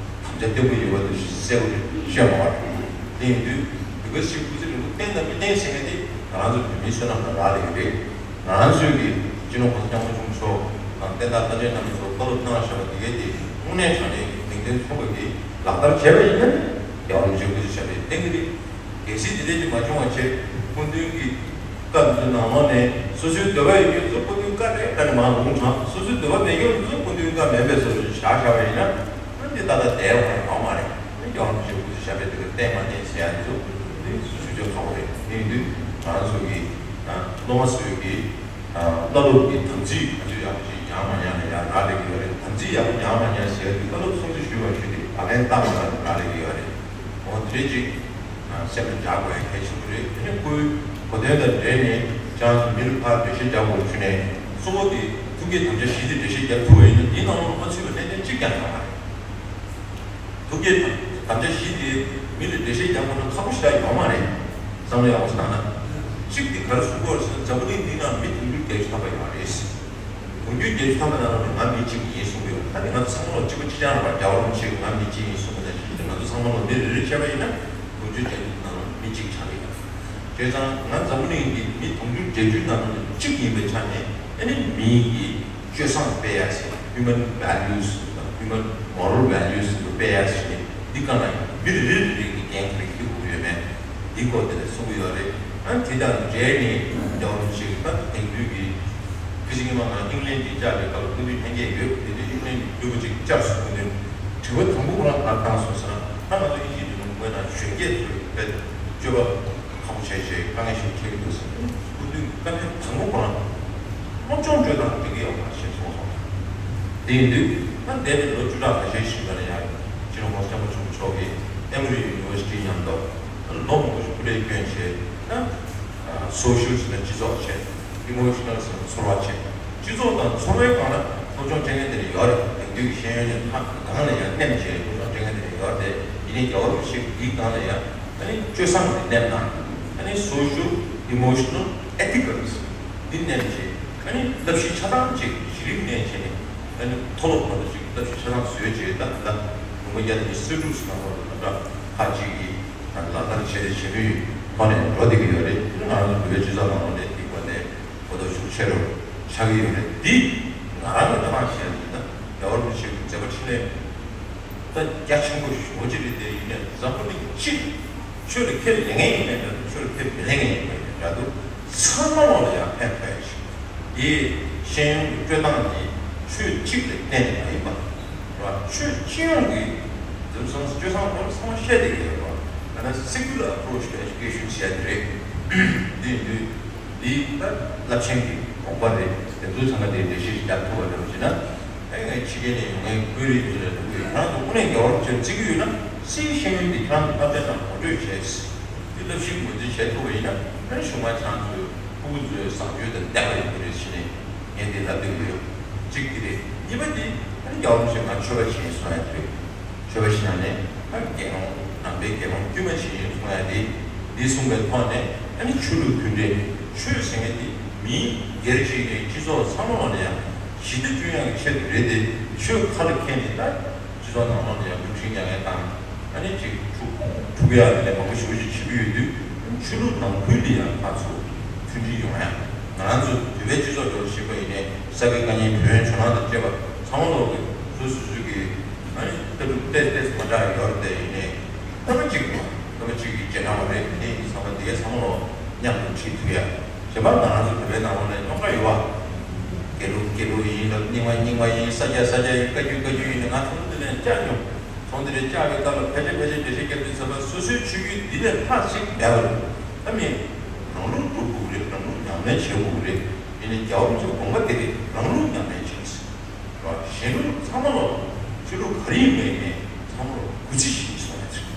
བཅའ་བརྟན་པོ་ཡོད་པ་དེ་གསལ་པོ་རེད། བཤད་མ་བར་དེ་ཡིན་དུས་དེ་ག་ཞིག་སྐུ་ཚེ་རིང་པོ་བསྟེན་དང་མི་བསྟེན་ཟེར་མཁན་དེ་ང་རང་ཚོ་བོད་མིའི་བསོད་ནམས་ལ་རག་ལས་ཀྱི་རེད། ང་རང་ཚོས་ཀྱི་སྤྱི་ནོར་༸གོང་ས་༸སྐྱབས་མགོན་ཆེན་པོ་མཆོག་དང་བསྟན་བདག་བླ་ཆེན་རྣམ་པ་ཚོ་བཀའ་སློབ་གནང་བཞག་པ་དེ་གའི་དེ་དངོས་གནས་དྲང་གནས་ཀྱི་ལེགས་ལྡན་མཚུངས་པ་གི་ལག་བསྟར་བྱས་པ་ཡིན་ན་རྒྱལ་བ་རིན་པོ་ཆེ་སྐུ་ཚེ་ཞབས་པད་བརྟན་གྱི་རེད། གལ་སྲིད་དེ་འདྲ་ཅིག་མ་བྱུང་བ་བྱས་སྐུ་མདུན་གྱི་བཀའ་འདི་ཚོའི་ནང་ལོགས་ནས་སོ་སོའི་འདོད་པ་ཡོད་མཁན་ཚོ་སྐུ་མདུན་བཀའ་རེད་ད་ནི་མར་ལུང་དྲངས། སོ་སོའི་འདོད་པ་མེད་མཁན་ཚོ་སྐུ་མདུན་བཀའ་མིན་པའི་བཟོ་འདྲ་ཞིག་བཞག་བཞག་པ་ཡིན་ན། ཨ་འདི་ ཏག་ཏག་བསྡད་ཡོང་བ་ཡོད་མ་རེད། ཨ་ནི་རྒྱལ་བ་རིན་པོ་ཆེ་སྐུ་ཚེ་ཞབས་པད་དེ་ག་བརྟན་མ་བརྟན་ཟེར་ཡ་དེ་ཚོ་དེ་ཞུ་རྒྱུ་ཁག་པོ་རེད། དེ་ཡིན་དུས་ང་ཚོ་གི་ཨ་སློབ་མ་ཚོས་ཀྱི་ཨ་བླ་སློབ་ཀྱི་དམ་ཚིག་ང་ཚོས་ཡག་པོ་ཞིག་ཉར་མ་ཉར་ནས་ཡར་རག་ལས་ཀྱི་ཡོད་རེད། དམ་ཚིག་ཡག་པོ་ཉར་མ་ཉར་ཟེར་ཡ་དེ་བླ་སློབ་སྲུང་བརྩི་ཞུས་པ་ཞུས་ཏེ་བག་ལེན་བཏང་མ་བཏང་རག་ལས་ཀྱི་ཡོད་རེད། འོ་དེ་ཅིག་སེམས་ལ་འཇགས་དགོས་ཡ་གལ་ཆེན་པོ་རེད། དེ་ནས་ཁོའི་གོ་དོན་དང་འབྲེལ་ནས་ཁྱེད་རང་ཚོ་མི་ལ་ཕར་འགྲེལ་བཤད་རྒྱག་དགོས་ཞུས་ནས་གཙོ་བོ་དེ་ཐུགས་བསྐྱེད་དམ་བཅའ་བཞི་དེ་འགྲེལ་བཤད་རྒྱག་ཐུབ་པ་ཡིན་ན་འདིའི་ནང་ལ་མ་ཚུད་པའི་གནད་དོན་གཅིག་ཀྱང་ཡོད་མ་རེད། ཐུགས་བསྐྱེད་དམ་བཅའ་བཞི་དེ་མི་ལ་འགྲེལ་བཤད་རྒྱག་དགོས་ན་ཁག་པོ་ཞེ་དྲག་ཡོད་མ་རེད། བསམ་བློ་ཡག་པོ་ཞིག་བཏང་ན། གཅིག་དེ་ག་རེ་གསུང་གི་ཡོད་རེད་ཟེར་ན་འཛམ་བུ་གླིང་འདིའི་ནང་མི་དུང་ཕྱུར་བརྒྱད་ཅུ་ཐམ་པ་ཡོད་རེད། དུང་ཕྱུར་བརྒྱད་ཅུ་ཐམ་པ་ནང་ལ་ང་མི་གཅིག་ཡིན་གསུང་གི་ཡོད། ད་ནི་ང་ཚོ་ཚང་མ་ལ་གཅིག་པ་གཅིག་རྐྱང་རེད་པ། རྒྱལ་བ་རིན་པོ་ཆེས་ང་མི་གཅིག་ཡིན་གསུང་གི་ནང་བཞིན་ང་ཚོ་ཚང་མ་ལ་མི་རེ་རེ་བྱས་པ་ཡིན་ན་དུང་ཕྱུར་བརྒྱད་ཅུ་ནང་ལ་མི་གཅིག་ཆགས་ཀྱི་ཡོད། བྱས་ཙང་ང་འཛམ་བུ་གླིང་འདི་མི་དུང་ཕྱུར་བརྒྱད་ཅུ་ནང་ལ་གཅིག་ཡིན་པའི་ཆ་ནས་ཨ་ནི་མིའི་གི་སྤྱོད་བཟང་སྤེལ་ཡ་ཟེར། Human values དང་Human moral values དེ་ཚོ་སྤེལ་ཡ་ཟེར་ནས་འདི་ག་ལ་ཡང་མི་རེ་རེ་རེ་གི་འགན་ག་རེ་འཁྱེར་དགོས་ཡོད་མེད་འདི་སྐོར་དེ་ལ་གསུང་གི་ཡོད་རེད། ཨ་དེ་དང་འབྲེལ་ནས་རྒྱལ་བ་རིན་པོ་ཆེ་གི་ད་དེང་དུས་ཀྱི་ཁ་སང་ཉི་མ་ང་ཨིང་ལན་འདི་བཅར་བའི་སྐབས་ལ་སྐུ་མདུན་ལྷན་རྒྱས་ཡོད། དེ་དུས་ཨིང་ལན་གྱི་སྐྱོ་པོ་ཅིག་བཅར་སོང་། སྐུ་མདུན་དྲི་བ་དང་པོ་ཁོ་རང་ག་རེ་བཏང་སོང་ཟེར་ན། ད་ང་ཚོ་ཨིན་ཇིའི་འབྲི་གུང་སྔོན་ན་གཞོན་སྐྱེས་ཚོས་དཔེ་སྤྱོད་པ་ཁག་པོ་བྱས་བྱས་དཀའ་ངལ་ཞིག་འཕྲད་ཀྱི་འདུག་ཟེར། སྐུ་མདུན་བཀའ་ལན་དང་པོ་ཁོ་རང་སློབ་སྦྱོང་སྤྲོད་སྟངས་འགྲིག་གི་ཡོད་མ་རེད་ཞེས་གསུངས་སོང་། དེ་ཡིན་དུས་ད་འདས་པའི་ལོ་བཅུ་ཕྲག་ཁ་ཤས་ཤིག་ལ་ཡང་སྤྱི་ནོར་༸གོང་ས་༸སྐྱབས་མགོན་ཆེན་པོ་མཆོག་གིས་Emory University མཉམ་དུ་ལོ་མང་པོ་ཞིག་སྐུ་ལས་བསྐྱོན་བྱས། ད་social ཟེར་ན་སྤྱི་ཚོགས་བྱས། Emotional ཟེར་ན་ཚོར་བ་བྱས། སྤྱི་ཚོགས་དང་ཚོར་བའི་སྒང་ལ་སློབ་སྦྱོང་སྤྲད་མཁན་དེ་འདྲ་ཡོད་རེད། དེང་དུས་ཀྱི་ཤེས་ཡོན་ནི་ཧ་གང་ལ་ཡང་སྣེམ་བྱས་སློབ་སྦྱོང་སྤྲད་མཁན་དེ་འདྲ་ཡོད་རེད། ཡིན་ནའི་རྒྱལ་བ་རིན་པོ་ཆེ་འདིའི་སྒང་ལ་ཡང་ཨ་ནི་སྤྱོད་བཟང་དེ་སྣེམ་ན། ཨ་ནི་social emotional ethics འདི་སྣེམ་བྱས། ཨ་ནི་བསླབ་གཞི་ཆ་ཚང་ཅིག་གཞི་རིམ་ནས་བྱས་ནས་ཨ་ནི་མཐོ་སློབ་བར་དུ་ཅིག་བསླབ་གཞི་ཆ་ཚང་བཟོས་བྱས། ད་ད་ལུང་པ་བརྒྱ་དང་ཉི་ཤུ་རྩ་དྲུག་ཟེར་ན་བར་དུ་ད་ལྟ་ཁག་ཅིག་གིས་ལག་བསྟར་བྱས་ཏེ་བྱེད་མུས་ཐོག་ནས་འགྲོ་བསྡད་ཀྱི་ཡོད་རེད། དེ་ང་རང་ཚོ་བོད་པའི་སྤྱི་ཚོགས་ནང་ལོགས་ནས་དེ་སྐོར་ནས་གོ་རྟོགས་ཤུགས་ཆེ་རུ་ཆགས་ཀྱི་ཡོད་རེད། འདི་ང་རང་གི་ལྟ་སྟངས་བཤད་ཡིན་ན་རྒྱལ་བ་རིན་པོ་ཆེ་གི་མཛད་པ་འཕྲིན་ལས་ད་རྒྱ་ཆེན་པོ་ཞེ་པོ་ཅིག་རེད། དེ་ཡིན་ནའི་འཛམ་བུ་གླིང་སྤྱི་ཆོས་ལ་ཁས་ལེན་མཁན་ཡིན་མིན་དང་ཆོས་ལ་ཁས་མི་ལེན་མཁན་ཡིན་མིན་འདྲ་འདུག་ཚང་མ་ལོག་ལ་ཡང་ཕན་ཐོགས་ཡ་ཞིག་འདིའི་ཤེས་ཡོན་གྱི་སྤྲོད་སྟངས་འདི་ཆོས་གཅིག་ལ་བརྟེན་ནས་མ་ཡིན་པ། ར་ཆོས་སྤྱི་ཡོངས་ཀྱི་འཛམ་བཟང་སྤྱོད་བཟང་སྐོར་ཚང་མ་བཤད་བསྡད་ཀྱི་ཡོད་པ། ད་ནི་secular approach to education ཟེར་ཡ་དེ་རེད། འདི་འདི་འདི་ད་རླབས་ཆེན་གྱི་དགོངས་པ་རེད། དེ་ཚོ་ཚང་མ་དེ་འགྲེལ་བཤད་ཞིག་རྒྱག་ཐུབ་པ་རེད་ཟེར་ན། ཨེ་ངས་ཕྱི་རྒྱལ་ནས་ཡོང་མཁན་དཔོན་རིགས་ཚོ་ལ་འགྲོ་གི་ཡོད། ཁྱེད་རང་ཚོ་དངོས་གནས་རྒྱལ་བ་རིན་པོ་ཆེར་བརྩི་གི་ཡོད་ན་སའི་ཤེས་ཡོན་འདི་ཁྱེད་རང་ཚོ་སློབ་གྲྭའི་ནང་ངོ་སྤྲོད་བྱས། འདི་བསླབ་གཞི་ངོས་འཛིན་བྱས་ཐུབ་པ་ཡིན་ན་ཨ་ནི་གཞུག་མ་ཁྱེད་རང་ཚོའི་ཕྲུ་གུ་ཚོའི་བཟང་སྤྱོད་དང་ལྡན་པ་ཡོང་གི་རེད་ཟེར་ནས་ངས་འདི་ལབ་བསྡད་ཀྱི་ཡོད། གཅིག་འདི་རེད། གཉིས་པ་འདི་ཨ་ནི་རྒྱལ་བ་རིན་པོ་ཆེ་ང་ཆོས་པ་ཞིག་ཡིན་གསུང་ཡ་དེ་རེད། ཆོས་པ་ཞིག་ཡིན་ནའི་ཨ་དགེ་སློང་ནང་པའི་དགེ་སློང་དཀྱུས་མ་ཞིག་ཡིན་གསུང་ཡ་དེ། འདི་གསུངས་པའི་ཐོག་ནས་ཨ་ནི་ཆོས་ལུགས་མཐུན་འབྲེལ། ཆོས་ཟེར་མཁན་དེ་མིའི་སྒེར་གཅིག་ནས་སྤྱི་ཚོགས་ཚང་མ་ལ་ཡང་ཞི་བདེ་བསྐྲུན་ཡག་གི་ཆེད་དུ་རེད་དེ། ཆོས་ཁ་ལ་འཁྱེར་ནས་ད་སྤྱི་ཚོགས་ནང་ལོགས་ལ་ཡང་དཀྲུག་ཤིང་རྒྱག་མཁན་དང་། ཨ་ནི་ཅིག་འཁྲུག་འཁྲུག་ཡག་དེ་ལས་མང་པོ་ཞེ་པོ་ཞིག་བྱེད་ཀྱི་ཡོད་དུས་ཆོས་ལུགས་ནང་ཁུལ་ལ་ཡང་ཕར་ཚུར་མཐུན་སྒྲིལ་ཡོང་ཡག་ང་རང་ཚོ་བོད་པའི་སྤྱི་ཚོགས་སྐོར་ཞིག་པ་ཡིན་ནའི་ས་དགེ་བཀའ་རྙིང་བོན་ཇོ་ནང་དང་བཅས་པ་ཚང་མ་ལོག་གི་སོ་སོ་སོ་གི་ཨ་ནི་ལྟ་གྲུབ་ཏོག་ཙམ་ཏོག་ཙམ་མ་འདྲ་བ་ཡོད་རེད། དེ་ཡིན་ནའི་ལྟ་བ་གཅིག་རེད། ལྟ་བ་གཅིག་གི་རྗེས་འབྲང་བ་རེད། དེ་ནས་ཚང་མ་དེ་གའི་ཚང་མ་ལོག་མཉམ་དུ་ཁྲིད་ཐུབ་ཡ། བྱས་པ་ང་རང་ཚོ་བོད་པའི་ནང་ལོགས་ནས་རྙོག་དྲ་ཡོད་པ། དགེ་ལུགས་དགེ་ལུགས་ཡིན་ལབ། རྙིང་མ་རྙིང་མ་ཡིན། ས་སྐྱ་ས་སྐྱ་ཡིན། བཀའ་བརྒྱུད་བཀའ་བརྒྱུད་ཡིན་ལབ། ང་ཚོང་དེ་ལས་བཅར་མྱོང་། ཚོང་དེ་ལས་བཅར་བའི་སྐབས་ལ་ཕལ་ཆེར་ཕལ་ཆེར་འགྲེལ་བཤད་རྒྱབ་དུས་ཙམ་པ་སོ་སོའི་ཆོས་བརྒྱུད་འདི་ལས་ལྷག་ཅིག་མེད་པ་རེད། ད་མིན་རང་ལུགས་སྒྲུབ་དགོས་རེད། རང་ལུགས་ཉམས་ལེན་བྱེད་དགོས་རེད། ཡིན་ནའི་རྒྱལ་བ་རིན་པོ་ཆེའི་དགོངས་པ་དེ་རེད། རང་ལུགས་ཉམས་ལེན་བྱེད། གཞན་ལུགས་ཚང་མ་ལོག་ཆོས་ལུགས་ག་རེ་ཡིན་པ་ཡིན་ནའི་ཚང་མ་ལོག་གུས་བརྩི་ཞིག་གསུང་ཡ་ཚུལ།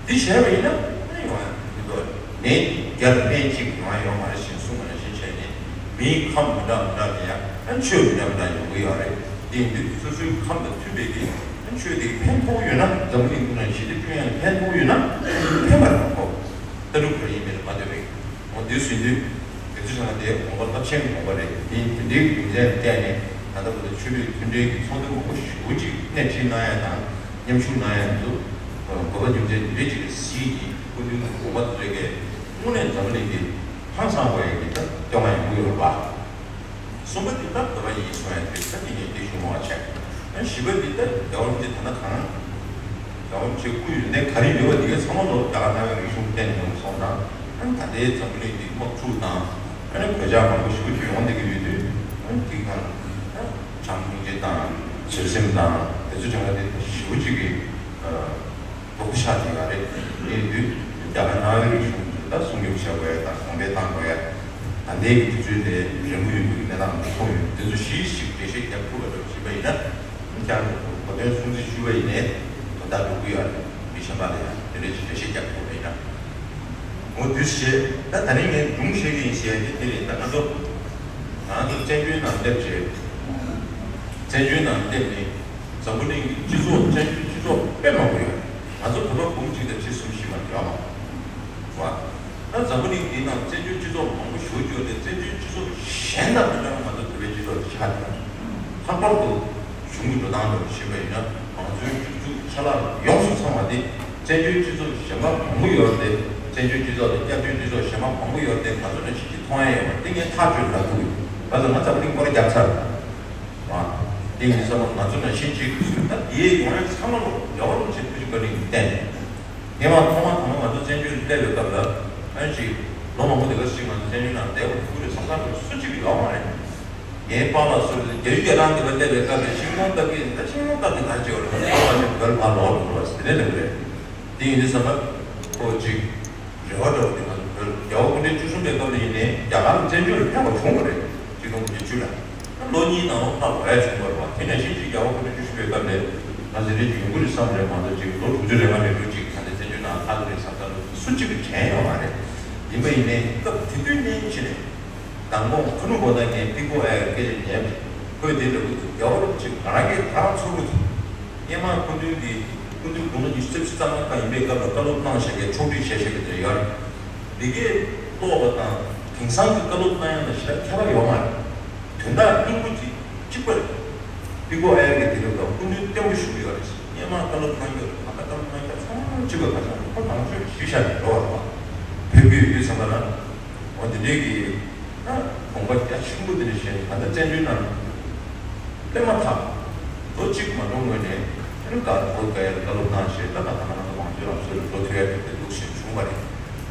འདི་བྱས་པ་ཡིན་ན་ཨ་ནི་ཡོང་ཡ་མི་འདུག་ནས་རྒྱལ་ལ་ཕན་གཅིག་ཡོང་ཡ་ཡོད་མ་རེད་ཞེས་གསུངས་པ་ནང་བཞིན་བྱས་ནས་མིའི་ཁམས་མི་འདྲ་མི་འདྲ་ལ་ཡ་ཨ་ནི་ཆོས་མི་འདྲ་མི་འདྲ་ཡོང་གི་ཡོད་རེད། དེ་ཡིན་དུས་སོ་སོའི་ཁམས་དང་མཐུན་པའི་གི་ཨ་ནི་ཆོས་དེ་ཕན་ཐོགས་ཡོད་ན་འཛམ་བུ་གླིང་ཁྱོན་ནས་ཞི་བདེ་བསྐྲུན་ཡ་ཕན་ཐོགས་ཡོད་ན་ཕན་པ་རེད་པ། ལྟ་གྲུབ་ག་རེ་ཡིན་མིན་ལ་མ་ལྟོས་པའི། འོ་དེ་ཟེར་དུས་དེ་ཚོ་ཚང་མ་དེ་དགོངས་པ་རླབས་ཆེན་གྱི་དགོངས་པ་རེད། དེ་དེ་འདྲའི་རྒྱུ་མཚན་ལ་བརྟེན་ནས་ད་ལྟ་བར་དུ་ཆོས་ལུགས་མཐུན་འབྲེལ་གྱི་ཚོགས་འདུ་མང་པོ་ཞེ་པོ་ཅིག་སྣེ་ཁྲིད་གནང་ཡ་དང་མཉམ་ཞུགས་གནང་ཡ་ཚོ་དགོས་པ་རྒྱུ་མཚན་དེ་འདྲའི་ཅིག་ལ་གཟིགས་ཀྱིས་སྐུ་མདུན་གྱི་དགོངས་པ་དེ་ཚོ་གས་དངོས་གནས་འཛམ་བུ་གླིང་གི་ཧང་སང་དགོས་ཡ་གི་ད་སྐྱོ་ང་ཡོང་གི་ཡོད་རེད་པ། གསུམ་པ་འདི་ད་བོད་པ་ཡིན་གསུང་ཡ་དེ་ད་འདི་ངས་འདི་ཞུ་མ་བ་བྱས། ཨ་བཞི་པ་འདི་ད་རྒྱལ་བ་རིན་པོ་ཆེ་ད་ལྟ་གང་། རྒྱལ་བ་རིན་པོ་ཆེ་སྐུ་ཡོན་ཏན་ག་རེ་ཡོད་པ་འདི་གའི་ཚང་མ་ལོ་རྒྱ་གར་ནང་གི་རིག་གཞུང་བསྟན་ནས་ཡོང་སོང་དང་། ཨ་ད་ལྟའི་འཛམ་བུ་གླིང་འདི་དམག་འཁྲུག་དང་། ཨ་ནི་གོད་ཆག་མང་པོ་ཞེ་པོ་ཅིག་ཡོང་བསྡད་ཀྱི་ཡོད་དུས་ཨ་འདི་གང་། བྱམས་སྙིང་རྗེ་དང་བྱམས་སེམས་དང་དེ་ཚོ་བྱུང་བ་དེ་ ཞེ་པོ་ཅིག་གི་ཨ་དོགས་པ་ཆགས་བསྡད་ཡོད་རེད། དེ་ཡིན་དུས་རྒྱ་གར་ནང་པའི་རིག་གཞུང་དེ་ད་སྲུང་སྐྱོབ་བྱ་དགོས་ཡ་དང་གོང་འཕེལ་གཏང་དགོས་ཡ། ད་ལྟའི་གི་དུས་ཚོད་དེ་རན་པོ་ཡོད་པའི་གནས་སྟངས་མཐོང་ཡོད། དེ་ཚོ་གཞི་ཞིག་འགྲེལ་བཤད་རྒྱག་ཐུབ་པ་འདྲ་བྱས་པ་ཡིན་ན། ཁྱེད་རང་གོ་དོན་སྲུང་བརྩི་ཞུ་བ་ཡིན་ནའི་དོ་བདག་འགྲོ་གི་ཡོད་རེད། མི་གཞན་པ་ལ་ཡང་དེ་འདྲ་ཞིག་འགྲེལ་བཤད་རྒྱག་ཐུབ་པ་ཡིན་ན། འོ་དུས་བྱས། ད་ད་རིང་ངས་སྒྲུང་བཤད་ཀྱི་ཡིན་ཟེར་ཡ་དེ་དེ་རེད། ད་ང་ཚོ་ང་ཚོ་བཙན་བྱོལ་ནང་སླེབས་བྱས། བཙན་བྱོལ་ནང་སླེབས་ནས་འཛམ་བུ་གླིང་གི་སྤྱི་ཚོགས། བཙན་བྱོལ་སྤྱི་ཚོགས་དཔེ་མང་པོ་ཡོད་རེད། ང་ཚོ་བོད་པ་འབུམ་གཅིག་དང་ཁྲི་གསུམ་བཞི་མ་ཡོད་མ་རེད་བ། ད་འཛམ་བུ་གླིང་འདིའི་ནང་བཙན་བྱོལ་སྤྱི་ཚོགས་མང་པོ་ཞེ་པོ་ཅིག་ཡོད་རེད། བཙན་བྱོལ་སྤྱི་ཚོགས་གཞན་དང་མི་འདྲ་བ་ང་ཚོ་བོད་པའི་སྤྱི་ཚོགས་ཆགས་བསྡད་ཡོད་རེད། ལྷག་པར་དུ་གཞུང་གི་འགྲོ་སྟངས་འདྲ་བོ་ཤེས་པ་ཡིན་ན། ང་ཚོའི་སྒྲིག་འཛུགས་ཆ་ལག་ཡོངས་སུ་ཚང་བ་དེ་བཙན་བྱོལ་སྤྱི་ཚོགས་གཞན་པ་མང་པོ་ཡོད་རེད། བཙན་བྱོལ་སྤྱི་ཚོགས་དང་སྐྱབས་བཅོལ་སྤྱི་ཚོགས་གཞན་པ་མང་པོ་ཡོད་རེད། ང་ཚོ་ནང་བཞིན་གྱི་མཐོང་ཡ་ཡོད་མ་རེད། དེ་ངས་ཐག་གཅོད་ལ་ཐུག་ཡོད། ང་ཚོ་ང་ཚོ་ལ་སྐོར་རྒྱག་ཚར། ཨ། དེ་ཡིན་ཙང་ང་ཚོ་ནང་བཞིན་ཅིག་ད་དེའི་ཡོང་ཡ་ཚང་མ་ལོ་རྒྱལ་བ་རིན་པོ་ཆེ་ཐུགས་རྗེ་བཀའ་དྲིན་གྱིས་བརྟེན། སྔོན་མ་ཐོག་མ་དང་པོ་ང་ཚོ་བཙན་བྱོལ་སླེབས་པའི་སྐབས་ལ། ཨ་ནི་ཅིག་ལོ་མང་པོ་དེ་ག་ཅིག་ང་ཚོ་བཙན་བྱོལ་ནང་བསྡད་དགོས་ཀྱི་རེད་བསམ་བསམ་འདྲ་སུ་གཅིག་ཡོད་མ་རེད། ངའི་པཱ་ལགས་སུ་རྒྱ་ཡུལ་རྒྱ་ནག་འདི་ལ་སླེབས་པའི་སྐབས་ལ་ཤིང་སྡོང་བཏབ་ཀྱི་ཡིན། ད་ཤིང་སྡོང་བཏབ་ནས་ག་རེ་བྱེད་པ་རེད། ང་ཚོ་ཡོང་བ་ཞིག་བོད་ལ་ཕར་ལོག་འགྲོ་བ་ཟེར་ནས་ལབ་རེད། དེ་ཡིན་དུས་ཙམ་པ་ཁོ་ཅིག་རེ་བ་འདྲ་བོ་དེ། ང་ཚོ་བོད་རྒྱལ་བ་སྐུ་ཕྲེང་བཅུ་གསུམ་པའི་སྐབས་ལ་ཡིན་ནའི་རྒྱ་གར་ལ་བཙན་བྱོལ་ལ་ཕེབས་པ་བྱུང་བ་རེད། ཆིག་སྟོང་དགུ་བརྒྱ་བཅུ་ལ། ལོ་གཉིས་ནང་ལོགས་ཕར་ལོག་ཡ་བྱུང་བ་རེད་བ། དེ་ནང་བཞིན་ཅིག་རྒྱལ་བ་སྐུ་ཕྲེང་བཅུ་བཞི་པའི་སྐབས་ལ་ང་ཚོ་རེ་ཡོང་གི་རེད་བསམ་རེད། ང་ཚོ་ཅིག་ལོ་དྲུག་ཅུ་རེ་ལྔ་རེ་དྲུག་ཅིག་ང་ཚོ་བཙན་བྱོལ་ནང་ལྷག་གི་རེད་བསམ་ཙང་སུ་གཅིག་གིས་དྲན་ཡོད་མ་རེད། ཡིན་པ་ཡིན་ནའི་སྐབས་དེ་དུས་ནས་ཕྱིན་ནས། མདང་དགོང་ཁ་ནུབ་སྒོ་ནས་ངས་པི་ཀོ་ཨེ་ཡ་སྐད་ཆ་ཉན་པ་རེད། ཁོས་དེ་འདྲ་པོ་འདུག་རྒྱལ་བ་རིན་པོ་ཆེ་ང་རང་གིས་ད་རང་ཚོར་གྱི་འདུག་སྔོན་མ་སྐུ་མདུན་གྱི་སྐུ་མདུན་དགུང་ལོ་ཉི་ཤུ་རྩ་བཞི་རྩ་ལྔ་ལྷག་ཡིན་པའི་སྐབས་ལ་བཀའ་སློབ་གནང་བཞག་མཁན་ཕྱོགས་སྒྲིག་བྱས་བཞག་མཁན་དེ་ཡོད་རེད། འདི་གས་ཀློག་པ་དང་དེང་སང་གི་བཀའ་སློབ་གནང་ཡ་ལ་ཞེ་དྲག་ཁྱད་པར་ཡོད་མ་རེད། དོན་དག་སྙིང་པོ་དེ་གཅིག་པ་རེད། པི་ཀོ་ཨེ་ཡ་གི་དེ་སྐབས་ལ་སྐུ་མདུན་བརྟན་པོ་བཞུགས་ཡོད་རེད། སྔོན་མ་བཀའ་སློབ་གནང་རྒྱུ་དང་བཀའ་སློབ་གནང་རྒྱུ་ཚང་མ་གཅིག་པ་ག་ཚང་ཁོ་ནང་ཆོས་ཞུས་བཞག་ནས་འགྲོ་བ་རེད་པ། བོད་ཀྱི་ཡུལ་ཚང་མ་ལ། འོ་དེ་འདྲའི་གི་ད་དགོངས་པ་རྒྱ་ཆེན་པོ་དེ་འདྲ་བྱས་ནས། ད་ལྟ་བཙན་བྱོལ་ནང་སླེབས་མ་ཐག་ལོ་གཅིག་མ་འགྲོ་སྔོན་ནས་ཨ་ནི་ག་བོད་ག་ཡར་བཀའ་སློབ་གནང་བྱས། ད་ད་ད་ང་ཚོ་མང་གཙོའི་ལམ་སྲོལ་ལ་འགྲོ་ཐུབ་ཡ་དེ་འདུག་བྱས་བྱུང་བ་རེད།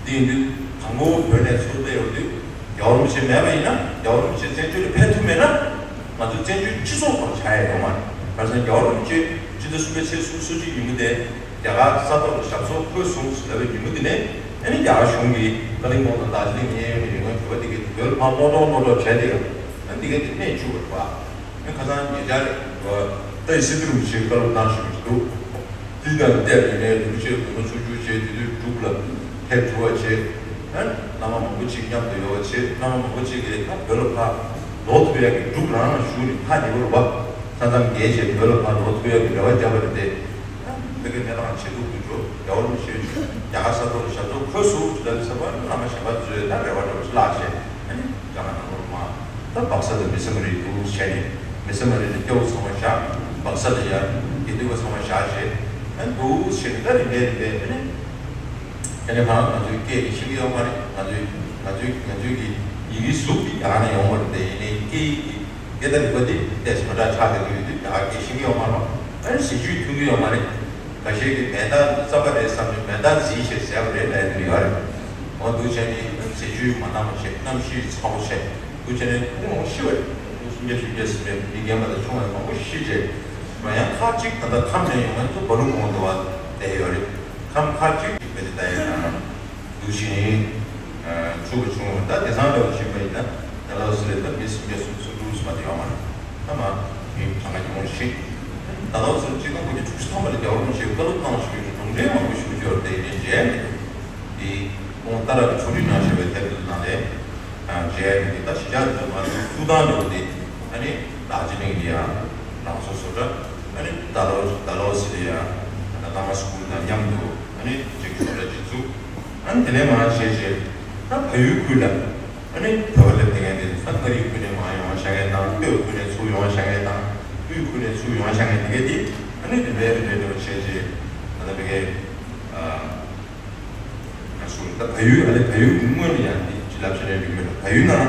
དེ་ཡིན་དུས་དང་པོ་བོད་ནས་ཚུར་སླེབས་ཡོང་དུས་རྒྱལ་བ་རིན་པོ་ཆེ་མེད་པ་ཡིན་ན། རྒྱལ་བ་རིན་པོ་ཆེ་བཙན་བྱོལ་ལ་ཕེབས་ཐུབ་མེད་ན། ང་ཚོ་བཙན་བྱོལ་སྤྱི་ཚོགས་སྐོར་ཆགས་ཡ་ཡོད་མ་རེད། ག་རེ་ཟེར་ན་རྒྱལ་བ་རིན་པོ་ཆེ་སྤྱི་ཟླ་གསུམ་པའི་ཚེས་སོ་སོ་གཅིག་ཉིན་མོ་དེ། རྒྱ་གར་ས་ཐོག་ལ་ཞབས་སོར་འཁོད་སོང་ཟེར་བའི་ཉིན་མོ་དེ་ནས་ཨ་ནི་རྒྱ་གར་གཞུང་གིས་ཀ་ལིང་པོང་དང་དར་ཇི་ལིང་གཉེན་ཡོད་ནས་ཡོང་མཁན་བོད་པ་དེ་གའི་བོད་ལ་ཕར་སློག་སློག་སློག་སློག་བྱས་ཏེ། ཨ་ནི་དེ་གའི་དེ་གནས་བཅུག་པ་རེད་པ། ཨ་ནི་ཁ་སང་ཉེ་ཆར་ཏཱ་ཡི་སི་ཏུ་རིན་པོ་ཆེས་བཀའ་སློབ་གནང་བཞིན་པ་ཞིག་འདུག་དེ་དང་བལྟས་ནས་རིན་པོ་ཆེ་དགུང་ལོ་བཅུ་བཅུ་བྱས། དེ་དུས་འབྲུག་ལ་ཕེབས་གྲུབ་པ་བྱས། ཨ་ནི་བླ་མ་མང་པོ་ཅིག་མཉམ་དུ་ཡོད་པ་བྱས། བླ་མ་མང་པོ་ཅིག་གིས་ད་བོད་ལ་ཕར་ལོག་ཐུབ་ཡག་གི། འབྲུག་རང་ལ་བཞུགས་ནས་ཐག་ཉེ་པོ་རེད་པ། མཚམས་མཚམས་བརྒལ་བྱས་བོད་ལ་ཕར་ལོག་ཐུབ་ཡག་གི་རེ་བ་བརྒྱབ་པ་རེད་དེ། ད་བོད་ཀྱི་གནས་སྟངས་ཇེ་སྡུག་ཏུ་འགྲོ། རྒྱལ་བ་རིན་པོ་ཆེ་རྒྱ་གར་ས་ཐོག་ལ་ཞབས་སོར་འཁོད་སོང་ཟེར་ལབ་པའི་ཚེ་བ་བླ་མ་གཞན་པ་ཚོས་ད་རེ་བ་འདྲ་བོ་ཞིག་བརླག་བྱས། ཨ་ནི་རྒྱ་གར་ནང་ལོགས་མར་ད་སྦག་ས་དང་མི་ས་མ་རི་འདུག་བྱས་ནས། མི་ས་མ་རི་ལ་སྐྱ་བོ་ཚང་མ་བཞག་སྦག་ས་ལ་ཡ་དགེ་འདུན་པ་ཚང་མ་བཞག་བྱས། ཨ་ནི་འདུག་བྱས་ནས་ད་རིམ་པས་རིམ་པས། ཨ་ནི་དེ་ནས་ཕར་ང་ཚོའི་སྐད་ཀྱི་ཤེས་ཀྱི་ཡོད་མ་རེད། ང་ཚོའི་ང་ཚོའི་ང་ཚོའི་གི་ཡི་གེའི་གཟུགས་ཀྱི་རྒྱ་གར་ནས་ཡོང་བ་རེད་དེ། ཡིན་ནའི་སྐད་ཡིག་གི་སྐད་བརྡ་རིག་པ་དེ་ཏོག་ཙམ་མ་འདྲ་ཆགས་བསྡད་ཀྱི་ཡོད་དུས། རྒྱ་གར་སྐད་ཤེས་ཀྱི་ཡོད་མ་རེད། ཨ་ནི་གཟི་བརྗིད་མཐོང་གི་ཡོད་མ་རེད། འགའ་ཤས་ཀྱིས་མེ་མདའ་རྩམ་པ་རེད་བསམ་ནས་མེ་མདའ་གཟི་བྱས་ཟེར་བ་རེད་ལབ་ཡོང་གི་ཡོད་རེད། འོ་འདུག་བྱས་ནས་གཟི་བརྗིད་མ་འདང་བ་བྱས། གནམ་གཤིས་ཚ་པོ་བྱས། འདུག་བྱས་ནས་ཁོང་ཤི་བ་རེད། སུམ་བརྒྱ་བཞི་བརྒྱ་ཟིན་པའི་མི་རྒན་པ་དང་ཆུང་བ་མང་པོ་ཤི་བྱས། ཡང་ཁག་ཅིག་ད་ལྟ་ཁམས་ནས་ཡོང་མཁན་ཚོ་སྦ་ལུ་གོང་དུ་བ་བསྡད་ཡོད་རེད། ཁམས་ཁག་ཅིག་གིས་བོད་དེ་ད་ཡོད་ན། འདུག་བྱས་ནས་ཚུགས་པ་བྱུང་བ། ད་དེང་སང་འདྲ་བོ་བྱས་པ་ཡིན་ན་ད་ལོ་སི་རེད། ད་མི་སུམ་བརྒྱ་སུམ་ཅུ་སུམ་དྲུག་ཙམ་མ་གཏོགས་ཡོད་མ་རེད། ད་མ་མི་གྲངས་ཀ་ཉུང་ངུ་ཞིག་ད་ལོ་སི་ཆིག་སྟོང་དགུ་བརྒྱ་དྲུག་ཅུ་ཐམ་པ་ལ་རྒྱལ་བ་རིན་པོ་ཆེས་བཀའ་སློབ་གནང་བཞིན་པའི་གྲུབ་འབྲས་མང་པོ་ཞིག་ཡོད་རེད། དེ་ཡིན་ནའི་མཇལ་མི་ཐུབ། དེ་ཁོང་ཏཱ་ར་གི་ཕྱོགས་སྒྲིག་གནང་བཞིན་པའི་དེབ་ཐེར་ནང་ལས་མཇལ་མི་ཐུབ། ད་གཞིས་ཆགས་དེ་ཚོ་ང་ཚོའི་ཐུགས་དམ་འདྲ་བོ་དེ། ཨ་ནི་དར་ཇི་ལིང་ལ་ཡ་རང་སོ་བཟོ་གྲྭ། ཨ་ནི་ད་ལོ་ད་ལོ་སི་ལ་ཡ་ད་ལྟ་མ་སི་ཀུལ་དང་མཉམ་དུ། ཨ་ནི་ཅིག་བཟོ་གྲྭ་ཅིག་བཙུགས། ཨ་ནི་དེ་ནས་མར་བྱས་བྱས་ད་བལ་ཡུལ་ཁུལ་ལ། ཨ་ནི་བོད་པ་སླེབས་བསྡད་མཁན་དེ་ཚོ་ད་མངའ་རིས་ཁུལ་ནས་མར་ཡོང་བ་བྱ་མཁན་དང་། སྟོད་ཁུལ་ནས་ཚུར་ཡོང་བ་བྱ་མཁན་དང་། དབུས་ཁུལ་ནས་ཚུར་ཡོང་བ་བྱ་མཁན་དེ་གས་དེ། ཨ་ནི་རིམ་པས་རིམ་པས་འདྲ་བོ་བྱས་བྱས་ད་ལྟ་བོད་སྐད་ཨ། ང་ཚོ་ད་བལ་ཡུལ། ཨ་ནི་བལ་ཡུལ་སྔོན་ལ་ཡང་འདི་ཅི་ལབ་བྱས་ནས་འགྲིག་མེད་ལ། བལ་ཡུལ་ནང་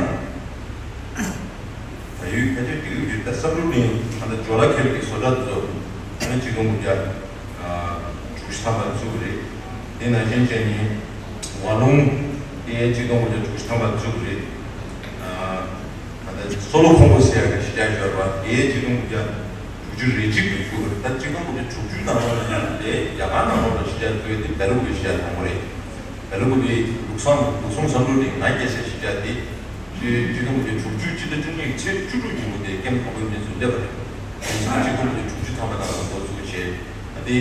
བལ་ཡུལ་ཕལ་ཆེར་འགྲིག་གི་རེད། ད་བསམ་བློ་ནི་ད་ལྟ་ཇོ་ལ་ཁེལ་གྱི་བཟོ་གྲྭ་དེ་ཚོ་ཨ་ནི་ཆིག་སྟོང་དགུ་བརྒྱ་དྲུག་ཅུ་ཐམ་པ་བཙུགས་པ་རེད། དེ་ནང་བཞིན་བྱས་ནས་ཝ་ལུང་དེ་ཆིག་སྟོང་དགུ་བརྒྱ་དྲུག་ཅུ་ཐམ་པ་བཙུགས་པ་རེད། ད་ལྟ་སོ་ལོ་ཁོང་པོ་ཟེར་ཡག་གི་གཞིས་ཆགས་ཡོད་པ་དེ་ཆིག་སྟོང་དགུ་བརྒྱ་དྲུག་ དྲུག་ཅུ་རེ་གཅིག་ལ་བཅུག་པ་རེད། ད་གཅིག་སྟོང་དགུ་བརྒྱ་དྲུག་ཅུ་ནང་ལོགས་ལ་དེ་རྒྱ་གར་ནང་ལོགས་ལ་གཞིས་ཆགས་བཙུགས་ཡས་དེ་བེ་ལ་རུ་སི་གི་གཞིས་ཆགས་དང་པོ་རེད། བེ་ལ་རུ་སི་ལུགས་སྲོལ་བཟང་པོ་ལུགས་སྲོལ་བཟང་པོ་རེད། ང་སྐྱེས་སའི་གཞིས་ཆགས་དེ་གཅིག་སྟོང་དགུ་བརྒྱ་དྲུག་ཅུ་སྤྱི་ཟླ་བཅུ་གཉིས་ཚེས་བཅུ་དྲུག་ཉིན་མོ་དེ་ཀེམ་དང་པོའི་གནས་ཚུལ་སླེབས་པ་རེད། དེ་ཚོ་གཅིག་སྟོང་དགུ་བརྒྱ་དྲུག་ཅུ་ཐམ་པ་ནང་ལ་འགོ་བཙུགས་བྱས། ཨ་དེ་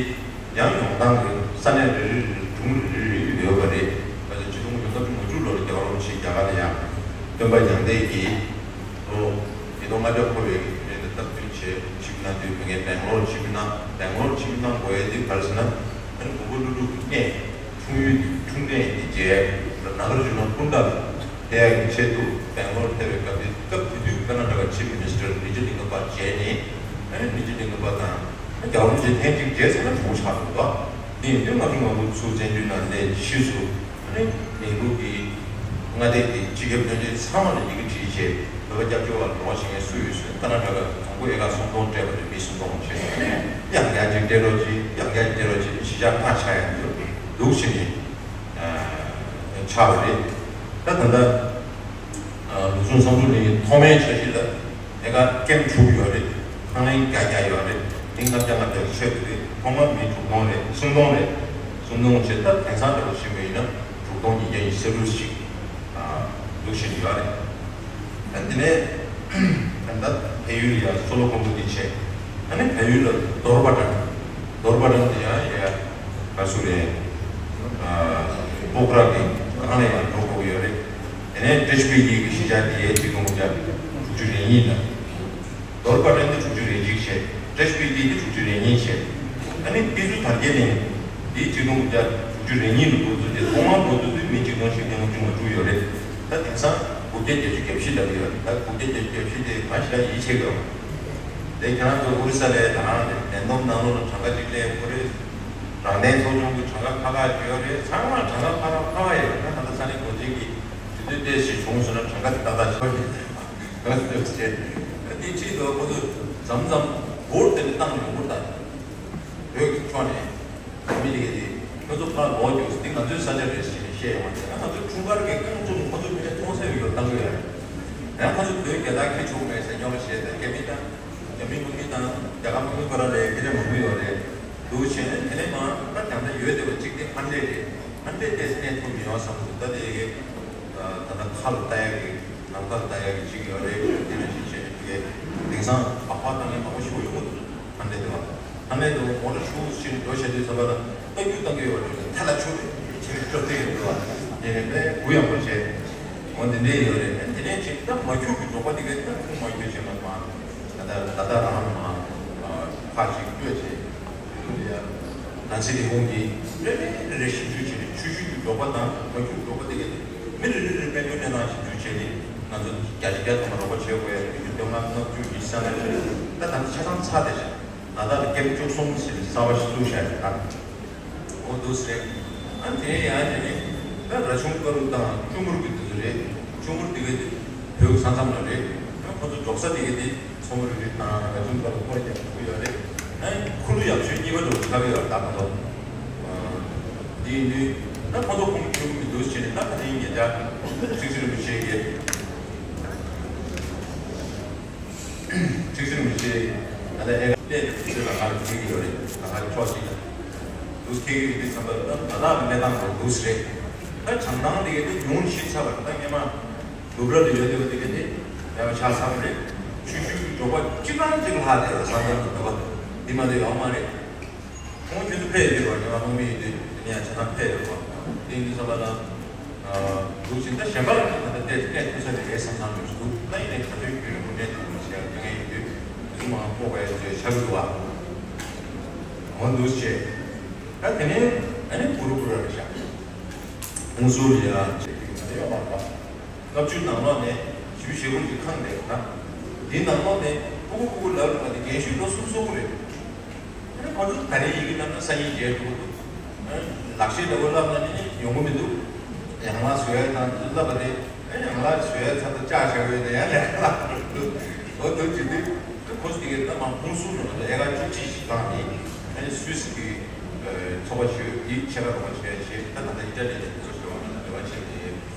ཡང་ཡོང་སྟངས་ཀྱི་ས་གནས་རེ་རེ་རེ་གྲོང་རེ་རེ་རེ་ཡོད་པ་རེད། ད་ཆ་གཅིག་སྟོང་དགུ་བརྒྱ་ལྔ་བཅུ་ང་དྲུག་ལོར་རྒྱལ་བ་རིན་པོ་ཆེ་རྒྱ་གར་ལ་ཡང་སྟོན་པ་མྱང་འདས་ཀྱིས་ལོ་ཉིས་སྟོང་ལྔ་བརྒྱ་འཁོར་བའི་རེ་ལ་སྟབས་བསྟུན་བྱས་ཆིབས་གནང་དུས། དེ་སྔའི་སྦེང་ལོར་ཆིབས་གནང་། སྦེང་ལོར་ཆིབས་གནང་དགོས་ཡས་དེ་ག་རེ་ཟེར་ན། ཨ་ནི་མགོན་པོ་ཀླུ་སྒྲུབ་ཀྱི་གནས། འཁྲུངས་ཡུལ་དེ། འཁྲུངས་གནས་དེ་མཇལ། ནཱ་གཱརྫུ་ན་ཀུན་ཌ་ལ་ཕེབས་ཡག་གི་ཆེད་དུ་སྦེང་ལོར་ཕེབས་པའི་སྐབས་དེ། སྐབས་དེ་དུས་ཀར་ནཱ་ཊ་ཀ་ཆིབ་མི་ནི་སི་ཊར་ནི་ཇི་ལིང་ག་པ་མཇལ་ནས། ཨ་ནི་ནི་ཇི་ལིང་ག་པ་དང་རྒྱལ་བ་རིན་པོ་ཆེ་ཐེངས་གཅིག་མཇལ་ཚར་ན་བྱུང་ཆགས་འདུག་ག་དེ་ཡིན་དུས་ལྔ་བཅུ་ང་དགུ་ཚུར་བཙན་བྱོལ་ནང་སླེབས་རྗེས་སུ། ཨ་ནི་ལས་འགུལ་གྱི་མངའ་སྡེ་དེ་སྤྱི་ཁྱབ་བློན་ཆེན་ཚང་མ་ལ་ཡི་གེ་བྲིས་བྱས། བོད་པ་སྐྱབས་བཅོལ་བ་ལོགས་བྱེད་མཁན་སུ་ཡོད་ཟེར། ཀར་ནཱ་ཊ་ཀ་དང་པོ་ཨེ་ཀར་སུམ་སྟོང་སྤྲད་པ་རེད། མི་སུམ་སྟོང་བྱས། ཡང་བསྐྱར་ཅིག་སྤྲད་རོགས་གྱིས། ཡང་བསྐྱར་ཅིག་སྤྲད་རོགས་གྱིས། གཞིས་ཆགས་ལྔ་ཆགས་ཡག་འདུག་འདུག་བྱས་ནས་ཨ་ཆགས་པ་རེད། ད་ད་ལྟ་ཨ་ལུགས་སྲོལ་བཟང་པོ་ལས་ཐོག་མའི་འཆར་གཞི་ལ་ཨེ་ཀར་ཀེམ་དྲུག་ཡོད་རེད། ཁང་གླིང་བརྒྱ་བརྒྱ་ཡོད་རེད། གླིང་ལྔ་བརྒྱ་ལྔ་བརྒྱ་ཆོད་ཀྱི་རེད། ཐོག་མར་མི་དྲུག་སྟོང་རེད། སུམ་སྟོང་རེད། སུམ་སྟོང་བྱས། ད་དེང་སང་འདྲ་པོ་བྱེད་པ་ཡིན་ན་དྲུག་སྟོང་ཉིས་བརྒྱ་ཡི་ཤར་རུ་ཞིག་ཨ་འདུག་བཞིན་ཡོད་རེད། ཨ་དེ་ནས་ད་ལྟ་བལ་ཡུལ་ལ་ཡ་སོ་ལོ་ཀོན་པོ་དེ་བྱས། ཨ་ནི་བལ་ཡུལ་ལ་དོར་པ་ཊན། དོར་པ་ཊན་དེ་ཡང་ཡ་ག་སུ་རེད། ཨ་པོ་ཁ་ར་གི་སྒང་ལ་ཡང་འགྲོ་དགོས་ཀྱི་ཡོད་རེད། དེ་ནས་ཏྲེ་ཤི་པི་ཏི་གི་གཞིས་ཆགས་དེ་གཅིག་སྟོང་དགུ་བརྒྱ་དྲུག་ཅུ་རེ་གཉིས་དང་། དོར་པ་ཊན་དེ་དྲུག་ཅུ་རེ་གཅིག་བྱས། ཏྲེ་ཤི་པི་ཏི་དེ་དྲུག་ཅུ་རེ་གཉིས་བྱས། ཨ་ནི་ཏི་ཛུ་དར་རྒྱས་ནས་དེ་གཅིག་སྟོང་དགུ་བརྒྱ་དྲུག་ཅུ་རེ་གཉིས་ལ་འགོ་བཙུགས་ཏེ། ཐོག་མར་འགོ་བཙུགས་དུས་མི་གཅིག་སྟོང་བཞི་བརྒྱ་ལྔ་བཅུ་ང་དྲུག་ཡོད་རེད། ད་དེང་སང་དགུ་བརྒྱ་བརྒྱད་ཅུ་གྱ་བཞི་ལ་ཡོད་རེད། ད་དགུ་བརྒྱ་བརྒྱད་ཅུ་གྱ་བཞི་དེ་གང་ཞིག་ལ་ཡིད་ཆེས་དགོས། དེ་ཁྱེད་རང་ཚོ་ཨོ་རི་ས་ལ་ད་རང་ལས་མེ་ཏོག་ནང་ལོགས་ལ་གྲངས་ཀ་གཅིག་ལེན་དགོས་རེད། རང་བདེན་ཚོགས་ཆུང་གི་གྲངས་ཀ་ཁག་ཁག་ཅིག་ཡོད་རེད། ཚང་མ་གྲངས་ཀ་ཁག་ཁག་ཁག་ཁག་ཡོད་ན། ད་ལྟ་ས་གནས་འགོ་འཛིན་གྱི་དུས་ཚོད་ཏོག་ཙམ་བྱུང་སོང་ན་གྲངས་ཀ་དེ་ཏག་ཏག་ཆགས་ཡོད་རེད། ད་དེ་ཁྲིད་དུ་ཁོ་ཚོས་མཚམས་མཚམས་འབོར་དེ་འདྲ་བཏང་ཡོང་གི་རེད། ད་བོད་ཀྱི་ཕྱོགས་ནས་མི་དེ་གས་དེ་ཁོ་ཚོ་ཕར་ལོག་རྒྱུགས་ཟེར་དེ་ང་ཚོའི་ས་ཆ་རེད་ཟེར་ནས་བཤད་ཡོང་བ་རེད། ད་ང་ཚོ་འཁྲུངས་སྐར་གྱི་རྐང་བཙུགས་ཁོ་ཚོ་མི་མཐོང་ས་ཡོད་བཏང་གི་ཡོད་རེད། ཡང་ཁོ་ཚོ་བོད་རྒྱལ་དར་འཁྱེར་ཆོག་མེད་ཟེར་རྙོག་དྲ་བཤད། ད་རྒྱ་མི་དང་རྒྱ་མི་མི་མི་དང་རྒྱ་གར་མི་མི་བར་ལ་དེ་འདྲ་མང་པོ་ཡོད་རེད། འདུག་བྱས་ནས་དེ་ནས་མར་ད་དེ་འདྲ་ཡོད་བསྡད་པ་གཅིག་དེ་ཧན་ཌེ་རེད། ཧན་ཌེ་དེ་གནས་ཐུབ་མི་ཡོང་བསམ་འདུག་ད་དེ་གི་ད་ལྟ་ཁ་ལ་ལྟ་ཡག་གི་ནམ་མཁའ་ལ་ལྟ་ཡག་གི་གཅིག་ཡོད་རེད། དེ་འདྲ་ཞིག་བྱས་ནས་དེ་གི་དེང་སང་སྦག་སྦག་བཏང་མཁན་མང་པོ་ཞིག་ཡོང་གི་འདུག་ཧན་ཌེ་དེ་བ། ཧན་ཌེ་དེ་མོ་ཊ་ཤུགས་ཆེན་འགྲོ་བྱས་དུས་ཙམ་པ་ལ་རྟ་རྒྱུག་བཏང་གི་ཡོད་རེད། ཐལ་ལ་ཆུ་རེད་ཆེ་རེད་སྤྲོ་སྟེ་ཡོད་འདུག་བ། དེ་ནས་དཔེ་གུ་ཡངས་པོ་བྱས། འོ་དེ་འདྲས་ཡོད་རེད། དེ་ནས་ཅིག་ད་མ་འཁྱུག་གི་འབྲོག་པ་དེ་གས་ད་ཁུངས་མ་འཁྱུག་བྱས་མ་མ། ད་ལྟ་ད་ལྟ་རང་མ་ཁ་ཅིག་སྤྲོད་བྱས། དེ་ཚོ་ལ་ཡ་ནང་སྲིད་ལས་ཁུངས་ཀྱིས་རེ་རེ་རེ་རེ་ཞིབ་འཇུག་བྱས་ནས། ཆུ་ཤུལ་གྱི་འབྲོག་པ་དང་མ་འཁྱུག་འབྲོག་པ་དེ་གས་མི་རེ་རེ་རེ་དཔལ་འབྱོར་གནས་སྟངས་ཞིབ་འཇུག་བྱས་ནས། ང་ཚོ་བརྒྱ་ཆ་བརྒྱ་ཐམ་པ་རོགས་པ་བྱེད་དགོས་ཡ་ཡོད་དུས། དོན་ལྔ་ལྔ་བཅུ་ཡི་ས་ན་ད་ད་ཆ་ཚང་ཚར་བསྡད་བྱས། ད་ལྟ་ལ་ཀེམ་བཅུ་གསུམ་ཟེར་ནས་གསར་པ་ཞིག་བཙུགས་བཞག་ཡོད་ད། འོ་འདུག་སེ་རེད། ཨ་དེ་ཡང་དེ་ནི་ད་ར་ཆུང་དཀར་པོ་དང་ཆུ་མུར་གྱི་དེ་ཚོ་རེད། ཆུ་མུར་དེ་ག་དེ་བོད་ས་མཚམས་ལ་རེད། ཨ་ཁོ་ཚོ་འབྲོག་ས་དེ་ག་དེ་མཚོ་མོ་རི་རི་དང་ར་ཆུང་དཀར་པོ་སྐོར་རྒྱག་གི་ཡོད་རེད། ཨ་ཁུ་ལུ་ཡག་ཤོས་གཉིས་པ་འདྲ་པོ་ཆགས་ཀྱི་ཡོད་རེད་ད་ཁོ་ཚོ། ཨ་དེ་ཡིན་དུས་ད་ཁོ་ཚོ་ཁོང་ཁྱོད་མི་འདུག་བྱས་ནས། ད་ཁ་ནས་ཉེ་ཆར་ཁྲི་ཟུར་རིན་པོ་ཆེ་གིས། ཁྲིག་ཤུལ་མི་ཤེས། ད་ལྟ་ཨེ་ཀ་ལས་ཀྱི་ཚོད་ལ་ཧར་ཁེག་གི་ཡོད་རེད། ད་ཧར་ཕྱོགས་གཅིག་ལ་འདུག་ཁེག་གི་ཡོད་དུས་ཙམ་པ་ལ། ད་ད་ལྟ་གནས་སྟངས་ལ་འདུག་སེ་རེད། ད་བྱང་ཐང་དེ་ག་དེ་ཉུང་ཤས་ཚ་བ་རེད། ད་སྔས་མ་ནུབ་ར་ལ་ཡོད་དེ་བ་དེ་ག་དེ་ཡག་པོ་ཆགས་ཚར་བ་རེད། ཆུ་ཤུལ་གྱི་འབྲོག་པ་སྤྱི་བཏང་གཅིག་ལྷག་དེ་ས་མཚམས་ཀྱི་འབྲོག་པ་དེ་མ་གཏོགས་ཡོད་མ་རེད། ཁོང་ཁྱོད་ཚོ་ཕེབས་ཡོད་པ། ཉི་མ་ཁོང་མི་ཡོད་དུས་དེ་ནས་ཡང་ཆ་ཚང་ཕེབས་ཡོད་པ། དེ་ཡིན་དུས་ཙམ་པ་ལ། འདུག་ཅིང་ད་གཞན་པ་ལ་ད་ལྟ་བལྟས་བལྟས་ཐུབ་ས་དེ་རེད་བསམ་བསམ་ཞིག་འདུག་ད་ཡིན་ནའི་ག་ཚོད་རྒྱུན་རིང་པོ་གནས་ཐུབ་མ་ཤེས་ཡ་དེ་ངས་ཡིན་དུས་དེ་ཚོ་མང་པོ་བས་ཚོས་ཆགས་ཀྱི་འདུག་བ། འོ་འདུག་བྱས། ད་དེ་ནས་ཨ་ནི་གུ་རུ་གུ་ར་རེད་ཤག་ཧུན་སུར་ཡ་བྱེད་ཀྱི་ཡོད་མ་རེད་པ། ལྔ་བཅུ་ནང་ལོགས་ནས་བཞི་བཅུ་ཞེ་དགུ་ཅིག་ཁེངས་བསྡད་ཡོད་ད། འདི་ནང་ལོགས་ནས་ཕྲུ་གུ་ཕྲུ་གུ་ལབ་རེད་པ། དེ་རྒན་ཤོས་ལོ་གསུམ་སོ་དགུ་རེད། ཨ་ནི་ཁོ་ཚོ་ད་རེས་ཡི་གེ་བསླབ་ན་སང་ཉིན་མཇལ་ཐུབ་ཀྱི་འདུག་ཨ་ནི་ལག་ཤེས་འདྲ་པོ་བསླབ་ན་ནི་ཡོང་གི་མི་འདུག་ཡན་ལག་བཟོ་ཡ་དང་དེ་ཚོ་བསླབ་པ་རེད། ཨ་ནི་ཡན་ལག་བཟོ་ཡ་ཚར་དུས་ལྕགས་བཞག་ཡོད་ན་ཡང་ལས་ཀ་ལ་འགྲོ་འོ་འདུག་བྱེད་དུས། ཁོ་ཚོ་དེ་གའི་ད་མ་ཧུན་སུར་ནང་ལ་ཨེ་ཀར་བཅུ་གཅིག་ཞིག་བཏང་ནས། ཨ་ནི་སུད་སི་གི་ཚོགས་པ་ཞིག་ཡོད། དེའི་ཆེད་ལ་རོགས་པ་བྱས་བྱས། ད་ད་ལྟ་ཨི་ཊ་ལི་ནས་དེ་ཚོ་འབྲེལ་བ་འབྲེལ་བ་བྱས་ཏེ། དེ་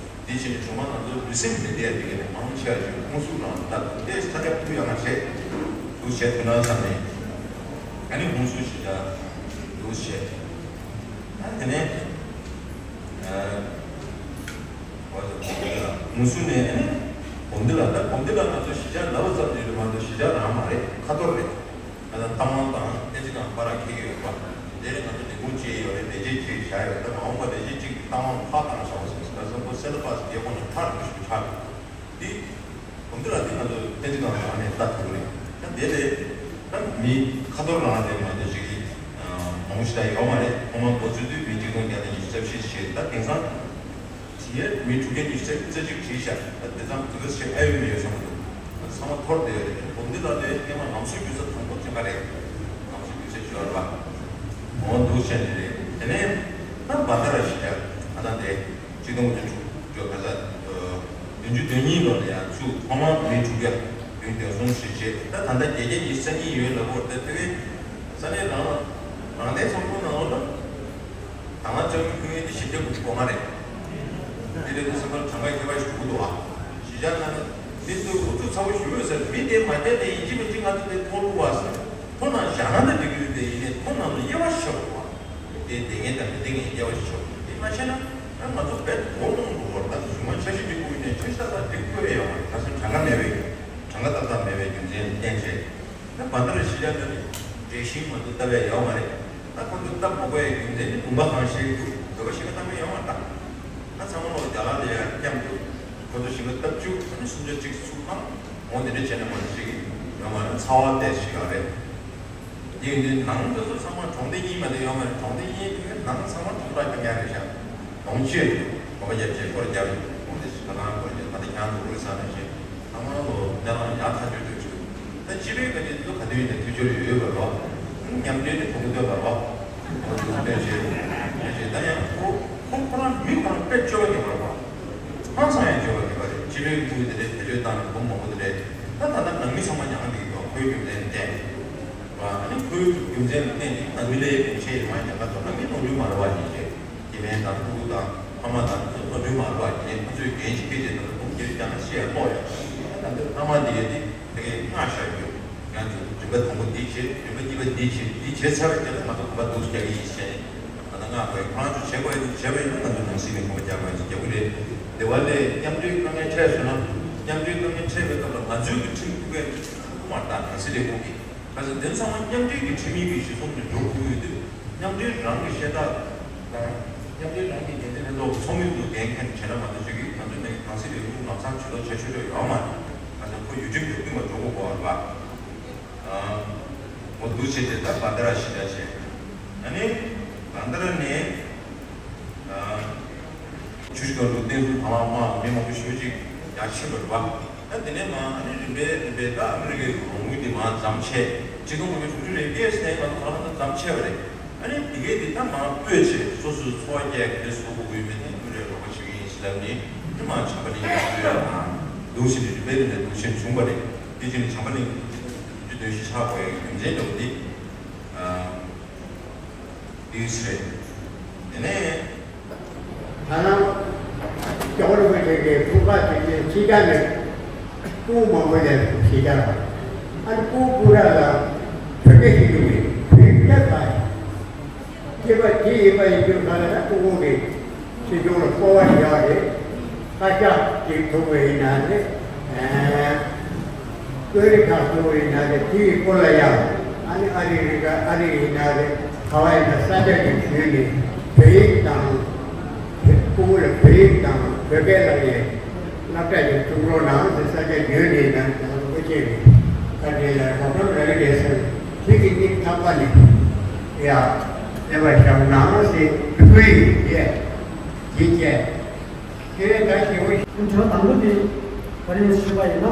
བྱས་ནས་གཞུང་མང་ང་ཚོ་ལུས་སེམས་མི་བདེ་ཡ་དེ་ག་ནས་མང་ཆེ་བ་ཞིག་ཧུན་སུར་ནང་ད་དེ་ས་ཆ་ཕུལ་ཡག་མ་བྱས་འདུག་བྱས་ཐུབ་ན་བསམ་ནས། ཨ་ནི་ཧུན་སུར་གཞིས་ཆགས་འདུག་བྱས། ཨ་དེ་ནས་ཨ་ཧུན་སུར་ནས་ཨ་ནི་གོམས་འདྲིས་ལ། ད་གོམས་འདྲིས་ལ་ང་ཚོ་གཞིས་ཆགས་ལབ་པ་ཙམ་གྱིས་མ་གཏོགས་གཞིས་ཆགས་རང་མ་རེད། ཁ་ཐོར་རེད། ང་ཚོ་རྟ་དབང་དང་བསྟན་འཛིན་སྒང་བར་ལ་འཁེལ་གྱི་ཡོད་པ། དེ་ནས་ང་ཚོ་ལས་ཁུངས་བཅས་ཡོད་རེད། ལས་བྱེད་བཅས་བཞག་ཡོད། ད་མ་འོངས་པ་ལས་བྱེད་གཅིག་གི་རྟ་དབང་ཕར་བཏང་བཞག་པ་སོང་ཙང་། ད་གཟོད་ཁོ་སེན་ཊར་པཱ་སི་རྒྱལ་ཁོངས་ནས་ཐར་དགོས་ཞེས་ཆགས་འདུག་འདི་གོམས་འདྲིས་ལ་འདི་ང་ཚོ་བསྟན་འཛིན་སྒང་ནས་ལྟ་ཐུབ་ཀྱི་རེད། ད་དེ་ལས་ད་མི་ཁ་ཐོར་རང་དེ་མ་གཏོགས་ཅིག་གི་མང་པོ་ཞིག་ད་ཡོད་མ་རེད། ཁོང་མ་འགོ་བཙུགས་དུས་མི་གཅིག་སྟོང་བརྒྱ་དང་ཉི་ཤུ་རྩ་བཞི་ཞིག་ད་དེང་སང་དེ་མི་དྲུག་བརྒྱ་ཉི་ཤུ་རྩ་གཅིག་བྲིས་ཤག་ད་དེང་སང་དེ་ཚོ་ཞིག་ཨ་ཡོད་མི་ཡོད་བསམ་གྱི་འདུག་ཚང་མ་འཐོར་བསྡད་ཡོད་རེད། གོམས་འདྲིས་ལ་དེ་སྐྱེས་མ་ལམ་སང་རྒྱུ་ས་དང་པོ་ཅན་པ་རེད། ལམ་སང་རྒྱུ་ས་ཞོར་བ་འོང་འདུག་བྱས་ནས་རེད། དེ་ནས་ད་བ་ད་ར་ཞིག་ད་ད་དེ། ཆིག་སྟོང་དགུ་བརྒྱ་དྲུག་ཅུ་ག་ས་བདུན་ཅུ་དོན་གཉིས་ལོ་ལ་ཡང་ཚུར་ཐོག་མར་མི་དྲུག་བརྒྱ་བདུན་དོན་གསུམ་ཞིག་བྱས། ད་ད་ལྟ་བརྒྱད་བརྒྱ་ཉི་ཤུ་རྩ་གཉིས་ཡོད་ལ། འོ་ད་དེ་བས་ས་གནས་རང་རང་བདེན་ཚོགས་པ་ནང་ལོགས་ལ་ད་ང་ཅག་གི་ཕུལ་ཡས་དེ་ཞིབ་ཕྲ་དགོས་ཀྱི་མ་རེད། དེ་ལས་དུ་སེམས་པར་གྲངས་ཀ་ཁྱད་པར་ཞིག་འདུག་གོ། གཞིས་ཆགས་ནང་མི་ཚོས་འུ་ཚུགས་ཚ་པོ་ཞིག་ཡོད་ཟེར། མི་དེ་མ་བསྡད་ནས་ཡིན་གཅིག་མིན་གཅིག་ང་ཚོ་དེ་ཐོག་ལུག་བ་ཟེར། ཐོ་ནང་བཞག་ན་ད་འགྲིག་གི་རེད་དེ། ཡིན་ནའི་ཐོ་ནང་ལ་དབྱེ་བ་ཕྱེ་དགོས་པ། དེ་བསྡད་མཁན་དང་མི་བསྡད་མཁན་དབྱེ་བ་ཕྱེ་དགོས། དེ་མ་བྱས་ན་ང་ཚོ་རྦད་དེ་མགོ་རློང་འགྲོ་བར། ད་གཞུང་མང་འཆར་གཞི་འདི་བཀོད་ནས་འཆར་གཞི་ཏག་ཏག་འགྲིག་དགོས་ཡོད་མ་རེད། ད་གཟོད་གྲངས་ཀ་མེད་པའི་གྲངས་ཀ་ཏག་ཏག་མེད་པའི་རྒྱུ་མཚན་ལ་བརྟེན་བྱས། ད་བ་ད་ར་གཞིས་ཆགས་འདི་ནི་འགྲེལ་བཤད་མ་གཏོགས་བཏབ་ཡ་ཡོད་མ་རེད། ད་ཁོ་ཚོ་བཏབ་མ་དགོས་ཡའི་རྒྱུ་མཚན་ནི་དགོངས་པ་གང་བཞེས་ཀྱི་འདུག་བོད་པ་གཞིས་ཀ་བཏང་མཁན་ཡོད་མ་རེད། ད་ད་ཚང་མ་ལོག་རྒྱ་གར་ལ་ཡར་འཁྱམས་འདུག་ཁོ་ཚོ་གཞིས་ཀ་བཏབ་བཅུག་ཨ་ནི་སུམ་ཆ་གཅིག་ཚུགས་ན། འོ་དེ་འདྲ་བྱས་ན་མ་གཏོགས་ཅིག་ཡོད་མ་རེད། ཚ་བ་དེ་ཞིག་ཡོད་རེད། དེ་ཡིན་དུས་ནང་དེ་ཚོ་ཚང་མ་གྲོང་སྡེ་གཉིས་མ་གཏོགས་ཡོད་མ་རེད། གྲོང་སྡེ་གཉིས་དེ་ནང་ཚང་མ་གྲོང་རྡལ་རྐྱང་རྐྱང་རེད་ཤག་གྲོང་ཁྱེར་གོམ་པ་རྒྱབ་བྱས་སྐོར་རྒྱབ་ཡོང་དེ་ཞིག་ད་ལང་སྐོར་རྒྱབ། ད་ལྟ་ཁྱང་དུ་རུ་ས་ནས་བཞིན་ཚང་མ་ལོ་གནས་རང་ཡག་ཐག་ཆོད་ཐུབ་ཆུ། ད་སྤྱི་པའི་ག་ནས་ཚོ་ག་དུས་ཡིན་ན་དུས་ཆོར་ཡོད་པ་རོ། མཉམ་འབྲེལ་ནས་ཐུགས་འདོད་པ་རོ། ཐུགས་འདོད་བྱས་བྱས་ད་ཡང་ཁོ་ཁོ་ཁོ་རང་མི་ཁོ་རང་དཔེ་སྤྱོད་པ་ཉེས་པ་རོ། ཧང་སང་ཡང་བརྗོད་པ་ཡིན་པ་རེད། སྤྱི་པའི་ཁུལ་དེ་འདྲའི་བེད་སྤྱོད་བཏང་ནས་འབུམ་མང་པོ་དེ་འདྲའི་ད་ད་ལྟ་ནང་མི་ཚང་མ་མྱངས་བསྡད་ཀྱི་འདུག་ཁོའི་རྒྱུ་མཚན་བརྟེན་པ། ཨ་ནི་ཁོའི་རྒྱུ་མཚན་ལ་བརྟེན་ནས་ནང་མི་ལའི་གོང་ཆེ་ཡོད་མ་ཡིན་ཀྱང་ད་ནང་མི་ནོར་འཁྲུལ་མ་རེད་པ་ཡིན་ཞེས་སྐྱེ་དམན་དང་ཕྲུ་གུ་དང་ཕ་མ་དང་ཚོ་ནོར་འཁྲུལ་མ་རེད་པ་ཡིན་ནས་ཁོ་ཚོས་འགན་ཞིག་འཁྱེར་བྱས་ད་ལྟ་འབུམ་བརྒྱད་ཅུ་བརྒྱ་ལྔ་ཤི་ཡར་ལོག་ཡོད། ད་ལྟ་ཕ་མ་དེ་གས་དེ་དེ་གས་སྔ་ཤར་རྒྱུ། ཡང་རིམ་པ་དང་པོ་འདི་བྱེད། རིམ་པ་གཉིས་པ་འདི་བྱེད། འདི་བྱས་ཚར་བའི་རྗེས་ལ་ང་ཚོ་གོམ་པ་འདུག་རྒྱག་གི་ཡིན་ཞེས་ང་ཚོ་མངགས་པའི་ཁོ་རང་ཚོ་བྱེད་དགོས་ཡིན། བྱེད་པ་ཡིན་ན་ང་ཚོ་ནང་སྲིད་ནས་གོམ་པ་རྒྱག་དགོས་ཡིན་ཟེར་རྒྱག་གི་རེད། དེ་བ་ལས་མཉམ་འབྲེལ་དཀའ་ངལ་འཕྲད་སོང་ན། མཉམ་འབྲེལ་དཀའ་ངལ་འཕྲད་པའི་སྐབས་ལ་ང་ཚོའི་གི་ཁྲིམས་ཁུར་མཁན་ཁུར་མ་རེད། ད་ནང་སྲིད་ལས་ཁུངས་ཀྱི་ག་ཚོད་དེ་ཚང་མ་མཉམ་འབྲེལ་གྱི་ཁྲིམས་ཡིག་གི་གཞི་བཟུང་ནས་འགྲོ་དགོས་ཡོད་དུས། མཉམ་འབྲེལ་རང་གི་བཤད་སྟངས་དང་། མཉམ་འབྲེལ་རང་གི་འགན་འཛིན་ལྷན་ཚོགས་ཚོགས་མི་ཚོ་འགན་འཁྱེར་བྱས་ན་མ་གཏོགས་ཅིག་གིས་ང་ཚོ་ནས་ནང་སྲིད་ལས་ཁུངས་ལམ་སང་ཇུས་གཏོགས་བྱ་ཆོག་ཆོག་ཡོད་མ་རེད། ང་ཚོ་ཁོ་ཡུལ་ཁྲིམས་དེ་བསྟུན་པ་འགྲོ་དགོས་པ་རེད་པ། ཨ། འོ་འདུག་བྱས་ཏེ་ད་བ་ད་ར་གཞིས་ཆགས་བྱས། ཨ་ནི་བ་ད་ར་ནས། ཨ། ཆུ་བཞི་སྒང་དྲུག་བསྟན་འཛིན་དང་བླངས་དམག་མི་མང་པོ་ཞེ་པོ་ཅིག་ཡར་ཕྱིན་པ་རེད་པ། ད་དེ་ནས་མར་ཨ་ནི་རིམ་པས་རིམ་པས་ད་ཨ་མི་རི་ཀའི་རོགས་དངུལ་དེ་མར་མཚམས་ཆད། ཆིག་སྟོང་དགུ་བརྒྱ་དྲུག་ཅུ་རེ་བརྒྱད་ནས་ང་ཚོ་གང་ལ་ད་མཚམས་ཆད་པ་རེད། ཨ་ནི་དེ་གས་དེ་ད་མར་སྤོས་བྱས་སོ་སོའི་འཚོ་བ་སྐྱེལ་ག་ཚོད་དགོས་ཀྱི་ཡོད་མེད་དེ་ཨ་མི་རི་ཀའི་རོགས་པ་བྱེད་ཀྱི་ཡིན་ཟེར་ལབ་ནས་དེ་མར་བྱམས་པ་གླིང་གི་སྤོས་ཡ་དང་འདུག་བྱས་ནས་རིམ་པས་རིམ་པས་འདུག་བྱས་བྱུང་པ་རེད། དེ་བྱས་ནས་བྱམས་པ་གླིང་གི་བདུན་ཅུ་དོན་བཞི་ཆགས་དགོས་ཡ་གི་རྒྱུ་མཚན་འདྲ་པོ་དེ། ཨ། དེ་ཡིན་ཟེར། དེ་ནས། ད་ནང་ཇོ་བོ་རིན་པོ་ཆེ་གི་འཁྲུངས་སྐར་དེ་ནས་ཕྱི་རྒྱལ་ནས་སྤུ་གུ་མང་པོ་ཡར་ཕྱི་རྒྱལ་ལ། ཨ་ནི་སྤུ་གུ་སྤུ་ར་ལ་བོད་སྐད་ཤེས་ཀྱི་མེད། བོད་སྐད་པ་ཡིན། སྐྱེས་པ་དེ་ཡིན་པ་ཡིན་དུས་ག་ལ་ན་སྤུ་གུ་གི་སྲིད་སྐྱོང་ལ་སྤོབས་པ་ཡོད་རེད། དཀར་ཆག་ཅིག་ཐུག་པ་ཡིན་ན་རེད། ཨ། ཀོས་རི་ཁ་ཐུག་པ་ཡིན་ན་རེད། དེ་ཡི་སྐོར་ལ་ཡང་ཨ་ནི་ཨ་རི་རི་ཀ་ཨ་རི་ཡིན་ན་རེད། ག་བ་ཡིན་ན་ས་ཆ་ཅིག་བརྒྱུད་ནས་བོད་ཡིག་དང་། ཕྲུ་གུ་ལ་བོད་ཡིག་དང་བོད་སྐད་ལ་ཡི་སློབ་གྲྭ་ཅིག་བཙུགས་རོགས་གནང་ཟེར་ས་ཆ་བརྒྱུད་ནས་ཡིན་ན་རེད། ད་ལྟ་སྐུ་མཁྱེན་གྱིས་བཀའ་དྲིན་ལ་རོགས་རམ་རག་གི་རེད་ཟེར། ཁྱེད་ཀྱིས་ནི་ཚགས་པར་ནས་ཡ་གནས་པ་བཞག་གནང་ཟེར་ཕུལ་ཡིན། ཡས་ཡིན་ཀྱེ། དེ་བས་ད་ཞེ་པོ། ཨ་ནི་དྲི་བ་དང་པོ་དེ་བ་རིམ་ཞུས་པ་ཡིན་ན།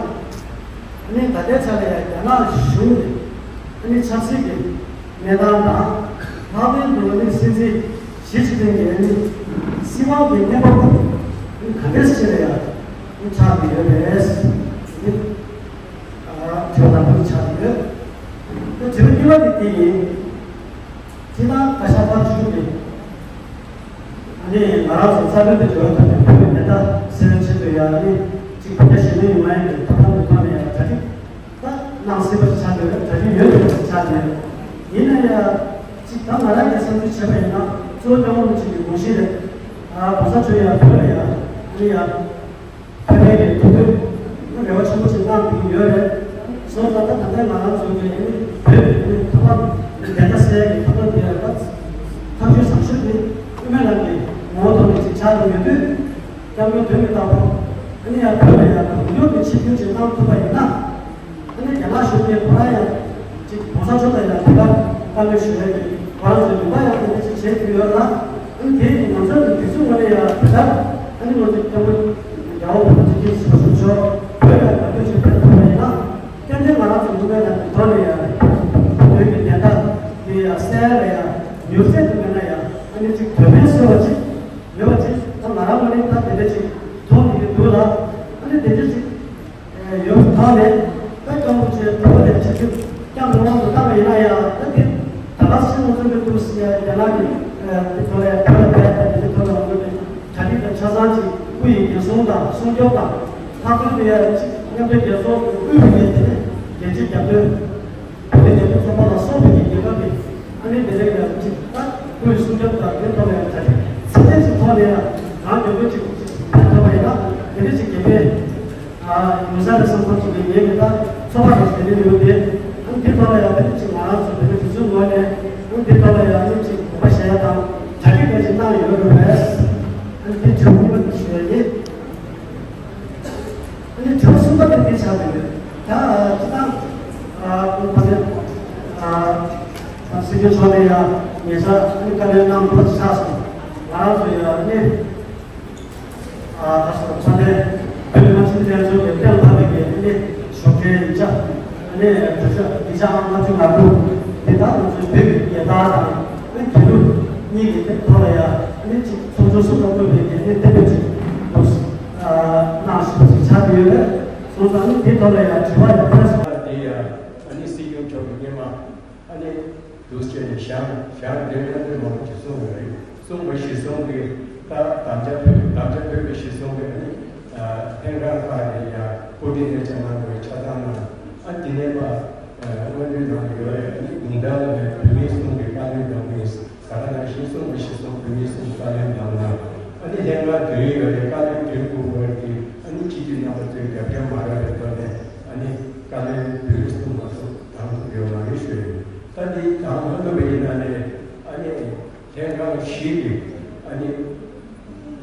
ཨ་ནི་ད་ལྟའི་ཆ་ལ་ཡང་རྒྱ་ནག་གཞུང་གིས་ཨ་ནི་ཆབ་སྲིད་ཀྱི་གནས་སྟངས་དང་། ལྷག་པར་དུ་ཨ་ནི་སྲིད་འཛིན་ཞི་ཅིན་ཕིང་གི་ཨ་ནི་སྲིད་དབང་གི་གནས་བབ་ཨ་ནི་ག་འདྲས་ཆེ་ལ་ཡང་ཨ་ནི་ཆགས་ཀྱི་ཡོད་པས། ཨ་ནི་དྲི་བ་དང་པོ་དེ་ཆགས་ཀྱི་ཡོད། ད་དྲི་བ་གཉིས་པ་དེ་འདི་ཡིན། སྤྱིར་བཏང་བཀའ་ཤག་ཕར་ཕྱོགས་ནས་ཨ་ནི་ང་རང་ཚོ་རྩ་དོན་དུ་འབྱོར་བ་དང་བོད་མི་མེ་མདའ་སེལ་ཆེད་དུ་ཡང་ཨ་ནི་གཅིག་ཕར་རྒྱ་ཞེ་མེད་ཡོང་མ་ཡིན་པའི་ཐོབ་ཐང་དུ་ཐོག་ནས་ཡང་གྲ་སྒྲིག་ད་གནང་སྲིད་པ་ཆགས་ཡོད། གྲ་སྒྲིག་ཡོད་པ་ཆགས་ཡོད། ཡིན་ན་ཡང་ཅིག་ད་ང་རང་གི་བསམ་ཚུལ་བྱས་པ་ཡིན་ན། གཙོ་བོ་སྐྱབས་མགོན་རིན་པོ་ཆེ་གི་དགོངས་གཞི་རེད། ཨ་༸གོང་ས་མཆོག་ཡར་བོད་ལ་ཡར་ཨ་ནི་ཡར་ཕེབས་པའི་གི་ཐུགས་འདུན་རེ་བ་ཆེན་པོ་ཞིག་གནང་བསྡད་ཀྱི་ཡོད་རེད། སོང་ཙང་ད་ད་ལྟ་ང་རང་ཚོ་གི་ཨ་ནི་བོད་ཀྱི་ཨ་ནི་ཐོག་མ་བདེན་མཐའ་གསལ་གྱི་ཐོག་མ་དེ་ཡང་ད་ཐག་གཅོད་བཟང་ཤོས་དེ་དབུ་མའི་ལམ་གྱི་ངོ་བོ་ཐོག་ནས་ཅིག་ཆགས་ཀྱི་ཡོད་དུས། སྐྱབས་མགོན་དོན་གྱི་བདག་པོ་ཨ་ནི་ཡར་བོད་ལ་ཡར་གང་མགྱོགས་ཀྱི་ཆིབས་བསྒྱུར་ཅིག་གནང་ཐུབ་པ་ཡིན་ན། ཨ་ནི་རྒྱ་ནག་གཞུང་གིས་ཁོ་རང་ཡང་ཅིག་༸གོང་ས་མཆོག་དང་ཡང་དེ་གར་བཀའ་མོལ་ཞུ་ཡས་ཀྱི་ཁོ་རང་ཚོའི་ནུས་པ་ཡང་དེ་འདྲ་ཞིག་བྱེད་ཀྱི་ཡོད་ལ། ཨ་ནི་དེ་ཡིས་ང་ཚོ་གི་དུས་ཚོད་ངོ་ནས་ཡང་དེ་ལྟར་ཨ་ནི་ང་ཚོ་སྐྱབས་མགོན་རྒྱལ་བ་བོད་རྒྱལ་ཁྱེད་ཞུ་ཞུ་ཆོག་བོད་ལ་ག་དུས་ཞིག་ཕེབས་ཐུབ་པ་ཡིན་ན། ཏན་ཏན་ང་རང་ཚོ་ནུས་པ་ཡང་དེ་ཐོག་ནས་ཡང་བོད་ཀྱི་བདེན་མཐའ་དེ་ཡང་གསལ་ལ་ཡང་མྱུར་ཚད་དུ་མེད་ན་ཡང་ཨ་ནི་ཅིག་དོན་ཕན་གསོས་པ་ཅིག་ཡོད་པ་ཅིག་ད་ང་རང་ངོས་ནས་ད་དེ་འདྲ་ཅིག་མཐོང་གི་འདུག་ལ། ཨ་ནི་དེ་འདྲ་ཅིག་ཡོད་པའི་ཐོག་ནས་ད་སྐྱབས་མགོན་ཆེན་པོ་དེ་ཆིབས་བསྒྱུར་བསྐྱངས་པའི་དབང་དུ་བཏང་བ་ཡིན་ན་ཡང་ད་དེ་ད་ག་སེ་ང་ཚོ་གི་འདུག་སེ་རྒྱ་ནག་གི་དེ་ཐོག་ལ་བོད་ལ་བསྡད་པ་དེ་ཐོག་ལ་ང་ཚོ་གི་གྲ་སྒྲིག་དང་ཆ་ཚང་ཅིག་སྐུ་ཡི་འགན་སྲུང་དང་སྲུང་སྐྱོབ་དང་ལྷག་དོན་དུ་ཡང་ཅིག་མཉམ་འབྲེལ་རྒྱལ་ཚོགས་ཀྱི་དབུས་པའི་དེ་ནས་རྒྱལ་སྤྱིའི་རྒྱབ་སྐྱོར། བོད་ཀྱི་རྒྱལ་ཁབ་གསུམ་པ་ལ་སོགས་པའི་རྒྱལ་ཁབ་ཀྱི་ཨ་ནི་དེ་རིང་ལ་ཅིག་ད་སྐུའི་སྲུང་སྐྱོབ་དང་དེ་ཐོག་ལ་ཡང་གྲ་སྒྲིག་ཚད་ལྡན་ཅིག་ཐོག་ནས་ཡང་གང་མགྱོགས་པོ་ཅིག་ཕན་ཐོགས་པ་ཡིན་ན་དེ་འདྲ་ཅིག་དགེ་ཕན་ཡོང་ས་རེད་བསམ་བསམ་ཅིག་ངས་ངས་ད་ཚོད་དཔག་རེ་དེ་འདྲ་ཡོད་དེ། ཨ་ནི་དེ་ཐོག་ལ་ཡང་དེ་འདྲ་ཅིག་ང་རང་ཚོ་དེ་འདྲ་དུས་ཚོད་ངོས་ནས་ཨ་ནི་དེ་ཐོག་ལ་ཡང་ཨ་ནི་ཅིག་དགོངས་པ་བཞེས་ཡ་དང་གྲ་སྒྲིག་ག་ཅིག་གནང་ཡོད་རེད་པས། ཨ་ནི་དེ་དྲི་བ་གཉིས་པ་དེ་ཞུ་ཡ་ཡིན། ཨ་ནི་དྲི་བ་གསུམ་པ་དེ་འདི་ཆགས་ཡོད། ད་སྤྱི་བཏང་ཨ་ཁོང་ཁོ་ཚོས་ཨ་ཨ་སྲིད་སྐྱོང་མཆོག་ནས་ཡང་ཉེ་ཆར་ཨ་ནི་བཀའ་ལན་གནང་ཐུབ་པ་ཆགས་སོང་། ང་རང་ཚོ་ཡང་ཨ་ནི་ཨ་ད་སོ་མཆོག་ནས་བོད་མི་མང་སྤྱི་འཐུས་ལྷན་ཚོགས་ཀྱི་གཏན་ལ་ཕབ་པའི་གི་ཨ་ནི་ཞོགས་ཀའི་ཡིག་ཆ་ཨ་ནི་དྲི་ཤོག་ཡིག་ཆ་ཨང་ལྔ་བཅུ་ང་དགུ་འདི་དག་ང་ཚོའི་བོད་ཀྱི་རྒྱལ་དར་དང་ཨ་ནི་དགེ་ལུགས་གཉིས་ཀྱི་ཐོག་ལ་ཡང་ཨ་ནི་གཅིག་ཚོགས་ཆུང་གསུམ་ལ་བཀོད་པའི་གི་ཨ་ནི་གཏན་འབེབས་ཅིག་འདུག་གནང་བཞིན་པ་ཞིག་ཆགས་ཀྱི་ཡོད་པས། སོང་ཙང་ནི་དེ་ཐོག་ལ་ཡང་དྲི་བ་ཡང་ཕར་ཞིག་དེ་ཡང་ཨ་ནི་སྲིད་སྐྱོང་མཆོག་གིས་སྔོན་མ་ཨ་ནི་འདུག་བྱས་ནས་ཞལ་ཞལ་འདོན་གནང་དོན་མང་པོ་ཞིག་གསུངས་ཡོད་རེད། གསུངས་པ་གཞིར་བཟུང་གིས་ད་དམ་བཅའ་ཕུལ་དམ་བཅའ་ཕུལ་བའི་གཞིར་བཟུང་གིས་ཨ་ནི་ལྷན་ཁང་ཁག་ནས་ཡང་གོ་སྒྲིག་ལས་བྱེད་གནང་དགོས་ཆ་ཚང་གནང་། ཨ་དེ་ནས་མ་སྔོན་འགྲོའི་ནང་ཡོད་རེད། ཨ་ནི་དགུང་གྲངས་ལ་བོད་མིའི་གསུང་གི་བཀའ་བློན་འདེམས་ངེས། ད་ག་ནང་བཞིན་གསུང་མི་ཤེས་སོང་བོད་མིའི་གསུང་བཀའ་བློན་གནང་ན། ཨ་ནི་ལྷན་ཁང་དོན་ཡོད་རེད། བཀའ་བློན་དོན་དགོས་པར་གྱི་ཨ་ནི་སྤྱི་འཐུས་རྣམ་པ་ཚོའི་རྒྱབ་སྐྱོར་མ་རག་པའི་ཐོག་ནས་ཨ་ནི་བཀའ་བློན་བོད་མིའི་གསུང་མ་གཏོགས་གཏོང་ཐུབ་ཡོད་མ་རེད་ཞུ་ཡོད། ད་འདི་གཏོང་མ་ཐུབ་པ་ཡིན་ན་ནི་ཨ་ནི་ལྷན་ཁང་བཞི་གི་ཨ་ནི་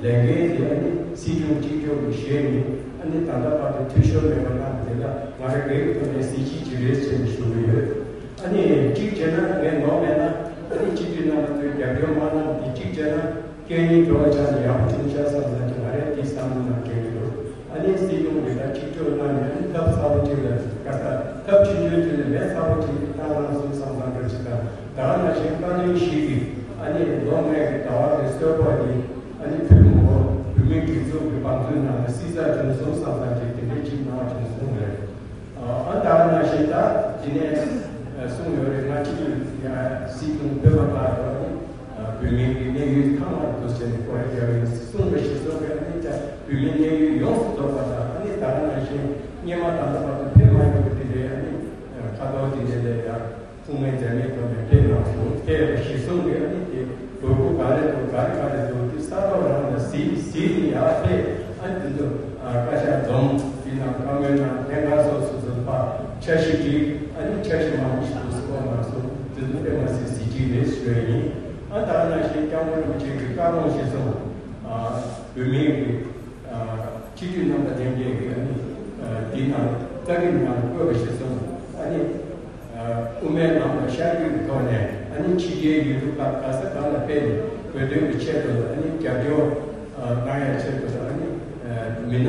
ལས་འགན་དེ་ཨ་ནི་སྲིད་སྐྱོང་གཅིག་ལྕོགས་ཀྱི་བཞེས་ནས་ཨ་ནི་ད་ལྟ་བར་དུ་འཐུས་ཤོར་མེད་པ་གནང་བ་དེ་ལ་ང་རང་སྒེར་གྱི་ཐོག་ནས་གཟི་བརྗིད་ཅིག་རེད་ཅེས་ཞུ་གི་ཡོད། ཨ་ནི་གཅིག་བྱས་ན་ངས་ནོར་མེད་ན་ཨ་ནི་སྤྱི་འཐུས་རྣམ་པ་ཚོས་རྒྱབ་སྐྱོར་མ་གནང་དེ་གཅིག་བྱས་ན་སྐད་སྙན་འགྲོ་བ་ཆགས་ནས་ཡག་པོ་བྱུང་ཤག་བསམ་ན་ཀྱང་ང་རས་དེ་བསམ་བློ་ནང་འཁྱེར་གྱི་འདུག་ཨ་ནི་སྲིད་སྐྱོང་གིས་ད་གཅིག་ལྕོགས་གནང་ནས་ཨ་ནི་ཐབས་ཚ་པོ་གཅིག་ལ་ག་ས་ཐབས་ཆུང་ཆུང་གཅིག་ལ་མེ་ཚ་པོ་གཅིག་བཏང་གནང་སོང་བསམ་བསམ་འདྲ་ཞིག་དང་། ད་ག་ནང་བཞིན་བཀའ་བློན་ཞིག་གིས་ཨ་ནི་ལོ་ལྔའི་གི་ཟླ་བ་གི་གསོལ་ཕོགས་འདི་ཨ་ནི་བོད་མི་བོད་མིའི་སྒྲིག་འཛུགས་ཀྱི་བང་མཛོད་ནང་ལ་བསྲི་ཚགས་བྱུང་སོང་བསམ་བསམ་གྱི་དེ་འདྲའི་གཅིག་གནང་བ་བྱུང་སོང་རེད། ཨ་ད་ག་ནང་བཞིན་ད་དེ་ནས་གསུངས་ཡོད་རེད། ང་སྤྱི་འཐུས་སྲིད་སྐྱོང་བོད་པ་ཁག་ཏུ་ཨ་ནི་བོད་མིའི་གི་གནས་ཡུལ་ཚང་མར་འདུག་ཟེར་ནས་སྐོར་ར་རྒྱག་ཡོད་གསུངས་པ་ཞིག་སོགས་ཀྱི་ཨ་ནི་ད་བོད་མིའི་གནས་ཡུལ་ཡོངས་སུ་རྫོགས་པ་དང་ཨ་ནི་ད་ག་ནང་བཞིན་སྔོན་མ་ད་ལྟ་བར་དུ་ཕེབས་མ་མྱོང་བ་དེ་འདྲའི་ཨ་ནི་ཁ་དོག་དེ་འདྲའི་ལས་ཡག་སྐུ་ངལ་འཛེམས་མེད་ཐོག་ནས་ཕེབས་གནང་སོང་། ཕེབས་པ་གཞིར་བཟུང་གིས་ཨ་ནི་དེ་དགོས་མཁོ་ག་རེ་འདུག་ག་རེ་ག་རེ་འདུག་དེ་ས་ཐོག་རང་ལ་གཟིགས་གཟིགས་ནས་ཡར་ཕེབས། ཨ་ནི་དེ་ཚོ་ཨ་བཀའ་ཤག་འཛོམས་དེ་ནང་བཀའ་མོལ་གནང་། ལྷན་ཁང་སོགས་སོ་སོ་ཕར་འཆར་གཞི་བསྒྲིགས། ཨ་ནི་འཆར་གཞི་མང་པོ་ཞིག་འདུག་སེ་བཀོད་གནང་སོང་། དེ་ཚོ་དཔེ་མ་སྲིད་གཟི་བརྗིད་རེད་ཞུ་ཡ་ཡིན། ཨ་ད་ག་ནང་བཞིན་སྐྱབས་མགོན་རིན་པོ་ཆེ་གི་བཀའ་དགོངས་གཞིར་བཟུང་ཨ་བོད་མིའི་གི་ཨ་སྤྱི་འཐུས་རྣམ་པ་ལྷན་རྒྱས་ཀྱིས་ཨ་ནི་ཨ་འདི་ནང་རྩ་ཁྲིམས་ནང་བཀོད་པ་གཞིར་བཟུང་ཨ་ནི་ཨ་དབུ་མའི་ལམ་ལ་ཤར་བསྐྱོད་ཀྱི་ཐོག་ནས་ཨ་ནི་ཕྱི་རྒྱལ་ཡུལ་གྲུ་ཁག་ག་ས་གང་ལ་ཕེབས་ནས་བོད་དོན་གྱི་ཆེད་དུ་ཨ་ནི་རྒྱབ་སྐྱོར་ཨ་གནང་ཡའི་ཆེད་དུ་ཨ་ནི་ཨ་མི་སྣ་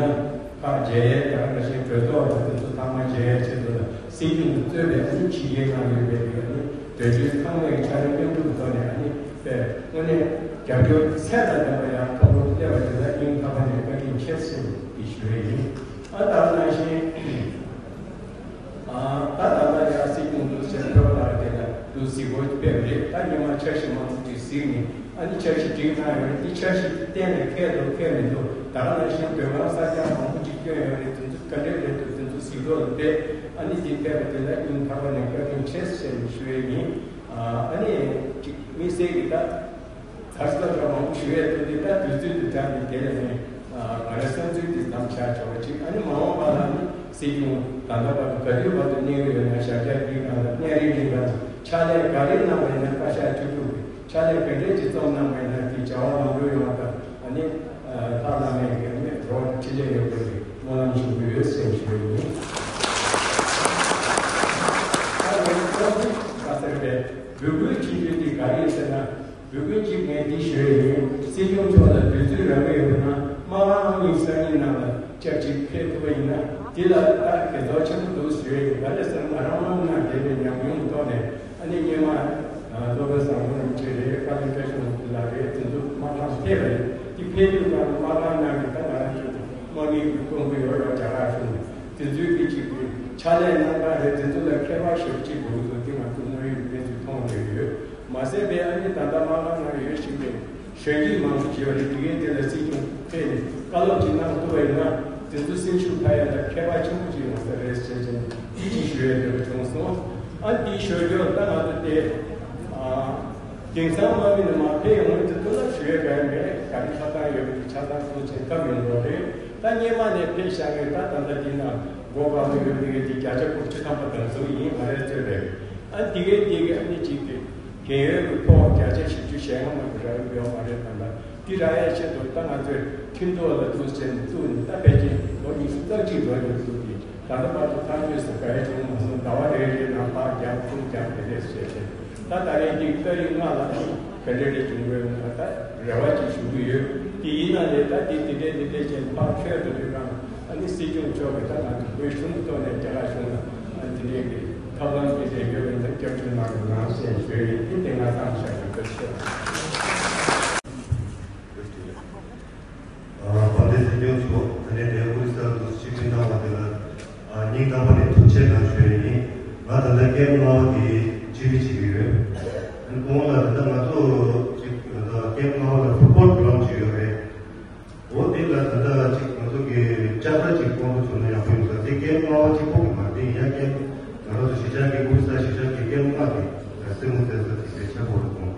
ཁག་མཇལ་ཡས་དང་ད་ག་ནང་བཞིན་གྲོས་ཚོགས་དང་དེ་ཚོ་ཚང་མ་མཇལ་ཡའི་ཆེད་དུ་ལ་སྲིད་སྐྱོང་གིས་གཙོས་པའི་ཨ་ནི་ཕྱི་རྒྱལ་ནང་ཡོད་པའི་ཨ་ནི་དོན་གཅོད་ཚང་མས་འཆར་གཞི་མཉམ་རུབ་ཐོག་ནས་ཨ་ནི་དཔེ་དངོས་གནས་རྒྱབ་སྐྱོར་ཚད་དང་ལྡན་པ་ཡང་མཐོང་རུ་སླེབས་པ་དེ་ལ་སྙིང་ཐག་པ་ནས་བཀའ་དྲིན་ཆེ་ཟེར་ནས་འདི་ཞུ་ཡས་ཡིན། ཨ་ད་ག་ནང་བཞིན་ཨ་ད་ད་ལྟ་ཡང་སྲིད་སྐྱོང་འདུག་ཟེར་ཕེབས་པ་ལ་དེ་ལ་འདུག་གཟིགས་སྐོར་ཕེབས་རེད། ད་ཉི་མ་འཆར་གཞི་མང་པོ་ཅིག་གཟིགས་ནས་ཨ་ནི་འཆར་གཞི་སྒྲིག་གནང་ཡོད་རེད། འདི་འཆར་གཞི་གཏན་ནས་འཁེལ་འདུག་འཁེལ་མི་འདུག་ད་ག་ནང་བཞིན་སྡོད་ཁང་གསར་རྐྱང་མང་པོ་ཅིག་བསྐྱོན་ཡོད་རེད། དེ་ཚོ་ག་འདྲས་རེད་འདུག་དེ་ཚོ་གཟིགས་རོགས་ལ་ཕེབས། ཨ་ནི་འདི་ཕེབས་པ་དེ་ལ་སྙིང་ཐག་པ་ནས་བཀའ་དྲིན་ཆེ་ཟེར་ནས་ཞུ་ཡས་ཡིན། ཨ་ནི་ཅིག་དམིགས་བསལ་གྱི་ད་ཚར་ཚར་ཁ་མང་པོ་ཞུ་ཡས་ཐུབ་དེ་ད་དུས་ཚོད་དུ་བཏང་ནས་དེ་ལས་ནས་ང་རའི་བསམ་ཚུལ་དེ་དམ་བཞག་ཆོག་པ་ཅིག་ཨ་ནི་མ་འོངས་པ་ལ་ནི་སྲིད་སྐྱོང་ད་ལྟ་བར་དུ་ག་དུས་བར་དུ་གནས་ཀྱི་ཡོད་ན་ཞབས་བཀྱག་འདིའི་སྒང་ལ་གནས་རིམ་འདིའི་སྒང་ལ་ཕྱག་ལས་ག་རེ་གནང་བ་ཡིན་ན་བཀའ་ཤག་བཅུ་དྲུག་གི་ཕྱག་ལས་ག་འདྲས་ཅིག་རྩོམ་གནང་བ་ཡིན་ན་དེ་བྱ་བ་ལམ་འགྲོ་ཡོང་བ་དང་ཨ་ནི། ལྷ་བླ་མའི་གི་ནི་རོགས་འཕྲིན་ལས་ཡོད་པའི་སྨོན་ལམ་ཞུ་གི་ཡོད་ཟེར་ཞུ་ཡི་ཡིན། ད་ངས་ཚོགས་གཙོས་ཁ་གསལ་པའི་འབོད་སྐུལ་ཆེ་ཤོས་དེ་ག་རེ་ཡིན་ཟེར་ན། འབོད་སྐུལ་གཅིག་ངས་འདི་ཞུ་ཡི་ཡིན། སྲིད་སྐྱོང་མཆོག་ལ་དུས་ཚོད་རག་གི་ཡོད་ན་དམག་ཁང་ཨང་གཉིས་ས་གཉིས་ནང་ལ་སྐྱབས་གཅིག་ཕེབས་ཐུབ་པ་ཡིན་ན་དེ་ལ་ད་དགེ་ཚོགས་ཆེན་པོ་འདུག་ཞུ་ཡི་ཡིན། ག་རེ་ཟེར་ན་ང་རང་དམག་ནང་བསྡད་པའི་ཉམས་མྱོང་ཐོག་ནས། ཨ་ནི་སྔོན་མ་སློབ་དཔོན་བཟང་པོ་རིན་པོ་ཆེ་རེད། བཀའ་བློན་བཀྲ་ཤིས་ལགས་རེད། དེ་ཚོ་དམག་ཁང་ཕེབས་པ་རེད། དེ་ཕེབས་དུས་སྒང་ལ་དམག་ཁང་ནང་གི་ད་ང་རང་ཚོ་དམག་མིའི་གི་དཔོན་པོ་ཡོད་ར་རྒྱ་གར་གཞུང་དེ་ཚོའི་གི་ཅིག་གི་ཕྱག་ལས་གནང་སྟངས་རེད། དེ་ཚོ་ལ་མཁས་པ་ཞེ་པོ་ཅིག་དགོས་ཚོ་དེ་ང་ཚོ་དངོས་ཡོད་གནས་ཚུལ་མཐོང་ཡོད་ཡོད། མ་ཟད་པའི་ཨ་ནི་ད་ལྟ་དམག་ཁང་ནང་ཡོད་བཞིན་པའི་གཞོན་སྐྱེས་མང་པོ་ཅིག་ཡོད་རེད། དེ་གའི་དེ་ལ་སྲིད་སྐྱོང་ཕེབས་ནས་བཀའ་སློབ་ཅིག་གནང་ཐུབ་པ་ཡིན་ན་དེ་ཚོ་སེམས་ཤུགས་འཕར་ཡ་ལ་ཁྱད་པར་ཆེན་པོ་ཅིག་ཡོང་ས་རེད་ཟེར་བྱས་ནས་དེ་ཅིག་ཞུ་ཡས་འདོད་པ་བྱུང་སོང་། ཨ་འདི་ཞུ་རྒྱུར་ད་ང་ཚོ་དེ་ཨ་དེང་སང་དམག་མི་ནས་མར་ཕེབས་ཡོང་མཁན་དེ་ཚོ་ལ་ཞུ་ཡས་ག་ཡང་མེད། ག་རེ་ཆགས་སྡང་ཡོད་པ་དེ་ཆགས་སྡང་སོང་ཆེན་ཐབས་ཡོང་འགྲོ་རེད། ད་སྔོན་མ་ནས་ཕེབས་བཞག་མཁན་ད་ད་ལྟ་འདི་ན་མགོ་དཀར་པོ་ཡོད་འདི་གའི་དེ་བརྒྱ་ཆ་དགུ་བཅུ་ཐམ་པ་དང་ཚོ་ཡིན་མ་རེད་ཚོད་རེད། ཨ་འདི་གའི་འདི་གའི་ཨ་ནི་གཅིག་གི་རྒན་ཡོལ་གྱི་ཕོགས་བརྒྱ་ཆ་བཞི་བཅུ་ཞེ་ལྔ་མ་གཏོགས་རག་གི་ཡོད་མ་རེད། ད་ལྟ་འདི་རག་ཡས་ཆེད་དུ་ད་ང་ཚོས་ཁྲིམས་ཐོག་ལ་འདུག་ཟེར་ནས་བཙུགས་ནས་ད་ཕལ་ཆེར་ལོ་ཉི་ཤུ་རྩ་གཅིག་འགྲོ་ཡོད་འདུག་གི་ད་ལྟ་བར་དུ་ཐག་གཅོད་ཟེར་ག་ཡང་བྱུང་མ་སོང་། ཟླ་བ་རེ་རེའི་ནང་ཕར་རྒྱག་ཚུར་རྒྱག་དེ་འདྲས་བྱས་ཏེ་ད་ད་རེས་འདི་ཏ་རིག་ལྔ་ལ་ག་འདྲས་རེ་བྱུང་དགོས་ན་ད་རེ་བ་ཅིག་ཞུ་གི་ཡོད། དེ་ཡིན་ན་ལས་ད་འདི་དེ་འདྲས་དེ་འདྲས་བྱས་ཕར་འཁྱོལ་དུ་འགྲོ་གང་ཨ་ནི་སྲིད་སྐྱོང་མཆོག་གིས་ད་ང་ཚོ་བོད་གཞུང་གི་ཐོག་ནས་རྒྱ་གར་གཞུང་ལ་ཨ་འདི་འདྲས་ཀྱི་ཐབས་ལམ་དེ་འདྲས་ཡོད་པ་ཡིན་ན་སྐྱབས་བཅོལ་གནང་རོགས་གནང་ཞེས་ཞུས་ཡིན། དེ་དེ་ང་བསམ་བཞག་གི་བཀའ་ཤོག་དཔལ་ལྡན་སྲིད་སྐྱོང་མཆོག་ད་ནས་དེ་ཨོ་རི་ས་དུ་ཆིབས་བསྒྱུར་གནང་བ་དེ་ལ་སྙིང་ཐག་པ་ནས་ཐུགས་རྗེ་གནང་ཞུ་ཡ་ཡིན། ང་ད་ལྟ་ཀེམ་ལྔ་པ་དེ་ཆིབས་བསྒྱུར་བྱེད་ཀྱི་ཡོད། ཁོང་ལ་ད་ལྟ་ང་ཚོ་ཅིག་ད་ལྟ་ཀེམ་ལྔ་པ་ལ་ཕུཊ་བོལ་གི་རམ་ཅིག་ཡོད་རེད། འོ་དེ་ལ་ད་ལྟ་ཅིག་ང་ཚོ་གི་ལྕགས་རྟ་ཅིག་སྤོན་པོ་ཚུགས་ན་ཡག་པོ་ཡོང་ས་དེ་ཀེམ་ལྔ་པ་གཅིག་པོ་གི་མ་རེད། ཡ་ཀེམ་ང་རང་ཚོ་གཞིས་ཆགས་ཀྱི་ཨོ་རི་ས་གཞིས་ཆགས་ཀྱི་ཀེམ་ལྔ་དེ་སེ་མོ་བཙལ་ས་དེ་ཟེར་ཆག་པོ་རེད་སོང་།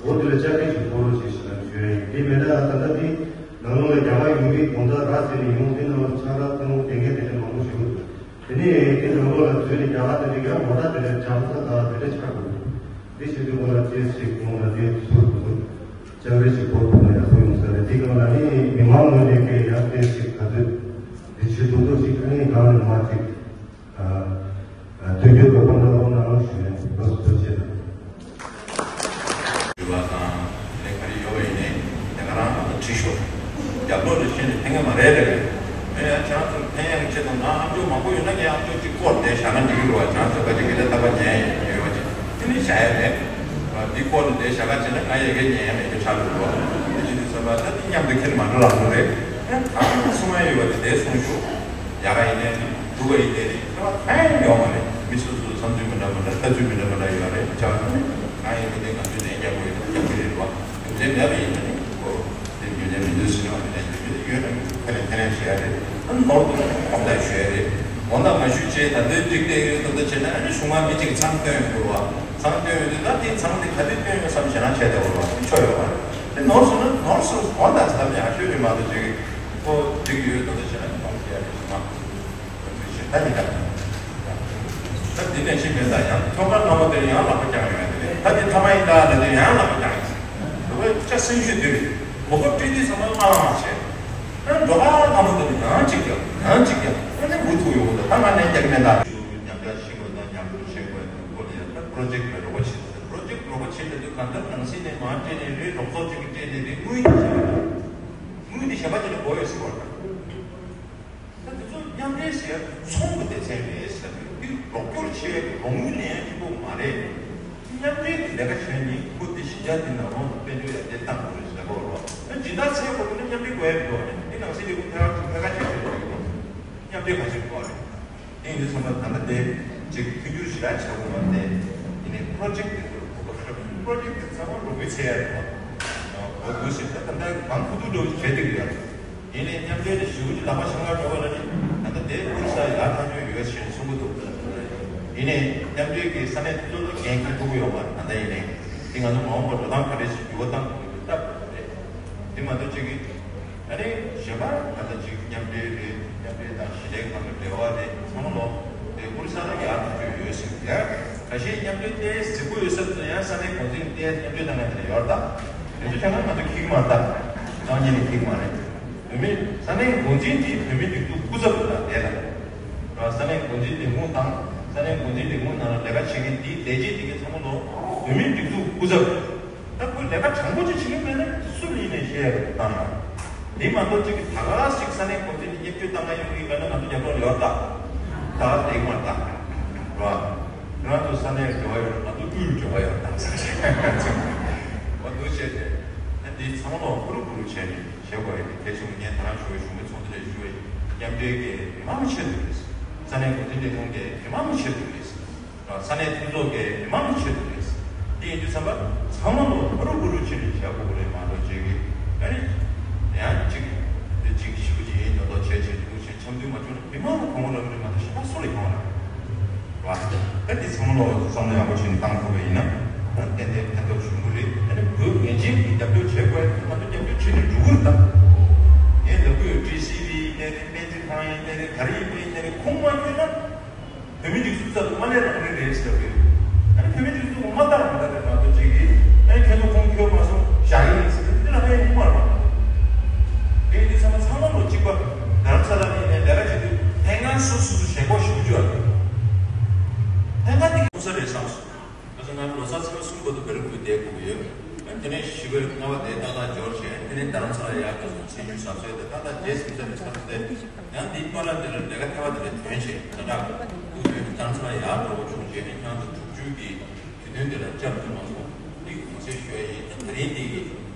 འོ་དེ་ལ་ལྕགས་རྟ་ཅིག་སྤོ་རོགས་བྱེད་ཞེས་ལབ་ཞུ་ཡ་ཡིན། དེ་མེད་ན་ད་ལྟ་དེ་ནང་ལོགས་ལ་རྒྱ་གར་ཡུལ་མི་དགོང་དག་ར་བཙལ་ནས་ཡོང་དེ་ནང་ལ་ལྕགས་རྟ་ཐོན་ལྡང་མཁན་དེ་འདྲ་མང་པོ་ཞིག་འདུག་དེ་ནས་དེ་ནང་ལོགས་ལ་འཛུལ་ནས་རྒྱ་གར་དེ་འདྲ་ཡང་མོ་ཊ་དེ་འདྲ་འཇམ་ས་དང་དེ་འདྲ་ཆགས་འདུག་དེ་བྱེད་དུས་ཁོ་ལ་ཏོག་ཙམ་ཞིག་ཁོང་ལ་དེ་ཚུར་དུ་ལྕགས་རི་ཞིག་སྤོ་ཐུབ་ན་ཡག་པོ་ཡོང་ས་རེད། དེ་གང་ལ་ནི་མི་མང་ངོས་ནས་ཀྱི་ཡང་ཏོག་ཙམ་ཞིག་ག་ཚོད་དེ་བྱེད་ཐུབ་ཐུབ་ཞིག་ཨ་ནི་གང་ལ་མ་ཅིག་དོན་འཁྱོལ་དགོས་པ་འདྲ་ལོག་ནའང་ཞུ་ནས་ལོ་སུ་ཐུབ་བྱེད་དང་། ཡོད་པ་དང་། དེ་ག་རེ་ཡོད་པ་ཡིན་ནའི་དེ་ང་རང་ལ་ཁྲིད་ཤོག་རྒྱབ་ལོག་ལ་ཕྱིན་ནས་ཕན་གི་མ་རེད་རེད། ཨེ་ཡ་ཁྱེད་རང་ཚོར་ཕན་ཡག་གི་ཆེད་དུ་ང་ཨ་མཆོག་མང་པོ་ཡོད་ན་ངས་ཨ་མཆོག་གཅིག་སྐོར་དེ་བཞག་ན་འགྲིག་གི་རེད་བ། ཁྱེད་རང་ཚོ་ག་ཅིག་གི་ལས་ལྟ་བ་ཉན་ཡོད་པ་ཅིག་དེ་ནི་བཞག་ཡ་མེད། འདི་སྐོར་ནས་དེ་བཞག་ག་བྱས་ན་ང་ཡ་གི་ཉན་ཡ་མེད་ཀྱི་ཆགས་འགྲོ་རེད་བ། དེ་ཅི་འདུག་བསམ་པ་ད་འདི་མཉམ་དུ་ཁྱེར་མ་འགྲོ་རང་འགྲོ་རེད། ཨེ་ད་གསུང་ཡ་ཡོད་པ་དེ་དེ་གསུང་ཤོག་ཡག་ག་ཡིན་ནའི་རེད། སྡུག་ག་ཡིན་ནའི་རེད། དེ་བ་ཧན་ཡོང་བ་རེད། མི་སོ་སོ་བསམ་ཚུལ་མི་འདྲ་མི་འདྲ་ལྟ་ཚུལ་མི་འདྲ་མི་འདྲ་ཡོད་རེད། བྱ་བ་ནི་ང་ཡི་གི་ནི་ང་ཚོའི་ནས་རྒྱག་དགོས་ཡོད་ན་རྒྱག་གི་རེད་བ། རྒྱུ་མཚན་མེད་པ་ཡིན་ན་ནི་ཁོ་དེ་རྒྱུ་མཚན་མི་འདུག་ཟེར་ནས་བ་དེ་ནས་རྒྱུ་མཚན་ཡོད་ན་ཁ་ནས་ཁ་ནས་བཤད་ཡ་རེད། ཨ་ནོར་དུ་དཔང་རྟགས་ཞུ་ཡ་རེད། འོ་ན་མ་ཞུ་བྱས་ད་ལྟའི་འགྲིག་བསྡད་ཡོད་ད་ལྟ་བྱས་ན་ཨ་ནི་གཞུང་མང་མི་གཅིག་ཚང་སྟོན་ཡོང་དགོས་བ། ཚང་སྟོན་ཡོད་དུས་ད་དེ་ཚང་དེ་ག་དུས་སྟོན་ཡོད་བསམ་བྱས་ན་བྱས་བསྡད་དགོས་བ་དེ་ཆོ་ཡོད་བ། དེ་ནོར་སོང་ན་ནོར་སོང་འོ་ད་ད་ལྟ་ཡང་ཤོད་རེད་མ་གཏོགས་ཅིག་ཁོ་འགྲིག་ཡོད་ད་ལྟ་བྱས་ན་ཨ་ནི་དཔང་རྟགས་ཞུ་ཡ་རེད་ཞུ་མ། ད་འདི་ནས་ཤེས་མེད་ད་ཡང་ཐོག་ཁ་སྔ་མོ་དེར་ཡང་ལག་པ་བརྐྱངས་ཡོང་ཡ་དེ་རེད། ད་འདི་ཐ་མ་ཡིན་ད་ལབ་དུས་ཡང་ལག་པ་བརྐྱངས་ཡིན། ལག་པ་ཆ་སེམས་ཤུགས་དེ་རེད། གོ་སྐབས་སྤྲད་དུས་ཚང་མ་སྔ་ལངས་བྱས། ཨ་འགྲོ་ཁ་སྔ་མོ་དེར་ཡང་གཅིག་ཀྱང་ཡང་གཅིག་ཀྱང་ཨ་ནི་འུ་ཐུག་ཡོང་གི་འདུག་ད་ང་ནས་རྒྱག་མེད་ད། མཉམ་འབྲེལ་ཞིག་དང་མཉམ་རུབ་བྱེད་དགོས་ཡ་ཁོ་ལ་ཡང་ད་པྲོ་ཇེཀ་ལ་རོགས་པ་བྱེད། པྲོ་ཇེཀ་རོགས་པ་བྱེད་ད་དུས་གང་ལྟར་ནང་སྲིད་ནས་མར་སྤྲད་ནས་རེད། རོགས་ཚོགས་གཅིག་གིས་སྤྲད་ནས་རེད། དངུལ་གྱི་བྱེད་པ་དང་། དངུལ་དེ་གཞན་པ་ཅིག་ལ་དགོས་ཡོད་ཟེར་བ་དང་། ད་དེ་ཚོ་མཉམ་འབྲེལ་ཟེར་ཚོང་གི་སྡེ་ཚན་རེད་ཟེར་དུས་འདི་རོགས་སྐྱོར་བྱེད་ཡ་གི་རོགས་དངུལ་ལེན་ཡ་གཅིག་པོ་མ་རེད། མཉམ་འབྲེལ་གྱི་ལས་ཀ་བྱས་ནི་ཁོ་དེ་གཞིས་ཆགས་དེ་ནང་ལོགས་ལ་དཔལ་འབྱོར་ཡར་རྒྱས་གཏང་དགོས་རེད་ཟེར་གོ་རོགས། ད་སྦྱིན་བདག་འཚོལ་དགོས་ཀྱི་ན་མཉམ་འབྲེལ་དགོས་ཡ་མི་འདུག་བ། ནི་འདི་ནང་སྲིད་ལས་ཁུངས་ཐད་ཀར་ཐད་ཀར་བྱེད་དགོས་རེད། མཉམ་འབྲེལ་ག་ཚོད་དགོས་རེད། དེ་ཡིན་དུས་ཚང་མ་ད་ལྟ་དེ་ཅིག་མཐུན་འགྱུར་ཞེ་དྲག་བྱ་དགོས་མ་རེད། ཡིན་ནའི་པྲོ་ཇེཀ་དེ་ཚོར་གོ་སྐབས་ཤོར། པྲོ་ཇེཀ་དེ་ཚང་མ་རོགས་སྐྱོར་བྱེད་ཡ་རེད་བ། འོ་དུས་ཤིག་ད་ད་ལྟ་གང་ཐུབ་ཐུབ་འགྲོ་བྱེད་ཀྱི་ཡོད། ཡིན་ནའི་མཉམ་འབྲེལ་དེ་ཞེ་པོ་ཅིག་ལག་པ་འཆང་གར་འགྲོ་བ་ལ་ནི་ད་ལྟ་དེ་ཨོ་རི་ས་ཡར་ཐག་གཅོད་ཡོད་ཞེས་གསུང་གི་འདུག་ཡིན་ནའི་མཉམ་འབྲེལ་གྱི་ས་གནས་དེ་ཚོ་ལ་འགན་འཁྱེར་ཐུབ་ཀྱི་ཡོད་མ་རེད། ད་ལྟ་ཡིན་ནའི་དེ་ང་ཚོ་མ་འོངས་པར་འགྲོ་སྟངས་ག་འདྲ་ཞིག་འགྱུར་བ་བཏང་དགོས་ཀྱི་སྟབས་རེད། དེ་མ་གཏོགས་ཅིག་གིས་ཨ་ནི་གཞན་པ་ད་ལྟ་ཅིག་མཉམ་འབྲེལ་རེད། མཉམ་འབྲེལ་དང་གཞི་ནས་གང་གི་འབྲེལ་བ་རེད། ཚང་མ་ལོ་དེ་ཨོ་རི་ས་ལ་ཡར་ཐག་གཅོད་ཡོད་ཟེར་ཡ། ཁ་ཤས་མཉམ་འབྲེལ་ཏོག་ཙམ་གཟིགས་པོ་ཡོད་ས་དེ་ཚོ་ཡང་ས་གནས་འགོ་འཛིན་ཏོག་ཙམ་མཉམ་འབྲེལ་གནང་མཁན་དེ་འདྲ་ཡོད་རེད། ད་དེ་ཚོ་ཆ་ནས་ང་ཚོ་ཁྱི་གི་མ་རེད། ད་རྐང་གཉིས་ནས་ཁྱི་གི་མ་རེད། བོད་མི་ས་གནས་འགོ་འཛིན་དེ་བོད་མི་སྒྲིག་འཛུགས་སྐུ་ཚབ་རེད། ད་དེ་ལ་ས་གནས་འགོ་འཛིན་ལས་ཁུངས་དང་ས་གནས་འགོ་འཛིན་ལས་ཁུངས་ནང་ལ་ལས་ཀ་བྱེད་མཁན་དེའི་ལས་བྱེད་དེ་གའི་ཚང་མ་ལོ་བོད་མི་སྒྲིག་འཛུགས་སྐུ་ཚབ་རེད། ད་ཁོས་ལས་ཀ་དྲང་པོ་ཅིག་བྱེད་ཀྱི་མེད་ན་སུ་ལ་ཡིན་ནའི་བཤད་ཡ་རེད། བཏང་ཡ་དེ་མ་གཏོགས་ཅིག་གི་ད་ག་ཞིག་ས་གནས་འགོ་འཛིན་གྱི་མཉམ་སྤྱོད་བཏང་ག་ཡོང་གི་ཡོད་ན་ང་ཚོ་རྒྱབ་ལོགས་ཡོད་ད། ད་ག་དེ་མ་ད་ར། ང་ཚོ་ས་གནས་འབྲེལ་བ་ཡོད་ན་ང་ཚོ་དབུས་འབྲེལ་བ་ཡོད་ད་ཟེར་ཞིག་འོ་འདུག་བྱས་ཏེ་ཨ་འདི་ཚང་མ་ལོ་ཧུ་རུ་ཧུ་རུ་བྱས་ནས་བྱེད་དགོས་རེད། དེ་བྱུང་ངས་ད་རང་ཞུ་བའི་གཞུང་གི་ཚོགས་འདུ་ལས་ཞུ་བའི་མཉམ་འབྲེལ་གྱི་མི་མང་ཆེད་དུ་རེད། ས་གནས་འགོ་འཛིན་ལས་ཁུངས་ཀྱི་མི་མང་ཆེད་དུ་རེད། ས་གནས་མཐུན་ཚོགས་ཀྱི་མི་མང་ཆེད་དུ་རེད། དེ་ཡིན་དུས་ཙམ་པ་ཚང་མ་ལོ་ཧུ་རུ་ཧུ་རུ་བྱས་ནས་བྱ་དགོས་ཀྱི་རེད་མ་གཏོགས་ཅིག་གིས་ཨ་ནི་ཡང་ཅིག་དེ་ཅིག་ཞེ་པོ་ཅིག་ཡིན་མདོག་མདོག་བྱས་བྱས་འདུག་བྱས་འཆམ་མཐུན་མ་བྱུང་ན་མི་མང་ལ་གོང་ལ་མི་མ་གཏོགས་གཞན་པ་སུ་ལ་ཡོང་བ་རེད་བ། ཨ་འདི་ཚང་མ་ལོ་བསམ་བློ་ཡག་པོ་བྱས་ནས་བཏང་ཐུབ་པ་ཡིན་ན་ད་ཏན་ཏན་ཕན་ཐོགས་ཆེན་པོ་རེད། ཨ་ནི་བོད་ངེས་ཅན་གྱི་རྒྱབ་སྐྱོར་བྱེད་དགོས་ཡ་དེ་ང་ཚོ་རྒྱབ་སྐྱོར་བྱེད་ནས་འགྲོ་གི་རེད་ད། ངས་ལབ་གི་ཡོད། ཊི་སི་ཝི་ཡིན་ནའི་རེད། སྨན་རྩིས་ཁང་ཡིན་ནའི་རེད། ག་རེ་ཡིན་པ་ཡིན་ནའི་རེད། ཁུངས་མ་བསྐྱོན་ན། བོད་མི་སྒྲིག་འཛུགས་རྩ་དང་མ་ལས་རང་རེ་རེད་ཟེར་བས། ཨ་ནི་བོད་མི་སྒྲིག་འཛུགས་མ་ལྟར་མ་ལྟར་རེད་མ་གཏོགས་ཅིག་གིས་ཨ་ནི་ཁྱེད་ཚོ་ཁོང་ཁྱོད་མ་སོང་བཞག་གི་ཡིན་ཟེར་དེ་ལ་ཨེ་ཡིན་མ་རེད་མ་གཏོགས། དེ་ཡིན་དུས་ཚང་མ་ཚང་མ་ལོ་གཅིག་པ་རྡ་རམ་ས་ལ་ནས་ནས་ལས་ཀ་བྱེད་དུས་ལྷན་ཁང་སོ་སོ་སོ་ཞེན་ཁོག་ཞུ་རྒྱུ་ཨ་ལྷན་ཁང་དེ་གི་ཁོང་ས་རེད་བསམ་སོང་། ང་ཚོ་ང་ལོ་གསར་ཚེས་པ་གསུམ་བར་དུ་བེ་རི་ཁུལ་བསྡད་དགོས་ཀྱི་ཡོད། ཨ་ནི་དེ་ནས་བཞི་པའི་ལྔ་པ་དེ་ཏག་ཏག་འབྱོར་བྱས་དེ་ནས་རྡ་རམ་ས་ལ་ཡར་སྐྱོད་སོང་། ཚེས་བཅུ་གཟའ་ཚེས་དེ་ཏག་ཏག་རྗེས་ཟིན་ས་རེད་ཚར་ཏེ། ཡང་འདིའི་པར་ལ་འདི་ལ་ལས་ཀ་ཐེ་བ་དེ་ལ་དོན་བྱེད་ད་ལྟ་སྐུ་མདུན་གྱི་གཙང་ཚང་ཡག་འགྲོ་བ་བྱུང་རྗེས་ནས་ཁྱེད་ཚོ་དྲུག་ཅུའི་གི་དུས་སྟོན་དེ་ལ་བཅར་ཐུབ་མ་སོང་། འདི་གི་གོང་ཚད་ཞུ་ཡ་ཡིན། ད་ད་རིང་འདི་གི་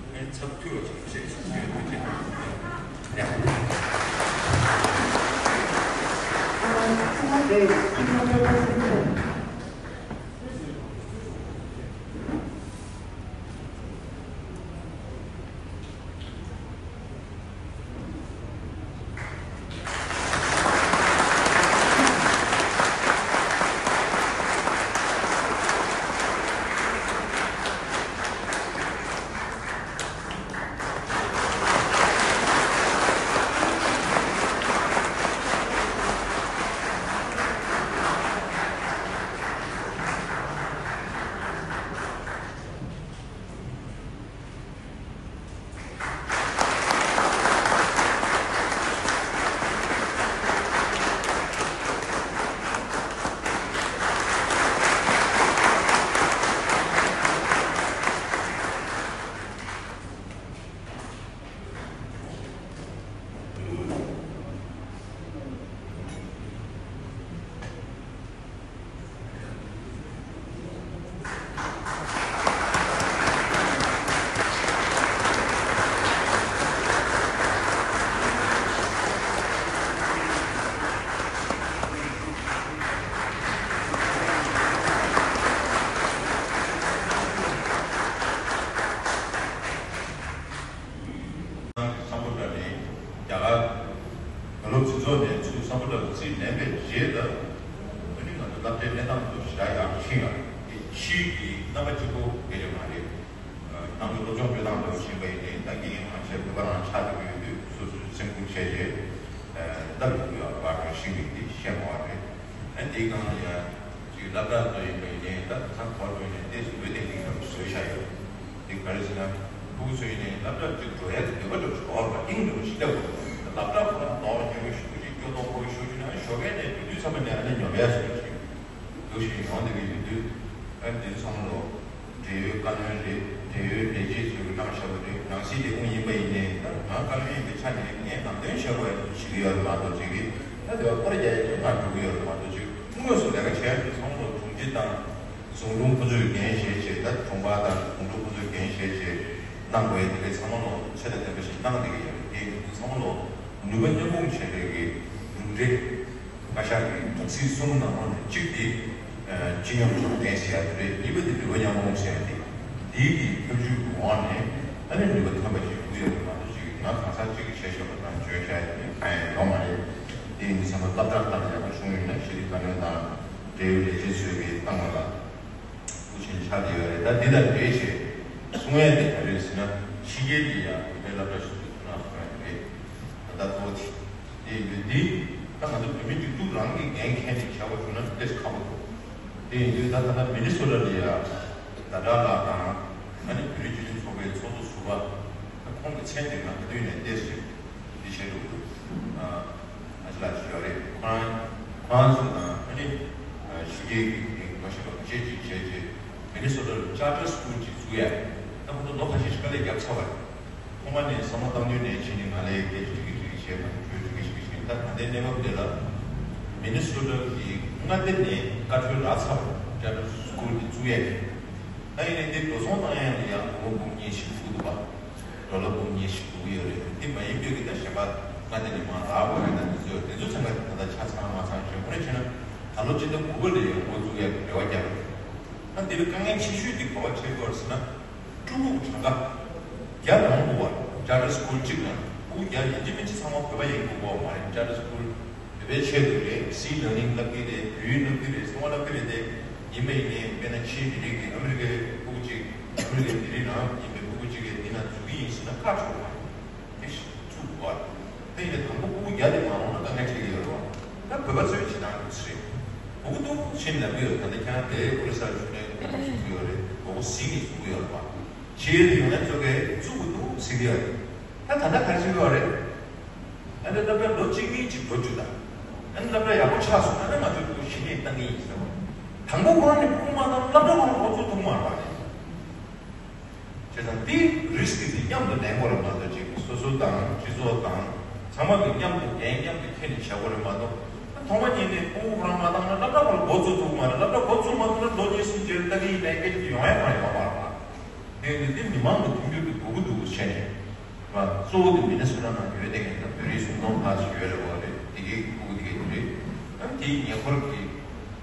ཚབ་མཐུད་པ་ཅིག་བྱེད་ཞུ་ཡ་ཐུགས་རྗེ་ཆེ། སམ་བྷོ་ཊ་ནས་རྒྱ་གར་རྒྱལ་སློབ་འཛིན་ཚོགས་ནས་ཚུར་སམ་བྷོ་ཊ་ལ་རྩིས་ལེན་པའི་རྗེས་ལ། ཨ་ནི་ང་ཚོ་སློབ་གྲྭའི་གནས་སྟངས་དེ་ཚོ་ཞེ་དྲག་ཡག་ཕྱིན་ཡང་དེ་ཕྱིའི་གི་རྣམ་པ་གཅིག་པོ་སྐད་ཆ་མ་རེད། ནང་དུ་སློབ་སྦྱོང་སྤྲོད་སྟངས་དེ་ཚོ་ཤེས་པ་ཡིན་ནའི་ད་དགེ་རྒན་མང་ཆེ་བོད་པ་རང་ཆགས་བསྡད་ཀྱི་ཡོད་དུས་སོ་སོའི་སེམས་ཁུར་བྱས་རྗེས་སློབ་ཡོང་གི་ཡོད་པ་རང་ཤེས་ཀྱི་འདི་བཤད་མ་བ་རེད། ཨ་ནི་དེའི་སྒང་ལ་ཡང་ཅིག་སློབ་གྲྭ་ཚོ་ཡིན་པ་ཡིན་ནའི་ད་ཚང་གོ་བ་ལོན་ནས་ཏོག་ཙམ་འོས་བསྡད་ཀྱི་འདྲ་པོ་བཟོས་བཞག་ཡོད། དེ་ག་རེ་ཟེར་ན། ཕྲུ་གུ་ཚོ་ཡིན་ནའི་སློབ་གྲྭར་ཅིག་འགྲོ་ཡ་དེ་འདོད་པ་འདྲ་པོ་ཞིག་འོར་བ་ཨིན་འདྲ་པོ་ཞིག་སླེབས་དགོས། སློབ་གྲྭ་ཁོ་རང་དོགས་ཉེ་བོ་ཞུ་གི་ཅིག་སྐྱོ་དོགས་ཁོ་ཞུ་གི་ན་ཞོགས་ཀས་ནས་དུས་དུས་ཚང་མ་ནས་ཨ་ནི་ཉོབ་ཡ་ཞིག་ཅིག་འདུག་ཞིག་ཡོང་བསྡད་ཀྱི་ཡོད་དུས། ཨ་འདི་ཚང་མ་ལོ་འབྲེལ་ཡོད་བཀའ་བློན་རེད། འབྲེལ་ཡོད་ལས་བྱེད་ཚོས་གནང་བཞག་པ་རེད། ནང་སྲིད་ལས་ཁུངས་ཡིན་པ་ཡིན་ནའི་ད་ང་བཀའ་བློན་ཡིན་པའི་ཆ་ནས་ངས་ནང་དོན་བྱེད་དགོས་ཡ་ཞིག་ཡོད་རེད་མ་གཏོགས་ཅིག་གིས་ད་དེ་བ་སྐོར་རྒྱག་ཡ་ཅིག་ང་འགྲོ་གི་ཡོད་རེད་མ་གཏོགས་ཅིག་དངོས་སུ་ལས་ཀ་བྱེད་ཡ་དེ་ཚང་མ་ལོ་དྲུང་ཆེ་དང་། ཟུང་དྲུང་ཁོ་ཚོས་འགན་བཞེས་བྱས། ད་དྲུང་འཕར་དང་དྲུང་དྲུང་ཁོ་ཚོས་འགན་བཞེས་བྱས་གནང་དགོས་ཡ་དེ་གའི་ཚང་མ་ལོ་ཚད་ལ་ལྡན་པ་ཞིག་གནང་བསྡད་ཀྱི་ཡོད་རེད། དེ་ཡིན་དུས་ཚང་མ་ལོ་ནུས་པ་མཉམ་སྤུངས་བྱས་པའི་གི་གྲུབ་འབྲས། བཀའ་ཤག་གི་གྲོས་ཚིག་གསུམ་ནང་ལོགས་ནས་གཅིག་དེ་སྤྱི་སྙོམས་གྲོས་ཚོགས་ཟེར་ཡ་དེ་རེད། གཉིས་པ་དེ་ནུས་པ་མཉམ་སྤུངས་ཟེར་ཡ་དེ། དེའི་གི་ཐབས་ཇུས་ཀྱི་འོག་ནས་ཨ་ནི་ནུས་པ་ཐོན་པ་ཞིག་ཡོང་གི་ཡོད་རེད་མ་གཏོགས་ཅིག་ང་གང་ཟག་གཅིག་གིས་བྱས་བཞག་པ་དང་བརྗོད་བཞག་ཡ་དེ་གང་ཡང་ཡོད་མ་རེད། དེ་ཡིན་དུས་ཚང་མ་སློབ་གྲྭ་ལྟར་ཡག་པོ་བྱུང་ཡོད་ན་ཤེས་རིག་བཀའ་བློན་དང་། འབྲེལ་ཡོད་ལས་བྱེད་ཚོས་ཀྱི་བཏང་བ་ལ་སྐུ་མཁྱེན་ཆགས་བསྡད་ཡོད་རེད། ད་འདི་དང་འབྲེལ་བྱས་གསུང་ཡས་དེ་ག་རེ་རེད་ཟེར་ན། ཕྱི་རྒྱལ་གྱི་ཡང་བོད་པའི་སློབ་གྲྭ་ཞིག་ཏུ་ཐུགས་སྣང་གསུང་ཡ་རེད། ད་ལྟ་གཙོ་བོ་དེ་དེ་ཡིན་དུས། འདི་ད་ང་ཚོ་བོད་མི་སྒྲིག་འཛུགས་རང་གི་འགན་འཁྱེར་ནས་བྱ་བ་བྱུང་ན་དཔེ་ཁག་པོ་འདུག་དེ་ཡིན་དུས་ད་ད་ལྟ་མི་ནི་སོ་ཊ་ལ་ཡ་ཟླ་གྲགས་ལགས་དང་ཨ་ནི་བོད་རིགས་སྤྱི་མཐུན་ཚོགས་པའི་ཚོགས་གཙོ་ཟུར་པ། ད་ཁོང་གི་མཚན་དེ་ང་ག་དུས་ནས་བལྟས་སོང་། འདི་བྱས་འདུག་ཨ་ཅི་ལགས་ཞུ་ཡ་རེད། ཁོ་རང་ཁོ་རང་ཚོ་དང་ཨ་ནི་ཕྱི་རྒྱལ་གྱི་ངོ་ཤེས་པ་ཁ་ཤས་ཅིག་བྱས་རྗེས་མི་ནི་སོ་ཊ་ལ་ཅར་ཊར་སི་ཀུལ་ཅིག་བཙུགས་ཡ། ད་ཁོ་ཚོ་ལོ་ཁ་ཤས་ཤིག་དཀའ་ལས་བརྒྱབ་ཚར་བ་རེད། ཐོག་མ་ནས་བསམ་བློ་བཏང་དུས་ནས་བྱས་ནས་ང་ལས་སྐད་ཆ་དྲི་གི་དྲི་གི་བྱས་པ་གྲོས་དྲི་གི་དྲི་གི་བྱས། ད་ད་ལྟའི་གནས་བབ་དེ་ལ་མི་ནི་སོ་ཊ་གི་མངའ་སྡེ་ནས་བཀའ་འཁྲོལ་རག་ཚར་བ་རེད། ཅར་ཊར་སི་ཀུལ་དེ་བཙུགས་ཡ་གི། ད་ཡིན་ནའི་འདི་འགྲོ་སོང་བཏང་ཡ་ལ་ཡང་སྒོར་མོ་འབུམ་གཉིས་ཤིག་འདུག་པ། ཌོ་ལར་འབུམ་གཉིས་ཤིག་འགྲོ་གི་ཡོད་རེད། འདི་མ་ཡིན་པའི་གི་ད་གཞན་པ་མངའ་སྡེ་ནས་མར་རག་དགོས་རེད། ད་འདི་ཚོ་དེ་ཚོ་ཚང་མ་ད་ལྟ་ཆ་ཚང་མ་ཚང་ཞོད་པོ་རེད། བྱས་ན་ད་ལོ་སྤྱི་ཟླ་དགུ་པ་ལ་ཡང་འགོ་བཙུགས་ཡག་གི་རེ་བ་རྒྱག་རེད། ད་འདི་ལ་དཀའ་ངལ་ཆེ་ཤོས་འདི་ག་པར་འཕྲད་ཀྱི་ཡོད་རེད་ཟེར་ན། ཕྲུ་གུ་གྲངས་ཀ་བརྒྱ་ལོངས་དགོས་པ་རེད། ཅར་ཊར་སི་ཀུལ་གཅིག་ནང་ཕྲུ་གུ་བརྒྱ། ཡིན་གཅིག་མིན་གཅིག་ཚང་མ་བོད་པ་ཡིན་དགོས་པ་མ་རེད། ཅར་ཊར་སི་ཀུལ་བོད་པའི་ཆེད་དུ་རེད། སི་ལར་ནིང་བསླབ་ཀྱི་རེད། བོད་ཡིག་བསླབ་ཀྱི་རེད། གསོ་བ་བསླབ་ཀྱི་རེད། དེ་ཡིན་པ་ཡིན་ནའི་དཔེར་ན་ཕྱིའི་མི་རིགས་ཀྱི་ཨ་མི་རི་ཀའི་ཕྲུ་གུ་གཅིག་ཨ་མི་རི་ཀའི་མི་རིགས་ནང་ཡིན་པའི་ཕྲུ་གུ་གཅིག་གིས་འདི་ན་འཛུལ་གྱི་ཡིན་ཟེར་ན་ཁག་ཆེ་བ་རེད། དེ་བཙུགས་དགོས་པ་རེད། དེ་ཡིན་ནའི་དང་པོ་ཕྲུ་གུ་བརྒྱ་དེ་མ་ལོངས་ན་དཀའ་ངལ་འཕྲད་ཀྱི་ཡོད་རེད་བ། ད་བོད་པ་ཚོས་བྱེད་སྟངས་དེ་ཚོ་རེད། མང་པོ་འདུག་ཕྱིན་ལབ་ཀྱི་ཡོད། ད་ལྟ་ཁྱེད་རང་དེ་ཨོ་རི་ས་ལ་བཞུགས་ནས་ཁོང་ཚོ་བཙུགས་ཀྱི་ཡོད་རེད། མང་པོ་ཟིན་ནས་བཙུགས་ཀྱི་ཡོད་རེད་བ། ཕྱིའི་ཡོང་ཡ་ཚོ་གིས་བཙུགས་ཀྱི་འདུག་ཟེར་གྱི་ཡོད་རེད། ད་ད་ལྟ་ག་རེ་བྱེད་ཀྱི་ཡོད་རེད། ཨ་ནི་སློབ་གྲྭ་ལོ་གཅིག་གཉིས་ཅིག་འགྲོ་བཅུག་དང་། ཨ་ནི་སློབ་གྲྭ་ཡག་པོ་ཆགས་སོང་ན་ཨ་ནི་ང་ཚོས་ཕྲུ་གུ་གཞི་ནས་བཏང་གི་ཡིན་ཟེར་བ། དང་པོ་ཁོ་རང་ནས་ཕྲུ་གུ་མ་བཏང་ན་སློབ་གྲྭ་ཁོ་རང་འགོ་ཚུགས་ཐུབ་མ་རེད་པ། བྱས་ཙང་འདི་རིསི་ཀི་འདི་མཉམ་དུ་ལེན་དགོས་རེད་མ་གཏོགས། ཅིག་སོ་སོ་དང་སྤྱི་ཚོགས་དང་ཚང་མ་གིས་མཉམ་དུ་འགན་མཉམ་དུ་འཁྱེར་ནས་བྱ་དགོས་རེད་མ་གཏོགས། ཐོག་མ་ཉིད་ནས་ཕྲུ་གུ་ཁོ་རང་མ་བཏང་ན་སློབ་གྲྭ་ཁོ་རང་འགོ་ཚུགས་ཐུབ་མ་རེད། སློབ་གྲྭ་འགོ་ཚུགས་མ་ཐུབ་ན་ལོ་གཉིས་གསུམ་རྗེས་ལ་ལྟ་གི་ཡིན་པའི་སྐད་ཆ་ཡོང་ཡ་མ་ཡོང་བ་རེད། དེ་ནི་འདི་མི་མང་གི་མཐུན་འགྱུར་གྱི་འགོག་རྒོལ་འདུག་བྱས་ནས། གཙོ་བོ་དེ་མི་ནི་སོ་ཊ་ནང་ཡོད་བསྡད་མཁན་དང་བོད་རིགས་སུམ་སྟོང་ལྷག་ཞིག་ཡོད་རེད་བ། རེད། དེ་གའི་ཕྲུ་གུ་དེ་གའི་དེ་རེད། ཨ་དེའི་ཉེ་འཁོར་གྱི་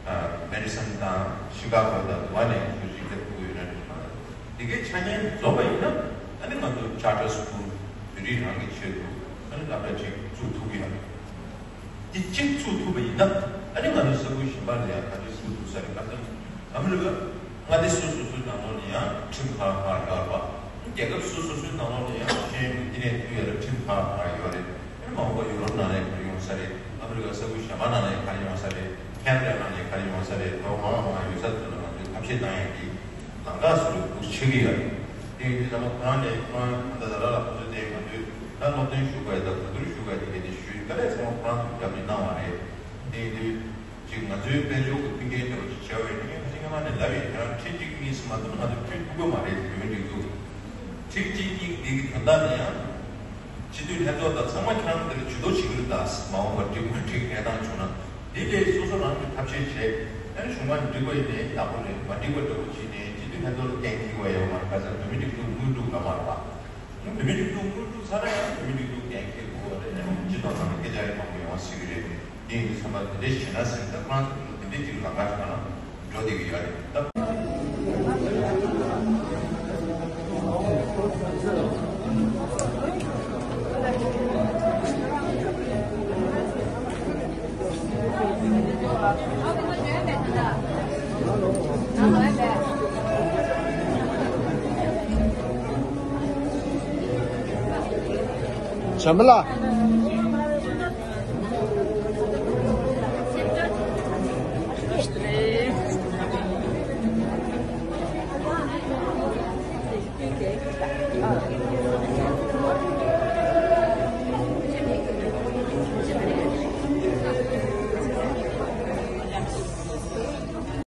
ཨ་མེ་ཌི་སན་དང་ཤི་ཀ་གོ་དང་དུ་བ་ནས་ཚུར་ཅིག་ཕེབས་ཕྲུ་གུ་ཡོད་ན་འགྲིག་མ་རེད། དེ་གའི་ཆ་རྐྱེན་འཛོམས་པ་ཡིན་ན་ཨ་ནི་ང་ཚོ་ཅར་ཊར་སི་ཀུལ་བོད་རིགས་རང་གི་ཆེད་དུ་ཨ་ནི་སློབ་གྲྭ་ཅིག་བཙུགས་ཐུབ་ཀྱི་ཡོད་རེད། འདི་གཅིག་བཙུགས་ཐུབ་པ་ཡིན་ན་ཨ་ནི་ང་ཚོ་ས་ཁུལ་གཞན་པ་ལ་ཡང་ག་ཚོད་བཙུགས་ཐུབ་ས་རེད། ཁ་སང་ཨ་མི་རི་ཀ་མངའ་སྡེ་སོ་སོ་སོའི་ནང་ལོགས་ལ་ཡང་ཁྲིམས་ཁང་ཁག་ཡོད་རེད་པ། རྒྱལ་ཁབ་སོ་སོ་སོའི་ནང་ལོགས་ལ་ཡང་ཤེས་ཡོན་གྱི་བསྟི་གནས་ཕུལ་ཡ་ལ་ཁྲིམས་ཁང་ཁག་ཡོད་རེད། ཨ་ནི་མ་འོངས་པ་ཡུ་རོབ་ནང་ལ་ཡང་ག་རེ་ཡོང་ས་རེད། ཨ་མི་རི་ཀ་ས་ཁུལ་གཞན་པ་ནང་ལ་ཡང་ག་རེ་ཡོང་ས་རེད། ཁེ་ན་ཌ་ནང་ལ་ཡང་ག་རེ་ཡོང་ས་རེད། ལོ་མང་མང་ཡོད་ས་ཚོ་ལ་ང་ཚོས་ཐབས་ཤེས་བཏང་ཡ་གི་ལམ་ཁ་སུ་ལ་འདུག་ཆགས་ཀྱི་ཡོད་རེད། དེ་ཡིན་དུས་ཚང་མ་ཁོ་རང་ནས་ཁོ་རང་ད་ལྟ་ལ་ལ་ཁོ་ཚོའི་སྟེང་ང་ཚོས་ད་སློབ་སྟོན་ཞུ་དགོས་ཡ་དང་ག་དུས་ཞུ་དགོས་ཡ་དེ་གས་དེ་ཞུས་དཀའ་ལས་ཚང་མ་ཁོ་རང་ཚོས་རྒྱབ་ནས་གནང་བ་རེད། དེ་ཡིན་དུས་ཅིག་ང་ཚོའི་དཔལ་འབྱོར་གྱི་མཐུན་རྐྱེན་འདྲ་བོ་ཅིག་བྱས་པ་ཡིན་ན་ངས་ཁ་སང་སྔ་མ་ནས་ལབ་ཡོད། ཁྱེད་རང་ཁྲི་གཅིག་གཉིས་སུ་མ་གཏོགས་ང་ཚོ་ཁྲི་ཐུབ་ཀྱི་མ་རེད། བོད་མི་སྒྲིག་འཛུགས་ཁྲི་གཅིག་གཉིས་འདི་གི་དོན་དག་ལ་ཡང་སྤྱི་འཐུས་ལྷན་ཚོགས་དང་ཚང་མ་ཁྱེད་རང་འདིར་ཇུས་གཏོགས་བྱེད་ཀྱི་རེད། ད་མ་འོངས་པར་འགྲིག་མ་འགྲིག་གནས་སྟངས་བྱུང་ན། དེ་ལས་སོ་སོ་རང་གིས་ཐབས་ཤེས་བྱས། ཨ་ནི་གཞུང་མང་འགྲིག་པ་ཡིན་ནའི་ཡག་པོ་རེད། མ་འགྲིག་པ་འདྲ་བོ་བྱས་ནའི་སྤྱི་འཐུས་ལྷན་ཚོགས་ལ་འགན་འཁྱེར་བ་ཡོད་མ་རེད། ག་ཚོད་བོད་མི་སྒྲིག་འཛུགས་དངོས་གྲུབ་ལ་མ་རེད་པ། བོད་མི་སྒྲིག་འཛུགས་དངོས་གྲུབ་ཚར་ན་ཡང་བོད་མི་སྒྲིག་འཛུགས་འགན་འཁྱེར་དགོས་པ་རེད། ཨ་ནི་སྤྱི་ཚོགས་ནང་ལ་སྐད་ཆ་ཡང་མང་པོ་ཡོང་སྲིད་ཀྱི་རེད། དེ་ཡིན་དུས་ཚང་མ་དེ་འདྲས་བྱེད་ན་ཟེར་ད་ཁོ་རང་ཚོ་དེ་འདྲས་ཅིག་ལ་ཁ་ཆགས་ན། འགྲོ་བསྡད་ཀྱི་ཡོད་རེད། ད། བྱམས་པ་ལགས།